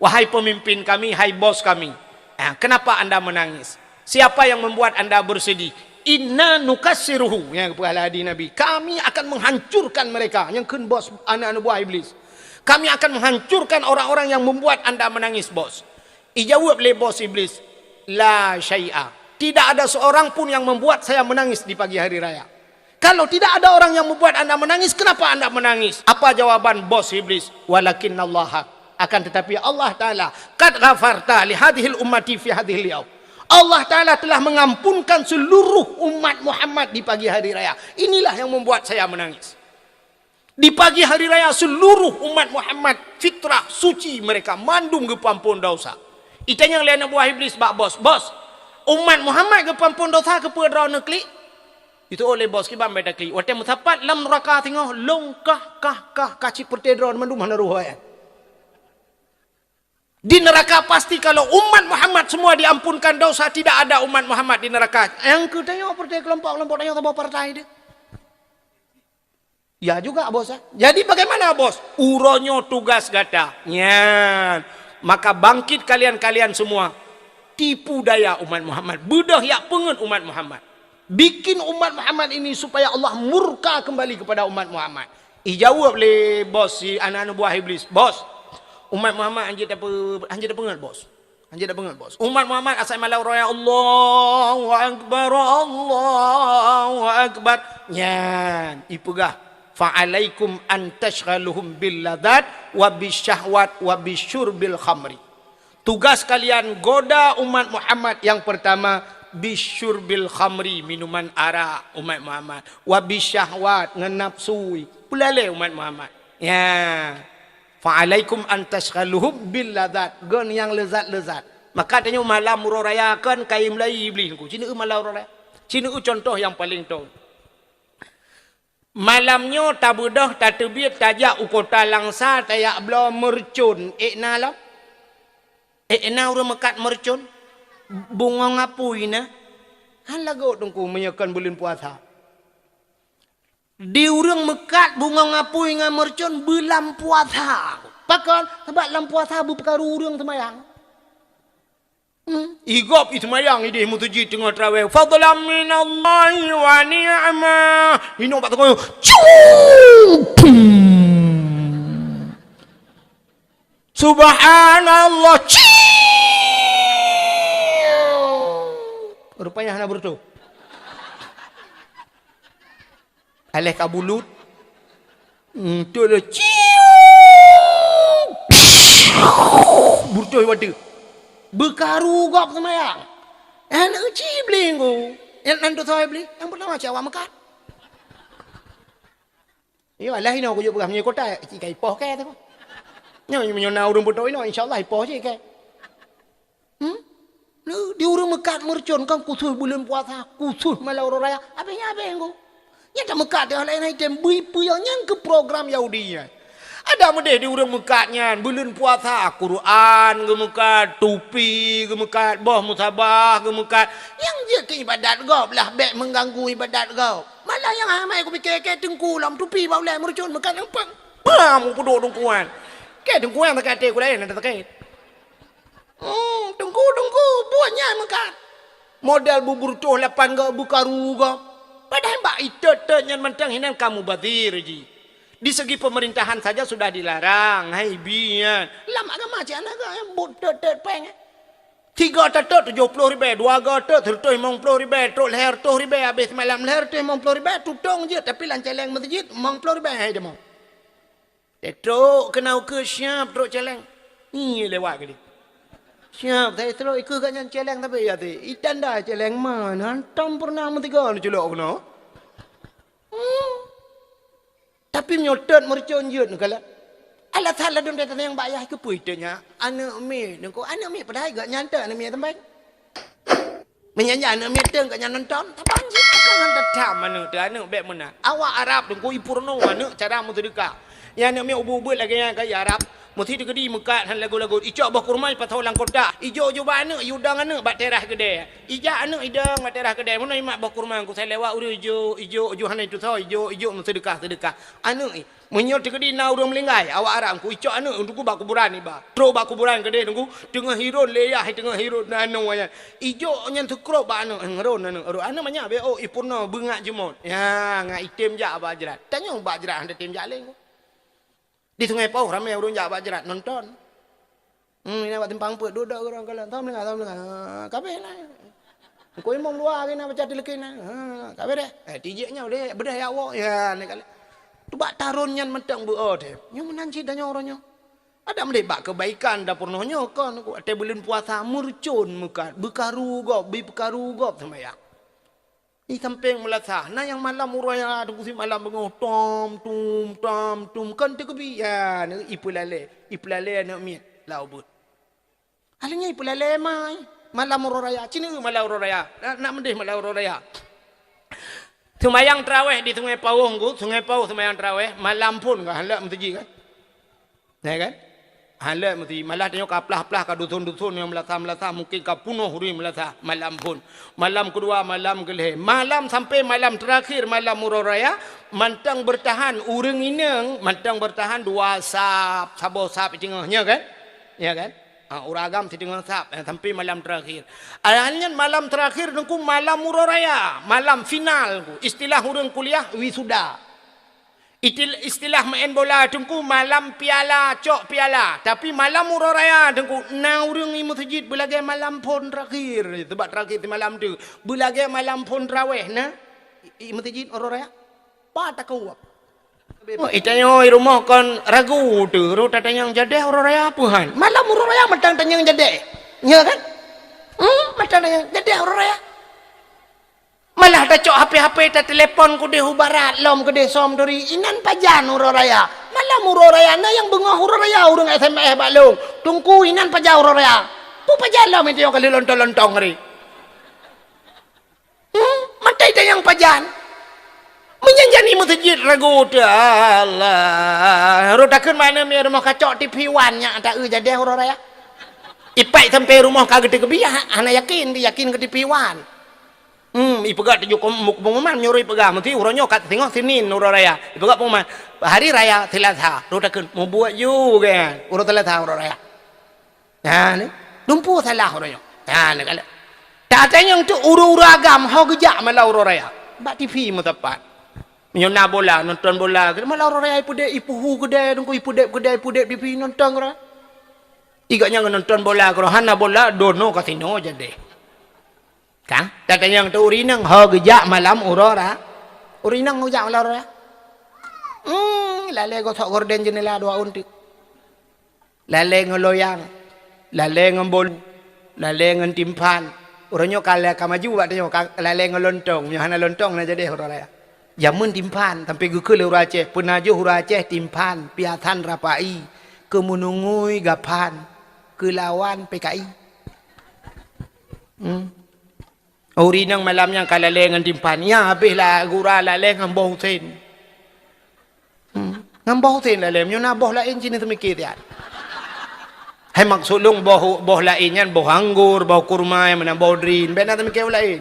wahai pemimpin kami, hai bos kami, ah, kenapa anda menangis? Siapa yang membuat anda bersedih?" "Inna nukassiruhu," nyang geupeugah lé Nabi, "Kami akan menghancurkan mereka," nyang kheun bos aneuk-aneuk buah Iblis. "Kami akan menghancurkan orang-orang yang membuat anda menangis, bos." Ijaweueb lé bos Iblis, "La syai'a. Tidak ada seorang pun yang membuat saya menangis di pagi hari raya." "Kalau tidak ada orang yang membuat anda menangis, kenapa anda menangis?" Apa jawaban bos Iblis? "Walakinnallaha, akan tetapi Allah Ta'ala, qad ghafarta li hadhil ummati fi hadhil yaum." Allah Ta'ala telah mengampunkan seluruh umat Muhammad di pagi hari raya. Inilah yang membuat saya menangis. Di pagi hari raya seluruh umat Muhammad fitrah suci mereka mandum geupeuampon dosa. Itanyong lé aneuk buah Iblis bak bos, "Bos, umat Muhammad geupeuampon dosa keupeue droeneuh klik?" Itu oleh bos kiban beda klik. Watée meusapat lam neraka singoh long kah, kah, kah, kah cit peureute droeneuh mandum hana roh, ya. Di neraka pasti kalau umat Muhammad semua diampunkan dosa, tidak ada umat Muhammad di neraka. Nyang keu tanyoe peureute kelompok-kelompok tanyoe saboh partai deh. Ya juga, bos, ya. Jadi bagaimana, bos? Uroe nyoe tugas gata. Nyan. Maka bangkit kalian-kalian semua. Tipu daya umat Muhammad. Beudôh yak peungeut umat Muhammad. Bikin umat Muhammad ini supaya Allah murka kembali kepada umat Muhammad. Ijaweueb lé bos si aneuk-aneuk buah Iblis, "Bos, umat Muhammad hanjeuet tape-, hanjeuet tapeungeut, bos. Hanjeuet tapeungeut, bos. Umat Muhammad asai malam raya, Allahu Akbar, Allahu Akbar." Nyan, ipeugah, "Fa'alaikum an tasyghaluhum bil ladzat wa bisyahwat wa bisyurbil khamri." Tugas kalian goda umat Muhammad yang pertama, bisyurbil khamri, minuman arak umat Muhammad, wa bisyahwat, ngon nafsu, peulalé umat Muhammad. Ya. Fa'alaikum an tasyghaluhum bil ladzat, gon nyang leuzat-leuzat. Maka tanyoe malam uroe raya kan kayém lai Iblih nungku. Cina malam uroe raya. Cina contoh yang paling tong. Malam nyoe tabeudôh, tateubiet, tajak u kota Langsa, tajak bloe meureucon. Ék na lom? Ék na ureuëng meukat meureucon? Bungong apui na? Han lagot teungku meunyoe kon buleuen puasa. Di ureuëng meukat bungong apui ngon meureucon buleuen puasa. Pakon? Sabab lam puasa beupeukaru ureuëng seumayang. Hmm. Igop i seumayang idéh meuseujid teungoh traweh. Fadlan minallahi wa ni'mah. Inong bak teungoh. Cung! Subhanallah. Ciu! Rupanya hana beureutoh. Aléh ka bulut. Hmm, tu le ciu! Beureutoh watèe. Beukaru gob seumayang. Aneuk cibling ku. Nyang nan tu soe bli? Nyang pertama cit awak meukat. Iyo, alah inoe kujak peugah meunyoe kota, cit ka ipoh kèe tu. Nyoe meunyoe na ureuëng beutôi inoe, insya Allah ipoh cit kèe. Hmm? Di ureuëng meukat meureucon kan khusus buleuen puasa, khusus malam uroe raya, habéh nyan habéh ngku. Nyan tameukat di laén item bui peue nyang keu program Yahudi nyan. Ada meudeh di ureuëng meukat nyan, buleuen puasa, Quran geumeukat, tupi geumeukat, boh musabah geumeukat. Nyang jeuet keu ibadat gob lah, bék mengganggu ibadat gob. Malah nyang amai kupike kèe teungku lom tupi bak ulèe meureucon meukat nyang pang. Pam kupeuduek teungku nyan. Kèe teungku nyan sakét até ku laén ada sakét. Hmm, teungku, teungku, buet nyan meukat. Model bubur toh lapan gob beukaru gob. Padahai bak itot-tot nyan mantong hinan ka mubazir jih. Di segi pemerintahan saja sudah dilarang, hai bi, ya. Lam agama cit hana ga, ya, buet tot-tot péng, ya. Tiga teutôt tujoh ploh ribèe, dua go teutôt sireutoh limong ploh ribèe, trok lhèe reutôh ribèe, habéh seumalam lhèe reutôh limong ploh ribèe, tutong jeuet, tapi lam cèlèng meuseujid limong ploh ribèe hai deungoe. Trok keunoe keu siap trok cèlèng. Ngieng lewat keudéh. Siap, saya trok ikeu gobnyan cèlèng tapi ya ti. Itanda cèlèng man, hantom peureunah meusigoe neuculok keunoe. Hmm. Tapi meunyoe tot meureucon jeuet neukalon. Alasan ladôm that nyang bak yah keupeue teuk nyan? Aneuk miet, nyan keuh aneuk miet padahai gobnyan teuk aneuk miet teumpat. Meunyan nyan aneuk miet teuk gobnyan nonton, saban cit akan han tatham aneuk teuh aneuk bèk meunan. Awak Arab teungku ipeurunoe aneuk cara meuseudeukah. Nyan aneuk miet ubeuet-ubeuet lagèe nyan ka i Arab. Meusi teukeudi meukat han lagot-lagot. Icok boh kurma ipasoe lam kotak. Ijok-jok bak aneuk, iudong aneuk bak teras keudè. Ijak aneuk idong bak teras keudè. Meunan imat boh kurma, ku sai lewat ureueng ijok, ijok, ijok hana itusoe, ijok, ijok meuseudeukah-seudeukah. Aneuk i, meunyoe teukeudi na ureueng meuninggai, awak Arab ku icok aneuk teungku bak kuburan iba. Trok bak kuburan keudè teungku, teungoh hiron lé yah, teungoh hiron na aneuk nyan. Ijok nyan seukrop bak aneuk, eh, ngeron aneuk, ron aneuk manyak bèk, oh, ipeurunoe beungat jeumot. Ya, ngat item jak bak jrat. Tanyong bak jrat han tatem jak lé. Di Sungai Pauh ramè ureueng jak bak jrat nonton. Hmm, ina bak simpang peuet duek-duek ureueng kalon. Tom lengah, tom lengah. Ha, kabeh lah. Engko imum luwa lagèe na baca tileukin na. Ha, kabeh deh. Eh, tijek nyoe deh, beudeh ya Allah. Ya, ni kali. Tu bak taron nyan mantong beu-o deh. Nyoe meunan cit tanyoe uroe nyoe. Adak meudeh bak keubaikan dapur noh nyoe kon. Watèe buleuen puasa meureucon meukat, beukaru gob, beukaru gob seumayang. Di sampéng meulasah, na nyang malam uroe raya teungku sit malam beungoh, tom, tum, tom, tum, kon teukeubit, ya, ipeulalé, ipeulalé aneuk miet, lau beuet. Akhirnya ipeulalé mai, malam uroe raya, cit na malam uroe raya, na, na meudeh malam uroe raya. Seumayang taraweh di Sungai Pauh, Ngku, Sungai Pauh seumayang taraweh, malam phon ka, han lheueh meuseujid kan? Ya kan? Hana meusti, malah tanyoe ka plah-plah ka dusun-dusun nyang meulasah-meulasah, mungkin ka punoh ureueng meulasah malam phon. Malam keudua, malam keulhèe, malam sampai malam terakhir, malam uroe raya, mantong beurtahan ureueng inong, mantong beurtahan dua sab, saboh sab teungoh, nya kan? Ya kan? Ha, ureueng agam siteungoh sab, eh, sampai malam terakhir. Akhirnya malam terakhir teungku malam uroe raya, malam final, istilah ureueng kuliah wisuda. Itil-, istilah maén bola teungku malam piala, cok piala. Tapi malam uroe raya teungku, na ureueng i meuseujid beulagèe malam phon terakhir. Sabab terakhir simalam tu, beulagèe malam phon taraweh na i, i meuseujid uroe raya. Pat takue. Oh, i tanyoe i rumoh kon ragu tu, rot tatanyong jadeh uroe raya peue han. Malam uroe raya mantong tanyong jadeh. Nya kan? Hmm, mantong tanyong jadeh uroe raya. Malah tacok H P-H P, tatelepon keudeh u barat, lom keudeh som turi, inan pajan uroe raya. Malam uroe raya, na nyang beungoh uroe raya, ureueng S M S bak lôn. Teungku, inan pajan uroe raya. Peue pajan lom itu nyang ka lheueh lontong-lontong tadi. Hmm, maté tanyong pajan. Meunyan jan i meuseujid ragu teuh, Allah. Rot takheun mana mi rumoh kacok T V One nyak taeu jadeh uroe raya. Ipat sampai rumoh ka geuteukeubit, ha-, hana yakin, yakin keu T V One. Hmm, ipeugah tujoh kom-, mu-, pengumuman meunyoe ipeugah, meusti uroe nyoe ka singoh Senin uroe raya. Ipeugah pengumuman, hari raya Selasa, rot takheun, mubuet ju kan, uroe Selasa uroe raya. Ha, ni, dumpeue salah uroe nyoe. Ha, ni kala. Tatanyong tu ureueng-ureueng agam ho geujak malam uroe raya. Bak T V meusapat. Meunyoe na bola, nonton bola, malam uroe raya ipeudeb, ipeuhu keudè, teungku ipeudeb keudè, ipeudeb T V nonton uroe. Iga nyang nonton bola keudroe, hana bola, dono kasino jadeh. Kan? Tatanyong tu ureueng inong ho geujak malam uroe ra-, ureueng inong ho geujak malam uroe raya. Hmm, lalé gosok gorden jeundela dua ôn teuk. Lalé ngon loyang, lalé ngon bolu, lalé ngon timphan. Uroe nyoe ka la-, ka maju bak tanyoe, ka lalé ngon lontong. Meunyoe hana lontong na jadeh uroe raya. Jameun timphan sampai geukheun lé ureueng Aceh, peunajoh ureueng Aceh timphan, piasan rapai, keu meunungui gaphan, keu lawan P K I. Hmm. Ureueng inong malam nyan ka lalé ngon timphan. Nyan habéh la gura lalé ngon boh usen. Hmm. Ngon boh usen lalé, meunyoe na boh laén cit na teumike siat. Hai maksud lôn boh, boh laén nyan boh anggor, boh kurma, meunan boh drin, bèk na teumike boh laén.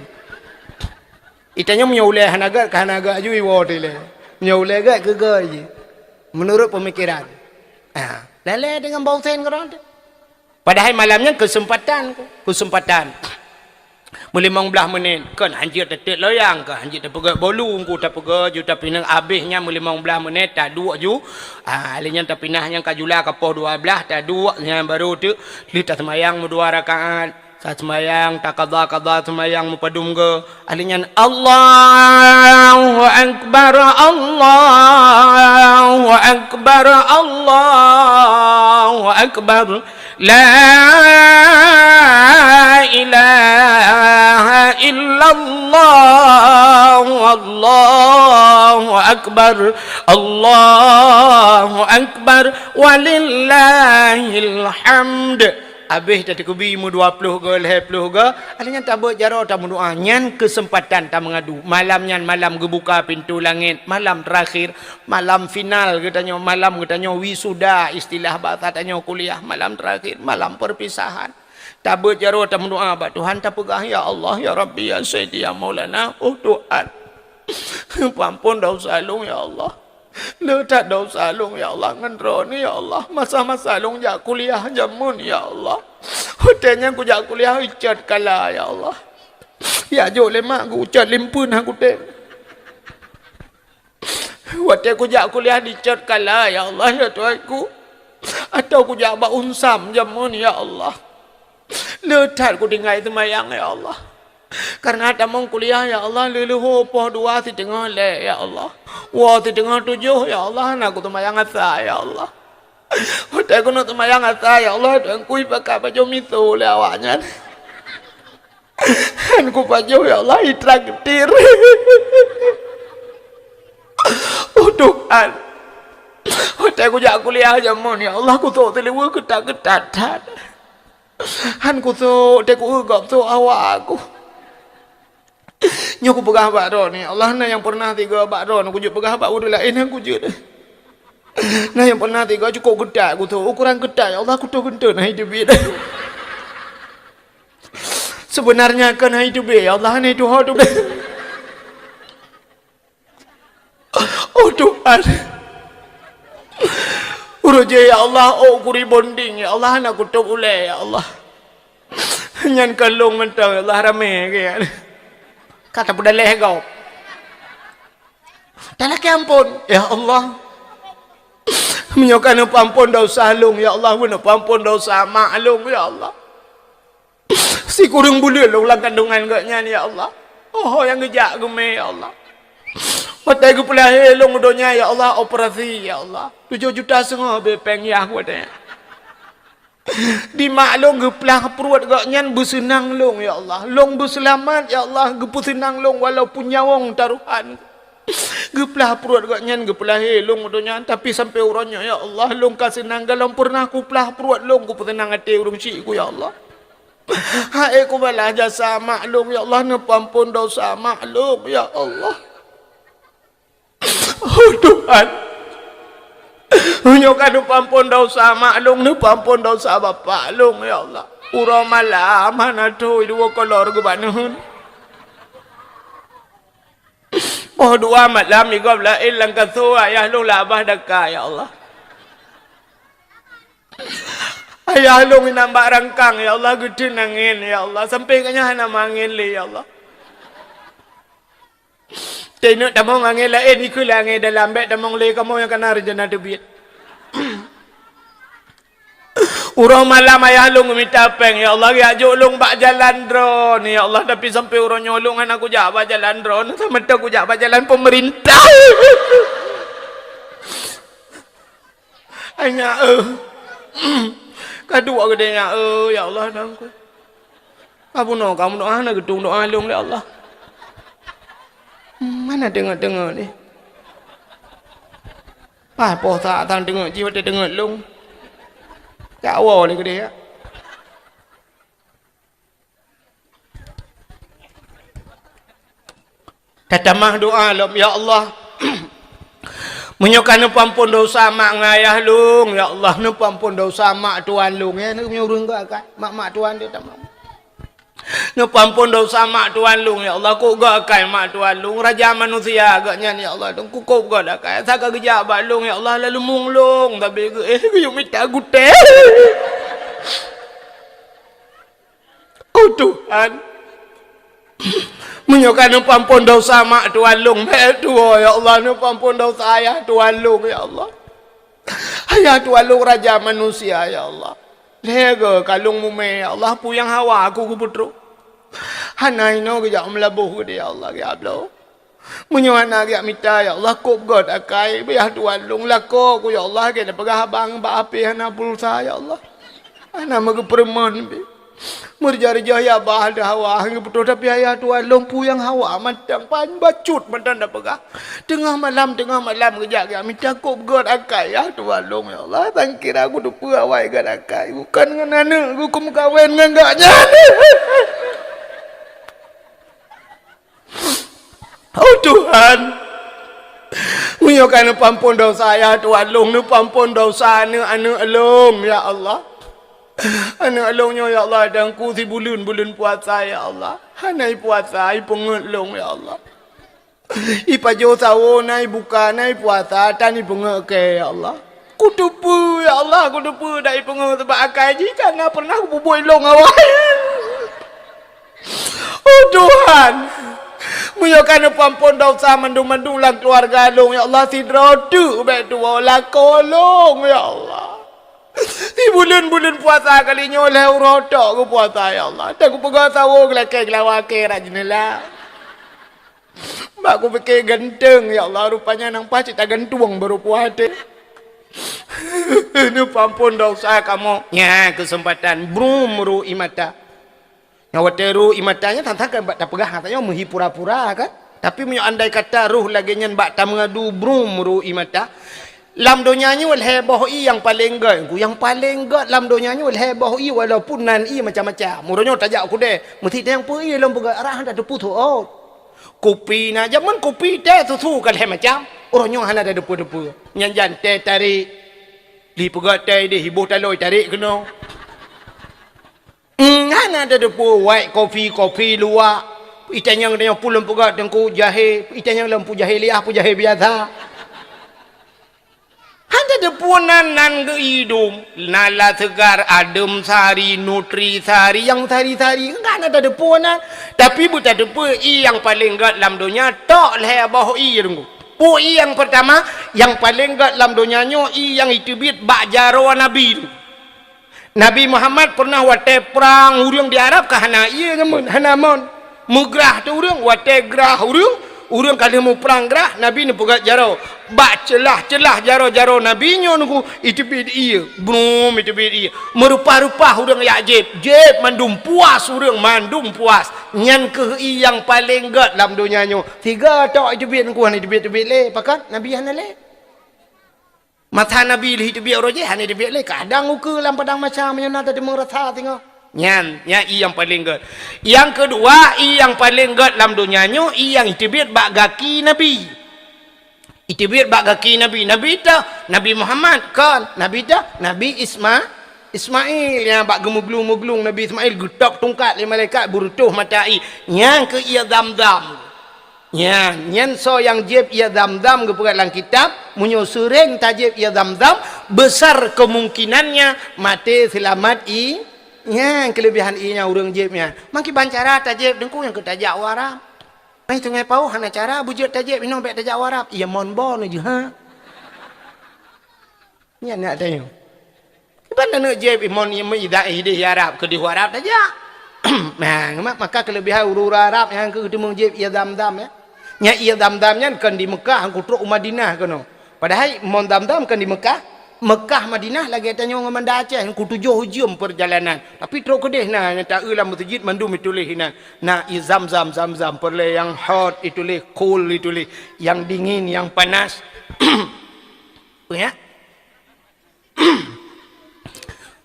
Itanyoe meunyoe ulèe hana gèt, ka hana gèt aju iwoe teuh lé. Meunyoe ulèe gèt keu gèt jih. Meunurot peumikiran. Ha, lalé deungon boh usen keudroe teuh. Padahai malam nyan keuseumpatan, keuseumpatan. Meulimong blaih menit, kon hanjeuet tateuk loyang, kon hanjeuet tapeugöt bolu, engku tapeugöt ju tapinah, abéh nyan meulimong blaih menit, taduek ju. Ah, lheueh nyan tapinah nyang ka jula ka poh dua blaih, taduek nyan baru teuk lheueh taseumayang meudua rakaat. Taseumayang, takada-kada seumayang meupadum goe. Lheueh nyan, Allahu Akbar, Allahu Akbar, Allahu Akbar. La ilaha illallah, Allahu Akbar, Allahu Akbar, walillahil hamd. Abéh tateukubi meudua ploh goe, lhèe ploh goe, lheueh nyan tabeuet jaroe tameudoa. Nyan keuseumpatan tameungadu. Malam nyan malam geubuka pintoe langét, malam teurakhér, malam final geutanyoe, malam geutanyoe wisuda, istilah bahasa tanyoe kuliah, malam teurakhér, malam perpisahan. Tabeuet jaroe tameudoa bak Tuhan, tapeugah, "Ya Allah, ya Rabbi, ya Sayyidi, ya Maulana, oh Tuhan, peuampon desya lôn, ya Allah." Le that desya lôn, ya Allah, ngon Droeneuh, ya Allah. Masa-masa lôn jak kuliah jameun, ya Allah. Watèe nyan kujak kuliah, icot kala, ya Allah. Jak jok lé mak, geucot limpeue na kutem. Watèe kujak kuliah, dicot kala, ya Allah, ya Tuhanku. Atawa kujak bak unsam jameun, ya Allah. Le that kutinggai seumayang, ya Allah. Kareuna tamong kuliah, ya Allah, leuleuho poh dua siteungoh lhèe, ya Allah. Woe siteungoh tujoh, ya Allah, hana kuseumayang asa, ya Allah. Watèe keuneuk seumayang asa, ya Allah, Tuhanku, ipakat pajoh miseue lé awaknyan. Han kupajoh, ya Allah, itraktir. Oh Tuhan. Watèe kujak kuliah jameun, ya Allah, kusôk siliweue keutat-keutat that. Han kusôk, teuh kueu gob sôk awak ku. Nyoe kupeugah bak droeneuh, ya Allah, na nyang peureunah sigoe bak droeneuh kujeuet peugah bak ureueng laén, han kujeuet. Na nyang peureunah sigoe cukôp keutat kusôk, ukoran keutat, ya Allah, kutoh geunteuen hana teubiet. Seubeunarnya kon hana teubiet, ya Allah, hana tuho teubiet. Oh Tuhan. Uroe jih, ya Allah, oh, ku rebonding, ya Allah, hana kutôb ulèe, ya Allah. Nyan ka lôn mantong, ya Allah, ramé gét. Ka tapeudaleh gob. Talakèe ampôn, ya Allah. Meunyoe ka neupeuampôn desya lôn, ya Allah, neupeuampôn desya mak lôn, ya Allah. Sikureueng buleuen lôn lam kandongan gobnyan, ya Allah. Oh, nyang geujak geumè, ya Allah. Watèe geupeulahé lôn u donya, ya Allah, operasi, ya Allah. Tujoh juta seungoh bèe pèng yah watèe. Di mak lôn geuplah pruet gobnyan beuseunang lôn, ya Allah. Lôn beuseulamat, ya Allah, geupeuseunang lôn walaupun nyawöng tarohan. Geuplah pruet gobnyan geupeulahé lôn u donya, tapi sampoe uroe nyoe, ya Allah, lôn ka seunang gohlom peureunah kuplah pruet lôn kupeuseunang até ureueng syik ku, ya Allah. Hai kubalaih jasa mak lôn, ya Allah, neupeuampôn desya mak lôn, ya Allah. Oh Tuhan. Meunyoe ka neupeuampôn desya mak lôn, neupeuampôn desya bapak lôn, ya Allah. Uroe malam hana thô dua kolor geuba neuheun. Poh dua malam igob laén lam kasô ayah lôn lam babah daka, ya Allah. Ayah lôn inan bak rangkang, ya Allah, geuteun angén, ya Allah. Sampoe gobnyan hana meuangén lé, ya Allah. Teuneuk tamong angén laén, ikheun lé angén dalam, bèk tamong lé kamoe nyang kana rencana teubiet. Uroe malam ayah lôn geumita pèng, ya Allah, geujak jok lôn bak jalan droeneuh, ya Allah, tapi sampoe uroe nyoe lôn hana kujak bak jalan droeneuh, samantong kujak bak jalan peumeurintah. Hai nyak, eh. Ka duek geudeh nyak, eh, ya Allah, Tuhanku. Ka bunoe ka meudoa, hana geutueng doa lôn lé Allah. Hmm, hana teungeut-teungeut lé. Paih poh sa-, sang teungeut jih watèe teungeut lôn. Jak woe lé keudeh, ya. Tatamah doa lom, "Ya Allah, meunyoe ka neupeuampôn desya mak ngon ayah lôn, ya Allah, neupeuampôn desya mak tuan lôn, ya, neuk meunyoe ureueng geuh akai, mak-mak tuan teuh tamah." Neupeuampôn desya mak tuan lôn, ya Allah, kôb goe akai mak tuan lôn, raja manusia gobnyan, ya Allah, lôn kukôb goe akai, asai ka geujak bak lôn, ya Allah, laleumeung lôn, sabe geuh, eh, geuyue mita gutèe. Oh Tuhan, Meunyoe ka neupeuampon desya mak tuan lôn, bèk tuwoe, ya Allah, neupeuampon desya ayah tuan lôn, ya Allah. Ayah tuan lôn raja manusia, ya Allah. Lhèe goe ka lôn mumè, ya Allah, peue nyang hawa aku geupeutrok. Hana inoe geujak meulaboh geude, ya Allah, geujak bloe. Meunyoe hana geujak mita, ya Allah, kôp göt akai, beuh ayah tuan lôn lakoe ku, ya Allah, lagèe na peugah abang bak apèh hana pulsa, ya Allah. Hana meugeupeureumeun pih. Meureujoh-reujoh ya bah deuh hawa geupeutrok, tapi ayah tuan lôn peue nyang hawa mantong, pajan bacut mantong na peugah. Teungoh malam, teungoh malam geujak, geujak mita kôp göt akai, ya tuan lôn, ya Allah. Sangkira kuteupeue awai göt akai. Bukon ngon aneuk ku, ku meukawen ngon gobnyan. Oh Tuhan, meunyoe ka neupeuampon desya ayah tuan lôn, neupeuampon desya aneuk-aneuk lôn, ya Allah. Aneuk lôn nyoe, ya Allah, dan ku sibuleuen-buleuen puasa, ya Allah. Hana ipuasa, ipeungeut lôn, ya Allah. Ipajoh sawoe, na ibuka, na ipuasa, tan ipeungeut kèe, ya Allah. Kuteupeue, ya Allah, kuteupeue dak ipeungeut, sabab akai jih ka na pernah kupubuet lôn awai. Oh Tuhan, meunyoe ka neupeuampon desya mandum-mandum lam keuluwarga lôn, ya Allah, sidroe teuk bèk tuwoe lakoe lôn, ya Allah. Sibuleuen-buleuen puasa kali nyoe lhèe uroe tok geupuasa, ya Allah. Tan kupeugah sawoe geulakèe geulawa kèe rot jeunela. Bak kupike ganteng, ya Allah, rupanya nang paih cit tagantueng baroe puaté. Neupeuampon desya kamoe. Nyan keuseumpatan brum ru ie mata. Nyoe watèe ru ie mata nyan, than-than kan bak tapeugah, tanyoe meuhi pura-pura kan. Tapi meunyoe andai kata roh lagèe nyan bak tameungadu, brum ru ie mata. Lam donya nyoe lhèe boh ie nyang paleng gèt, ku, nyang paleng gèt lam donya nyoe lhèe boh ie, walaupun nan ie macam-macam. Uroe nyoe tajak u keudè, meusti tanyong peue ie lôn peugah, rhah tateupeue teuôt. Kupi na, jameun kupi, teh, susu ka lhèe macam. Uroe nyoe hana tateupeue-teupeue. Nyan jan teh tarék. Lheuh peugah teh deh, iboh taloi tarék keunoe. Hmm, hana tateupeue, white coffee, kopi luwak. Itanyong-tanyong peue lôn peugah teungku, jahé. Itanyong lôn peue jahé liah, peue jahé biasa. Hana tateupeue nan, nan geuidum. Nala Segar, Adem Sari, Nutri Sari, nyang sari-sari. Hana tateupeue nan. Tapi beutateupeue ie nyang paleng gèt lam donya, tok lhèe boh ie teungku. Peue ie nyang peurtama, nyang paleng gèt lam donya nyoe, ie nyang iteubiet bak jaroe Nabi teungku. Nabi Muhammad pernah watèe prang ureueng di Arab ka hana ie ngon mon, hana mon. Meugrah teuh ureueng, watèe grah ureueng, ureueng ka lheueh muprang grah, Nabi neupeugèt jaroe. Bak ceulah-ceulah jaroe-jaroe Nabi nyoe teungku, iteubiet ie, brum, iteubiet ie. Meureupah-reupah ureueng jak jieb, jieb mandum puas ureueng, mandum puas. Nyan kheueh ie nyang paleng gèt lam donya nyoe. Sigoe tok iteubiet teungku, hana iteubiet-teubiet lé, pakon Nabi hana lé. Masa Nabi lheueh iteubiet uroe jéh, hana iteubiet lé. Kadang ukeue lam padang mahsyar meunyoe na tateumeung rasa singoh. Nyan, nyan ie nyang paleng gèt. Nyang keudua, ie nyang paleng gèt lam donya nyoe, ie nyang iteubiet bak gaki Nabi. Iteubiet bak gaki Nabi. Nabi toh, Nabi Muhammad, kon. Nabi toh, Nabi Isma-, Ismail nyang bak geumeuglung-meuglung Nabi Ismail, geutôb tungkat lé malaikat, beureutoh mata ie. Nyan kheueh ie Zamzam. Nyan, nyan soe nyang jieb ie Zamzam geupeugah lam kitab, meunyoe seuréng tajieb ie Zamzam, besar kemungkinannya maté seulamat ie. Nyan keuleubihan ie nyang ureueng jieb nyan. Meukiban cara tajieb teungku nyang keu tajak u Arab. Mai Sungai Pauh hana cara beujeuet tajieb, inoe bèk tajak u Arab. Ie mon boh neuh jeuhet. Nyan nak tanyoe. Kiban aneuk jieb imon meuidak ideh Arab, keudeh u Arab tajak. Nah, ma-, maka keuleubihan ureueng-ureueng Arab nyang keu teumeujieb ie Zamzam, ya. Nyan ie Zamzam nyan kon di Meukah, ku trok u Madinah keunoe. Padahai mon Zamzam kon di Meukah, Meukah Madinah lagèe tanyoe ngon Banda Aceh, ku tujoh jeuem peurjalanan. Tapi trok keudeh na, nyang taeu lam meuseujid mandum ituléh inan. Na ie Zamzam, Zamzam, peureulèe nyang hot ituléh, cold ituléh, nyang dingin, nyang panas. Peue ya?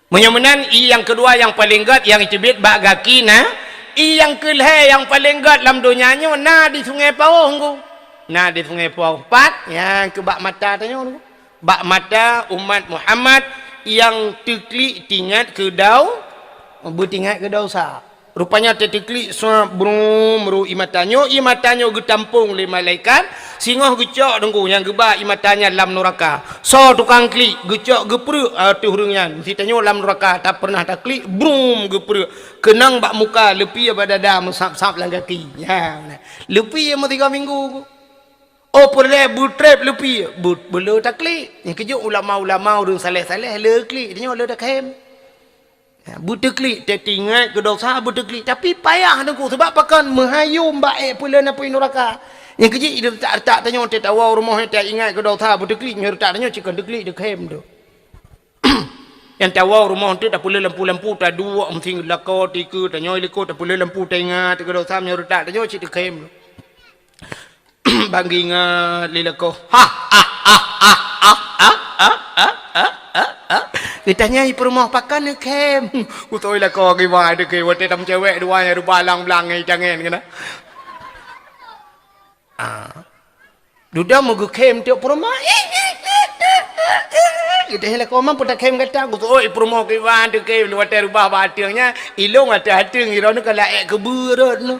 Meunyoe meunan, ie nyang keudua nyang paleng gèt nyang iteubiet bak gaki na, ie nyang keulhèe nyang paleng gèt lam donya nyoe na di Sungai Pauh, Teungku. Na di Sungai Pauh. Pat, nyang keu bak mata tanyoe, Teungku. Bak mata umat Muhammad nyang teuklik tingat keu dau-, beutingat keu desya. Rupanya teuteuklik sua brum ru ie mata nyoe, ie mata nyoe geutampong lé malaikat, singoh geucok deungon nyang geuba ie mata nyan lam nuraka. Soe tukang klik, geucok geuprek ateueh ureuëng nyan. Meusitanyoe lam nuraka tapernah taklik, brum geuprek. Keunong bak muka, leupie bak dada, meusab-sab lam gaki. Ya, leupie meusigoe minggu. Oh peureulée beutreb leupie, beu-, beuleu taklik. Nyang keujeuet ulama-ulama ureuëng saleh-saleh le klik, tanyoe le takhem. Ya, beuteuklik, teuingat keu dosa beuteuklik. Tapi payah teungku, sebab pakon meuhayom bak ék peuleueng apui nuraka. Nyang keujeuet retak-retak tanyoe teuh tawoe rumoh teuingat keu dosa beuteuklik, nyoe retak tanyoe cit kon teuklik teukhem tu. Nyang tawoe rumoh teuh tapeuleueng lampu-lampu taduek meusieng lako tikeue tanyoe likot tapeuleueng lampu taingat keu dosa nyoe retak tanyoe cit teukhem tu. Bang ingat lé lakoe. Ha, ha, ha, ha, ha, ha, ha, ha, ha, ha. Geutanyong i peurumoh pakon neukhem. Kutôi lakoe kiban teuke watée tam cewek dua nyang rubah lang blang ngai tangen kena. Ah. Dudoe meugeukhem tiep peurumoh. Geutanyong lakoe, "Man peutakhem gata?" Kutôi i peurumoh kiban teuke watée rubah bak ateueng nyan, ilong ateueng-ateueng iroe nyoe ka laék keubeurot nyoe.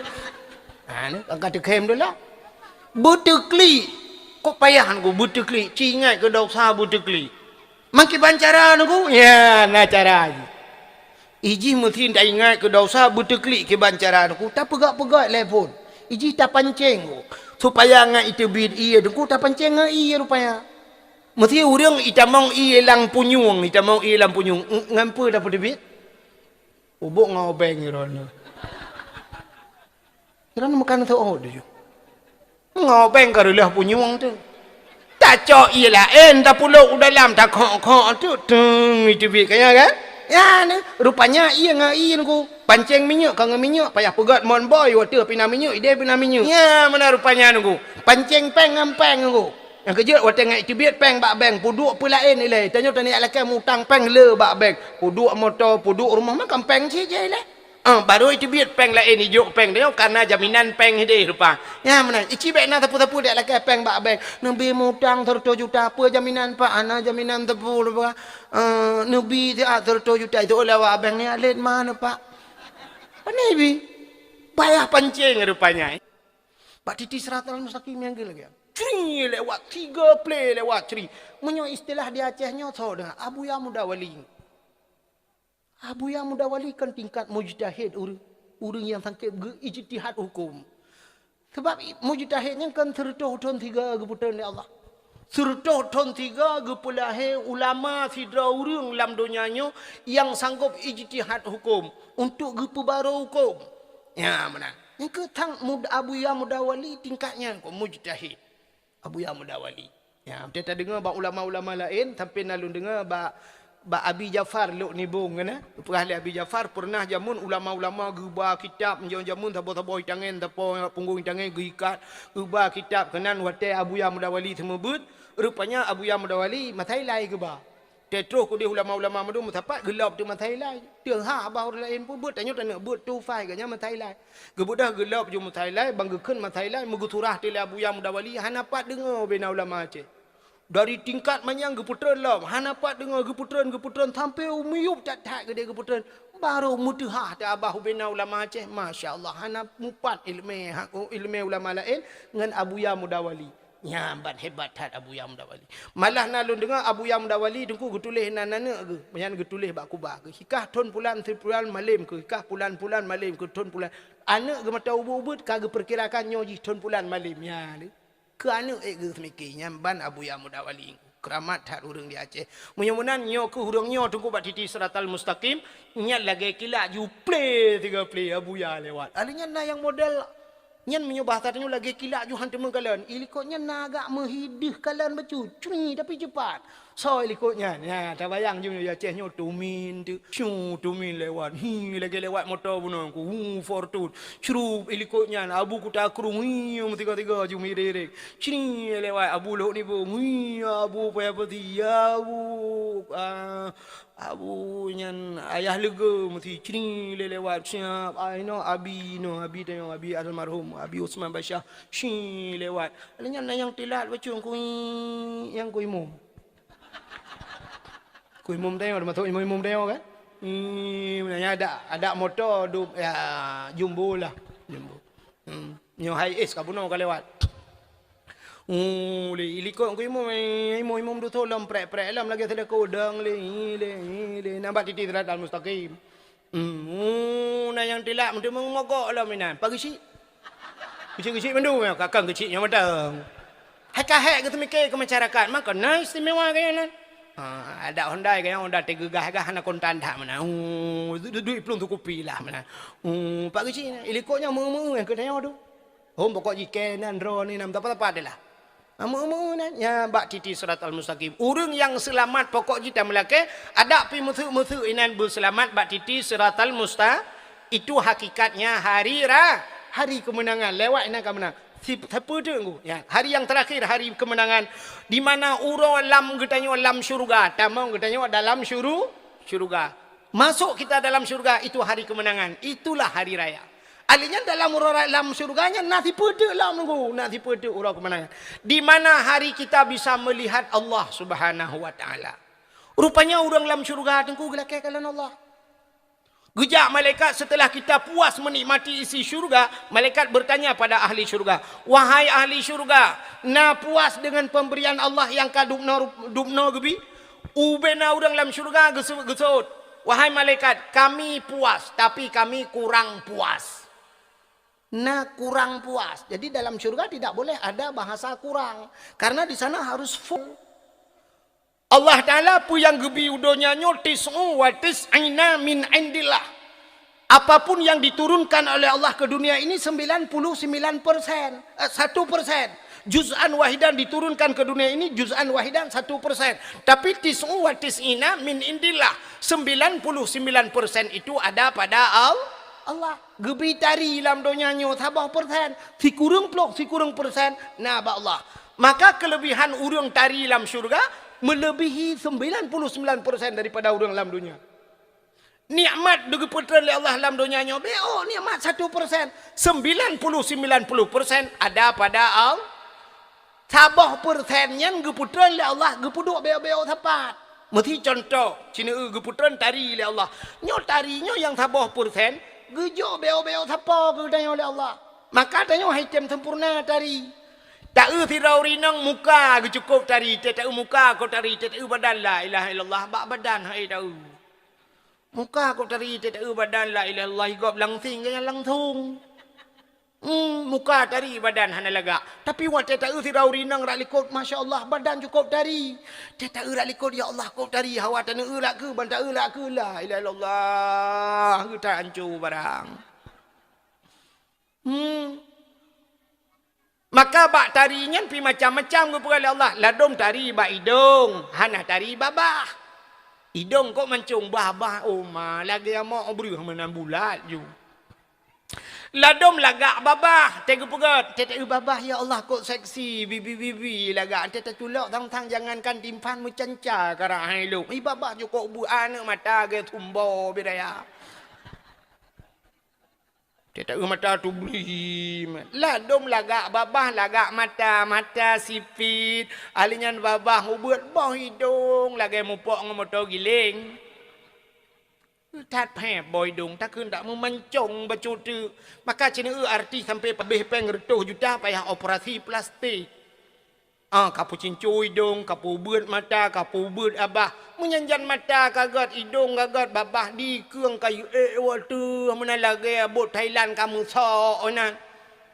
Ha, ni ka teukhem dulu. Beuteuklik. Kok payah nunggu beuteuklik? Ci ingat keu dosa beuteuklik. Makiban cara nunggu? Ya, na cara jih. Ijih meusi taingat keu dosa beuteuklik kiban cara nunggu. Tapeugah-peugah lé phon. Ijih tapanceng nunggu. Supaya ngat iteubiet ié nunggu tapanceng ngat ié rupaya. Meusi ureuëng itamong ié lam punyueng, itamong ié lam punyueng. Ng-, ngan peue tapeuteubiet? Ubok ngon obeng iron. Iran meukan seuôt deh. Ngon obeng ka reuloh punyueng tu. Tacok ié laén, tapulok u dalam, takhok-khok tu, teung iteubiet kaya kan? Ya ni, rupanya ié ngon ié nunggu. Panceng minyeuk ka ngon minyeuk, payah peugöt mon boy, watèe pina minyeuk, idéh pina minyeuk. Ya, meunan rupanya nunggu. Panceng péng ngon péng nunggu. Nyang keujeuet watèe ngon iteubiet péng bak bank, peuduek peue laén ilèe. Tanyoe taniyak lakèe mutang péng le bak bank. Peuduek moto, peuduek rumoh, makam péng cit jai ilèe. Ah, barô iteubiet péng laén, ijok péng tanyoe, ka na jaminan péng idéh rupa. Nyan meunan, ici bèk na sapeue-sapeue dek lakèe péng bak bank. Neubi mutang seureutôh juta, peue jaminan, Pak? Hana jaminan sapeue rupa. Ah, neubi siat seureutôh juta, itu lewat bank ni, alet mana, Pak? Pane bi? Payah panceng rupanya. Bak titi siratal mustaqim nyang geulagèe. Cri lewat, tiga play lewat cri. Meunyoe istilah di Aceh nyoe soe deungoe, Abuya Muda Wali. Abuya Muda Wali kan tingkat mujtahid ureueng, ureueng nyang sangkep geu-ijtihad hukum. Sebab i-, mujtahid nyan kan seureutôh thon siga geupeutreun lé Allah. Seureutôh thon siga geupeulahé ulama sidroe ureueng lam donya nyoe nyang sanggob ijtihad hukum untuk geupeubaro hukum. Nya meunan. Nyang keu thang mud-, Abuya Muda Wali tingkat nyan keu mujtahid. Abuya Muda Wali. Nya, watèe tadeungoe bak ulama-ulama laén, sampoe na lôn deungoe bak, bak Abi Jafar Lhok Nibong kan, eh? Peugah lé Abi Jafar, pernah jameun ulama-ulama geuba kitab, jameun saboh-saboh itangen, saboh punggong itangen geuikat, geuba kitab keunan watèe Abuya Muda Wali seumeubeuet, rupanya Abuya Muda Wali masa ilai geuba. Teutroh keudeh ulama-ulama mandum meusapat geulop teuk masa ilai. Teuhah bah ureueng laén pun beuet, tanyoe taneuk beuet tufai geuh nyan masa ilai. Geubeudôh geulop ju masa ilai, ban geukheun masa ilai, meugeusurah teuk lé Abuya Muda Wali, hana pat deungoe bina ulama Aceh. Dari tingkat manyang geupeutreun lom, hana pat deungoe geupeutreun, geupeutreun, sampoe u miyueb that-that geudeh geupeutreun. Barô meuteuhah teuk abah ubena ulama Aceh, masya Allah, hana mupat ileumèe hak, ileumèe ulama laén ngon Abuya Muda Wali. Nyan ban hebat that Abuya Muda Wali. Malah na lôn deungoe Abuya Muda Wali teungku geutuléh nan aneuk geuh, nyan geutuléh bak kuba geuh. Hikah thon pulan sipulan malém keuh, hikah pulan-pulan malém keuh, thon pulan. Aneuk geuh mata ubeuet-ubeuet ka geupeukirakan nyoe jih thon pulan malém. Nyan lé. Keu aneuk ék geuh seumike, nyan ban Abuya Muda Wali. Keuramat that ureueng di Aceh. Meunyoe meunan nyoe keuh ureueng nyoe teungku bak titi siratal mustaqim, nyan lagèe kilat ju plé tiga plé Abuya lewat. Ahli nyan na nyang model Nyan meunyoe bahasa tanyoe lagèe kilat ju han teumeukalon. I likot nyan na agak meuhideuh kalon bacut. Cui, tapi cepat. Soe i likot nyan? Nya, tabayang ju nyoe Aceh nyoe tumin tu. Syu, tumin lewat. Hi, lagèe lewat moto bunoe ku. Hu, Fortune. Crup i likot nyan. Abu Kuta Krueng. Hi, meusiga-siga ju mirek-rek. Cri lewat Abu Lhok Nibong. Hi, Abu Paya Peti. Ya Abu. Ah, Abu nyan ayah leuga meusi cri lé lewat siap, ah, inoe Abi, inoe Abi tanyoe, Abi almarhum, Abi Usman Basyah, cri lewat. Lé nyan na nyang tilat bacut kui, nyang kui imum. Kui imum tanyoe, teumasok imum-imum tanyoe kan? Hmm, nyan adak, adak moto dup, ya, jumbo lah. Jumbo. Hmm, nyoe hai es ka bunoe ka lewat. Oh, lé, ilikot keu imum, eh, imum, imum dutoe lom prek-prek lom lagèe seudako dang lé, lé, lé. Na bak titi siratal mustaqim. Hmm, oh, na nyang tilak meuteumé mogok lom inan. Pagi cik. Keuchik-keuchik mandum, ya, kakang keuchik nyoe mantong. Hai ka hék geuteumiké keu masyarakat, maka na istimewa gaya nyan. Ha, adak Honda gaya Honda teugeugah-gah hana kontan that meunan. Oh, du-, du-, duit plueng sikupi lah meunan. Oh, pak keuchik nyan, ilikot nyan meu-meu nyang keu tanyoe tu. Oh, pokok jikée nan droe ni nam tapa-tapa deh lah. Ha, meu-meu nan, nya bak titi siratal mustaqim. Ureueng nyang seulamat pokok jih tameulakée, adak pi meuseu-meuseu inan beuseulamat bak titi siratal musta-, itu hakikatnya hari ra-, hari kemenangan. Lewat inan ka meunang. Si-, siapa tu, Teungku? Ya, hari yang terakhir, hari kemenangan. Di mana uroe lam geutanyoe lam syuruga, tamong geutanyoe dalam syuru-, syuruga. Masuk kita dalam syuruga, itu hari kemenangan. Itulah hari raya. Alèh nyan dalam uroe lam syuruga nyan na sipeue teuk lom, Teungku, na sipeue teuk uroe kemenangan. Di mana hari kita bisa melihat Allah Subhanahu wa Taala. Rupanya ureueng lam syuruga, Teungku, geulakée kalon Allah. Geujak malaikat setelah kita puas menikmati isi syuruga, malaikat bertanya pada ahli syuruga, "Wahai ahli syuruga, na puas dengan pemberian Allah nyang ka dubnoe, dubnoe geubi?" Ubena ureueng lam syuruga geuseu-, geuseuôt, "Wahai malaikat, kami puas, tapi kami kurang puas." Na kurang puas. Jadi dalam syuruga tidak boleh ada bahasa kurang. Karena di sana harus full. Allah Taala peue nyang geubi u donya nyoe tis'u wa tis'ina min indillah. Apapun yang diturunkan oleh Allah ke dunia ini sembilan puluh sembilan persen, eh, satu persen. Juz'an wahidan diturunkan ke dunia ini, juz'an wahidan satu persen. Tapi tis'u wa tis'ina min indillah, sembilan puluh sembilan persen itu ada pada Al-, Allah. Geubi tari lam donya nyoe saboh persen, sikureueng ploh sikureueng persen na bak Allah. Maka kelebihan ureueng tari lam syurga melebihi sembilan puluh sembilan persen daripada ureueng lam donya. Nikmat geupeutreun lé Allah lam donya nyoe, beu nikmat satu persen, sembilan puluh sembilan puluh persen ada pada Allah. Saboh persen nyan geupeutreun lé Allah, geupeuduek beu-beu sapat. Meusi contoh, sineuk geupeutreun tari lé Allah. Nyoe tari nyoe nyang saboh persen, geujok beu-beu sapo keu tanyoe lé Allah. Maka tanyoe hai tem sempurna tari. Taeu sidroe ureueng inong muka geucukop tari, teu taeu muka kok tari, teu taeu badan la ilaha illallah bak badan hai taeu. Muka kok tari, teu taeu badan la ilaha illallah, gob langsing gaya langsung. Hmm, muka tari badan hana lagak. Tapi watée taeu sidroe ureueng inong rak likot, masya Allah, badan cukop tari. Teu taeu rak likot, ya Allah, kok tari, hawa taneu rak keu, ban taeu rak keu, la ilaha illallah, geutanco barang. Hmm. Maka bak tari nyan pi macam-macam geupeugah lé Allah. Ladom tari bak idong, hana tari babah. Idong kok mancong babah, oh ma, lagée amok breuh meunan bulat ju. Ladom lagak babah, teugeupeugot, teu taeu babah, ya Allah, kok seksi, bibi-bibi lagak, teu taculok tang-tang, jangankan timphan meucanca karah hai lôn. Ih, babah cukop bu aneuk mata ge tumbo biraya. Teu taeu mata tubri. Ladom lagak babah, lagak mata, mata sipit. Ahli nyan babah ubeuet boh idong lagée mupok ngon moto giléng. That phép boh idong, takheun dak meumancong bacut teuk. Maka sineuk artis sampai habéh péng reutôh juta payah operasi plastik. Ah, kapeucinco idong, kapeubeuet mata, kapeubeuet babah. Meunyan jan mata ka gét, idong ka gét, babah dikeue kayue ék watée meunan lagée bot Thailand ka meusok inan.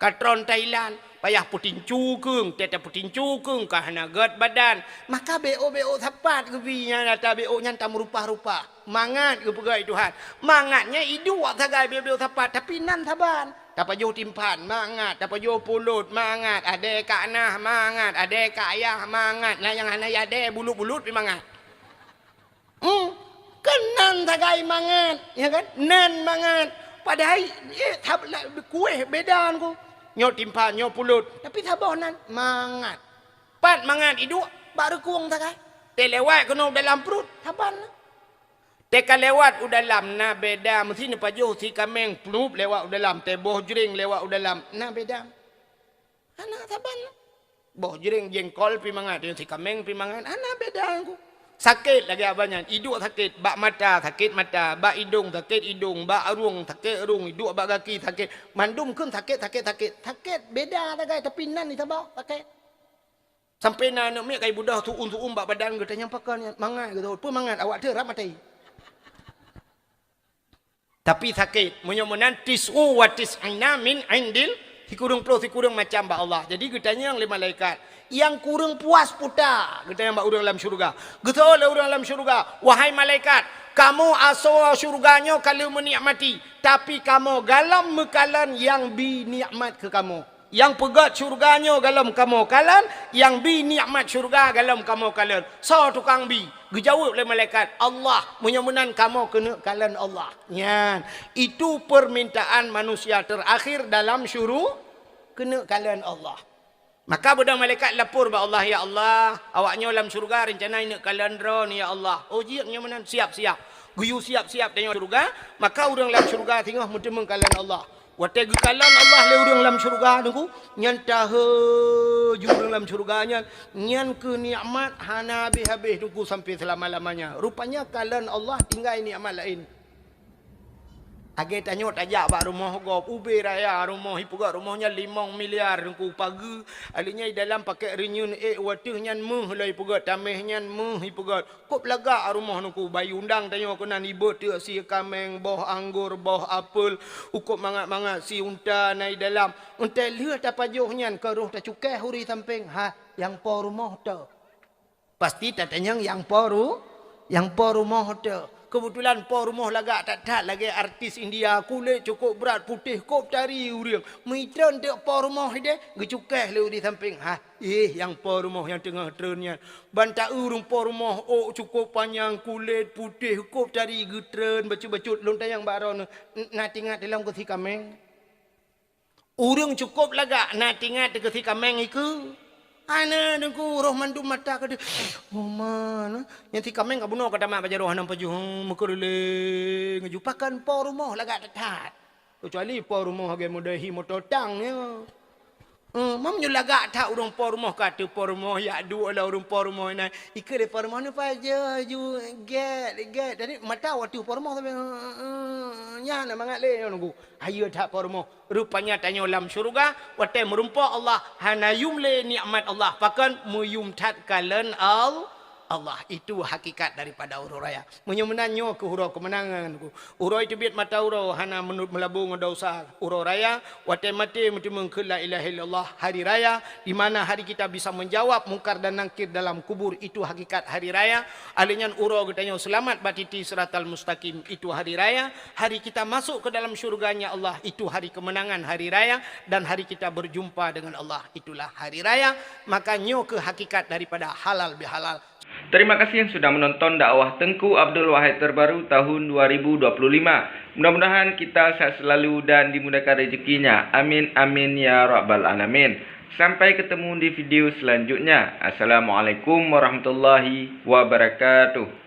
Ka tron Thailand, payah peutincu keueng, teu tapeutincu keueng ka hana gét badan. Maka beu-beu sapat geubi nyan ata beu nyan tameurupa-rupa. Mangat geupeugah Tuhan. Mangat nyan iduek sagai beu-beu sapat, tapi nan saban. Tapajoh timphan, mangat. Tapajoh pulot, mangat. Adée kak nah, mangat. Adée kak yah, mangat. Nah nyang hana yadée, bulut-bulut pi mangat. Hmm, keunan sagai mangat, ya kan? Nan mangat. Padahai, eh, kueh beda ku. Nyoe timphan, nyoe pulot. Tapi saboh nan mangat. Pat mangat iduek, bak reukueng sagai. Teu lewat keunoe dalam pruet, saban. Teu ka lewat u dalam na beda, meusi neupajoh si kaméng plup lewat u dalam, teu boh jreng lewat u dalam, na beda. Hana saban. Boh jreng jengkol pi mangat, si kaméng pi mangat, hana beda ku. Sakét lagée abah nyan, iduek sakét, bak mata sakét mata, bak idong sakét idong, bak arung sakét arung, iduek bak gaki sakét, mandum kheun sakét, sakét, sakét. Sakét beda sagai, tapi nan di saboh sakét. Sampai na aneuk miet kai budoh suum-suum bak badan geutanyoe, pakon nyan, mangat geutanyoe. Peue mangat, awak teuh rab maté. Tapi sakét. Meunyoe meunan, tis'u wa tis'ina min indil, sikureueng ploh sikureueng macam bak Allah. Jadi geutanyong lé malaikat, nyang kureueng puas peue ta? Geutanyong bak ureuëng lam syeuruga. Geutanyong lé ureuëng lam syeuruga, "Wahai malaikat, kamoe asoe syeuruga nyoe ka lheueh meunikmati, tapi kamoe galom meukalon nyang bi nikmat keu kamoe." Nyang peugét syeuruga nyoe galom kamoe kalon, nyang bi nikmat syeuruga galom kamoe kalon. Soe tukang bi? Geujaweueb lé malaikat, "Allah." "Meunyoe meunan kamoe keuneuk kalon Allah." Nyan, itu permintaan manusia terakhir dalam syuru-, keuneuk kalon Allah. Maka beudôh malaikat lapor bak Allah, "Ya Allah, awak nyoe lam syeuruga rencana neuk kalon Droe, ya Allah." "Oh, jeuet meunyoe meunan, siap-siap." Geuyue siap-siap tanyoe syeuruga, maka ureuëng lam syeuruga singoh meuteumeung kalon Allah. Watée geukalon Allah lé ureuëng lam syeuruga, Teungku, nyan taheuju ureuëng lam syeuruga nyan, nyan keuh nikmat hana habéh-habéh, Teungku, sampai seulama-lamanya. Rupanya kalon Allah tinggai nikmat laén. Lagée tanyoe tajak bak rumoh gob, ubé raya rumoh, ipeugét rumoh nyan limong miliar, Teungku, pageue, aleuh nyan i dalam pakét reunyeun ék, watée nyan méuh lom ipeugét, taméh nyan méuh ipeugét. Kôb lagak rumoh, Teungku, bayeue undang tanyoe keunan, ibeuet teuk sie kaméng, boh anggor, boh apel, ukôb mangat-mangat sie unta na i dalam. Eunteuk lheueh tapajoh nyan, ka roh tacukéh u rot sampéng, ha, nyang po rumoh teuh. Pasti tatanyong nyang po ru-, nyang po rumoh teuh. Keubeutulan po rumoh lagak that-that lagée artis India, kulét cukôb brat, putéh, kôb tari ureuëng. Meuitreun teuk po rumoh ideh, geucukéh lé u rot sampéng, ha, éh, nyang po rumoh nyang teungoh treun nyan. Ban ta-eu ureuëng po rumoh, ôk cukôb panyang, kulét putéh, kôb tari geutreun bacut-bacut, lôn tanyong bak droeneuh, n-, na teuingat lom keu sie kaméng? Ureuëng cukôb lagak na teuingat keu sie kaméng ikeue? Hana, Teungku, roh mandum mata ka deuh. Oh, ma, na. Nyan sie kaméng ka bunoe ka tamat bak jaroe hana pajoh, meukeureuléng laju. Pakon po rumoh lagak that-that. Keucuali po rumoh lagée model hi moto tang nyoe. Eh, meunyoe lagak that ureuëng po rumoh, ka teuh po rumoh, jak duek lom ureuëng po rumoh inan. Ikeue lé po rumoh, "Neupajoh ju, gét, gét." Jadi mata watée po rumoh sabe, eh, eh, eh, nyan na mangat lé nyoe, Teungku. Hayeue that po rumoh. Rupanya tanyoe lam syeuruga, watée meurumpok Allah, hana yuem lé nikmat Allah. Pakon? Meuyuem that kalon Al-, Allah. Itu hakikat daripada uroe raya. Meunyoe meunan, nyoe keuh uroe keumeunangan, Teungku. Uroe teubiet mata uroe, hana meunut meulabô ngon desya. Uroe raya, watée maté meuteumeung kheun la ilaha illallah, hari raya, di mana hari kita bisa menjawab mungkar dan nakir dalam kubur, itu hakikat hari raya. Aleuh nyan uroe geutanyoe seulamat bak titi siratal mustaqim, itu hari raya. Hari kita masuk ke dalam syurganya Allah, itu hari kemenangan, hari raya, dan hari kita berjumpa dengan Allah, itulah hari raya. Maka nyoe keuh hakikat daripada halal bihalal. Terima kasih yang sudah menonton dakwah Tengku Abdul Wahid terbaru tahun dua ribu dua puluh lima. Mudah-mudahan kita sehat selalu dan dimudahkan rezekinya. Amin, amin, ya rabbal alamin. Sampai ketemu di video selanjutnya. Assalamualaikum warahmatullahi wabarakatuh.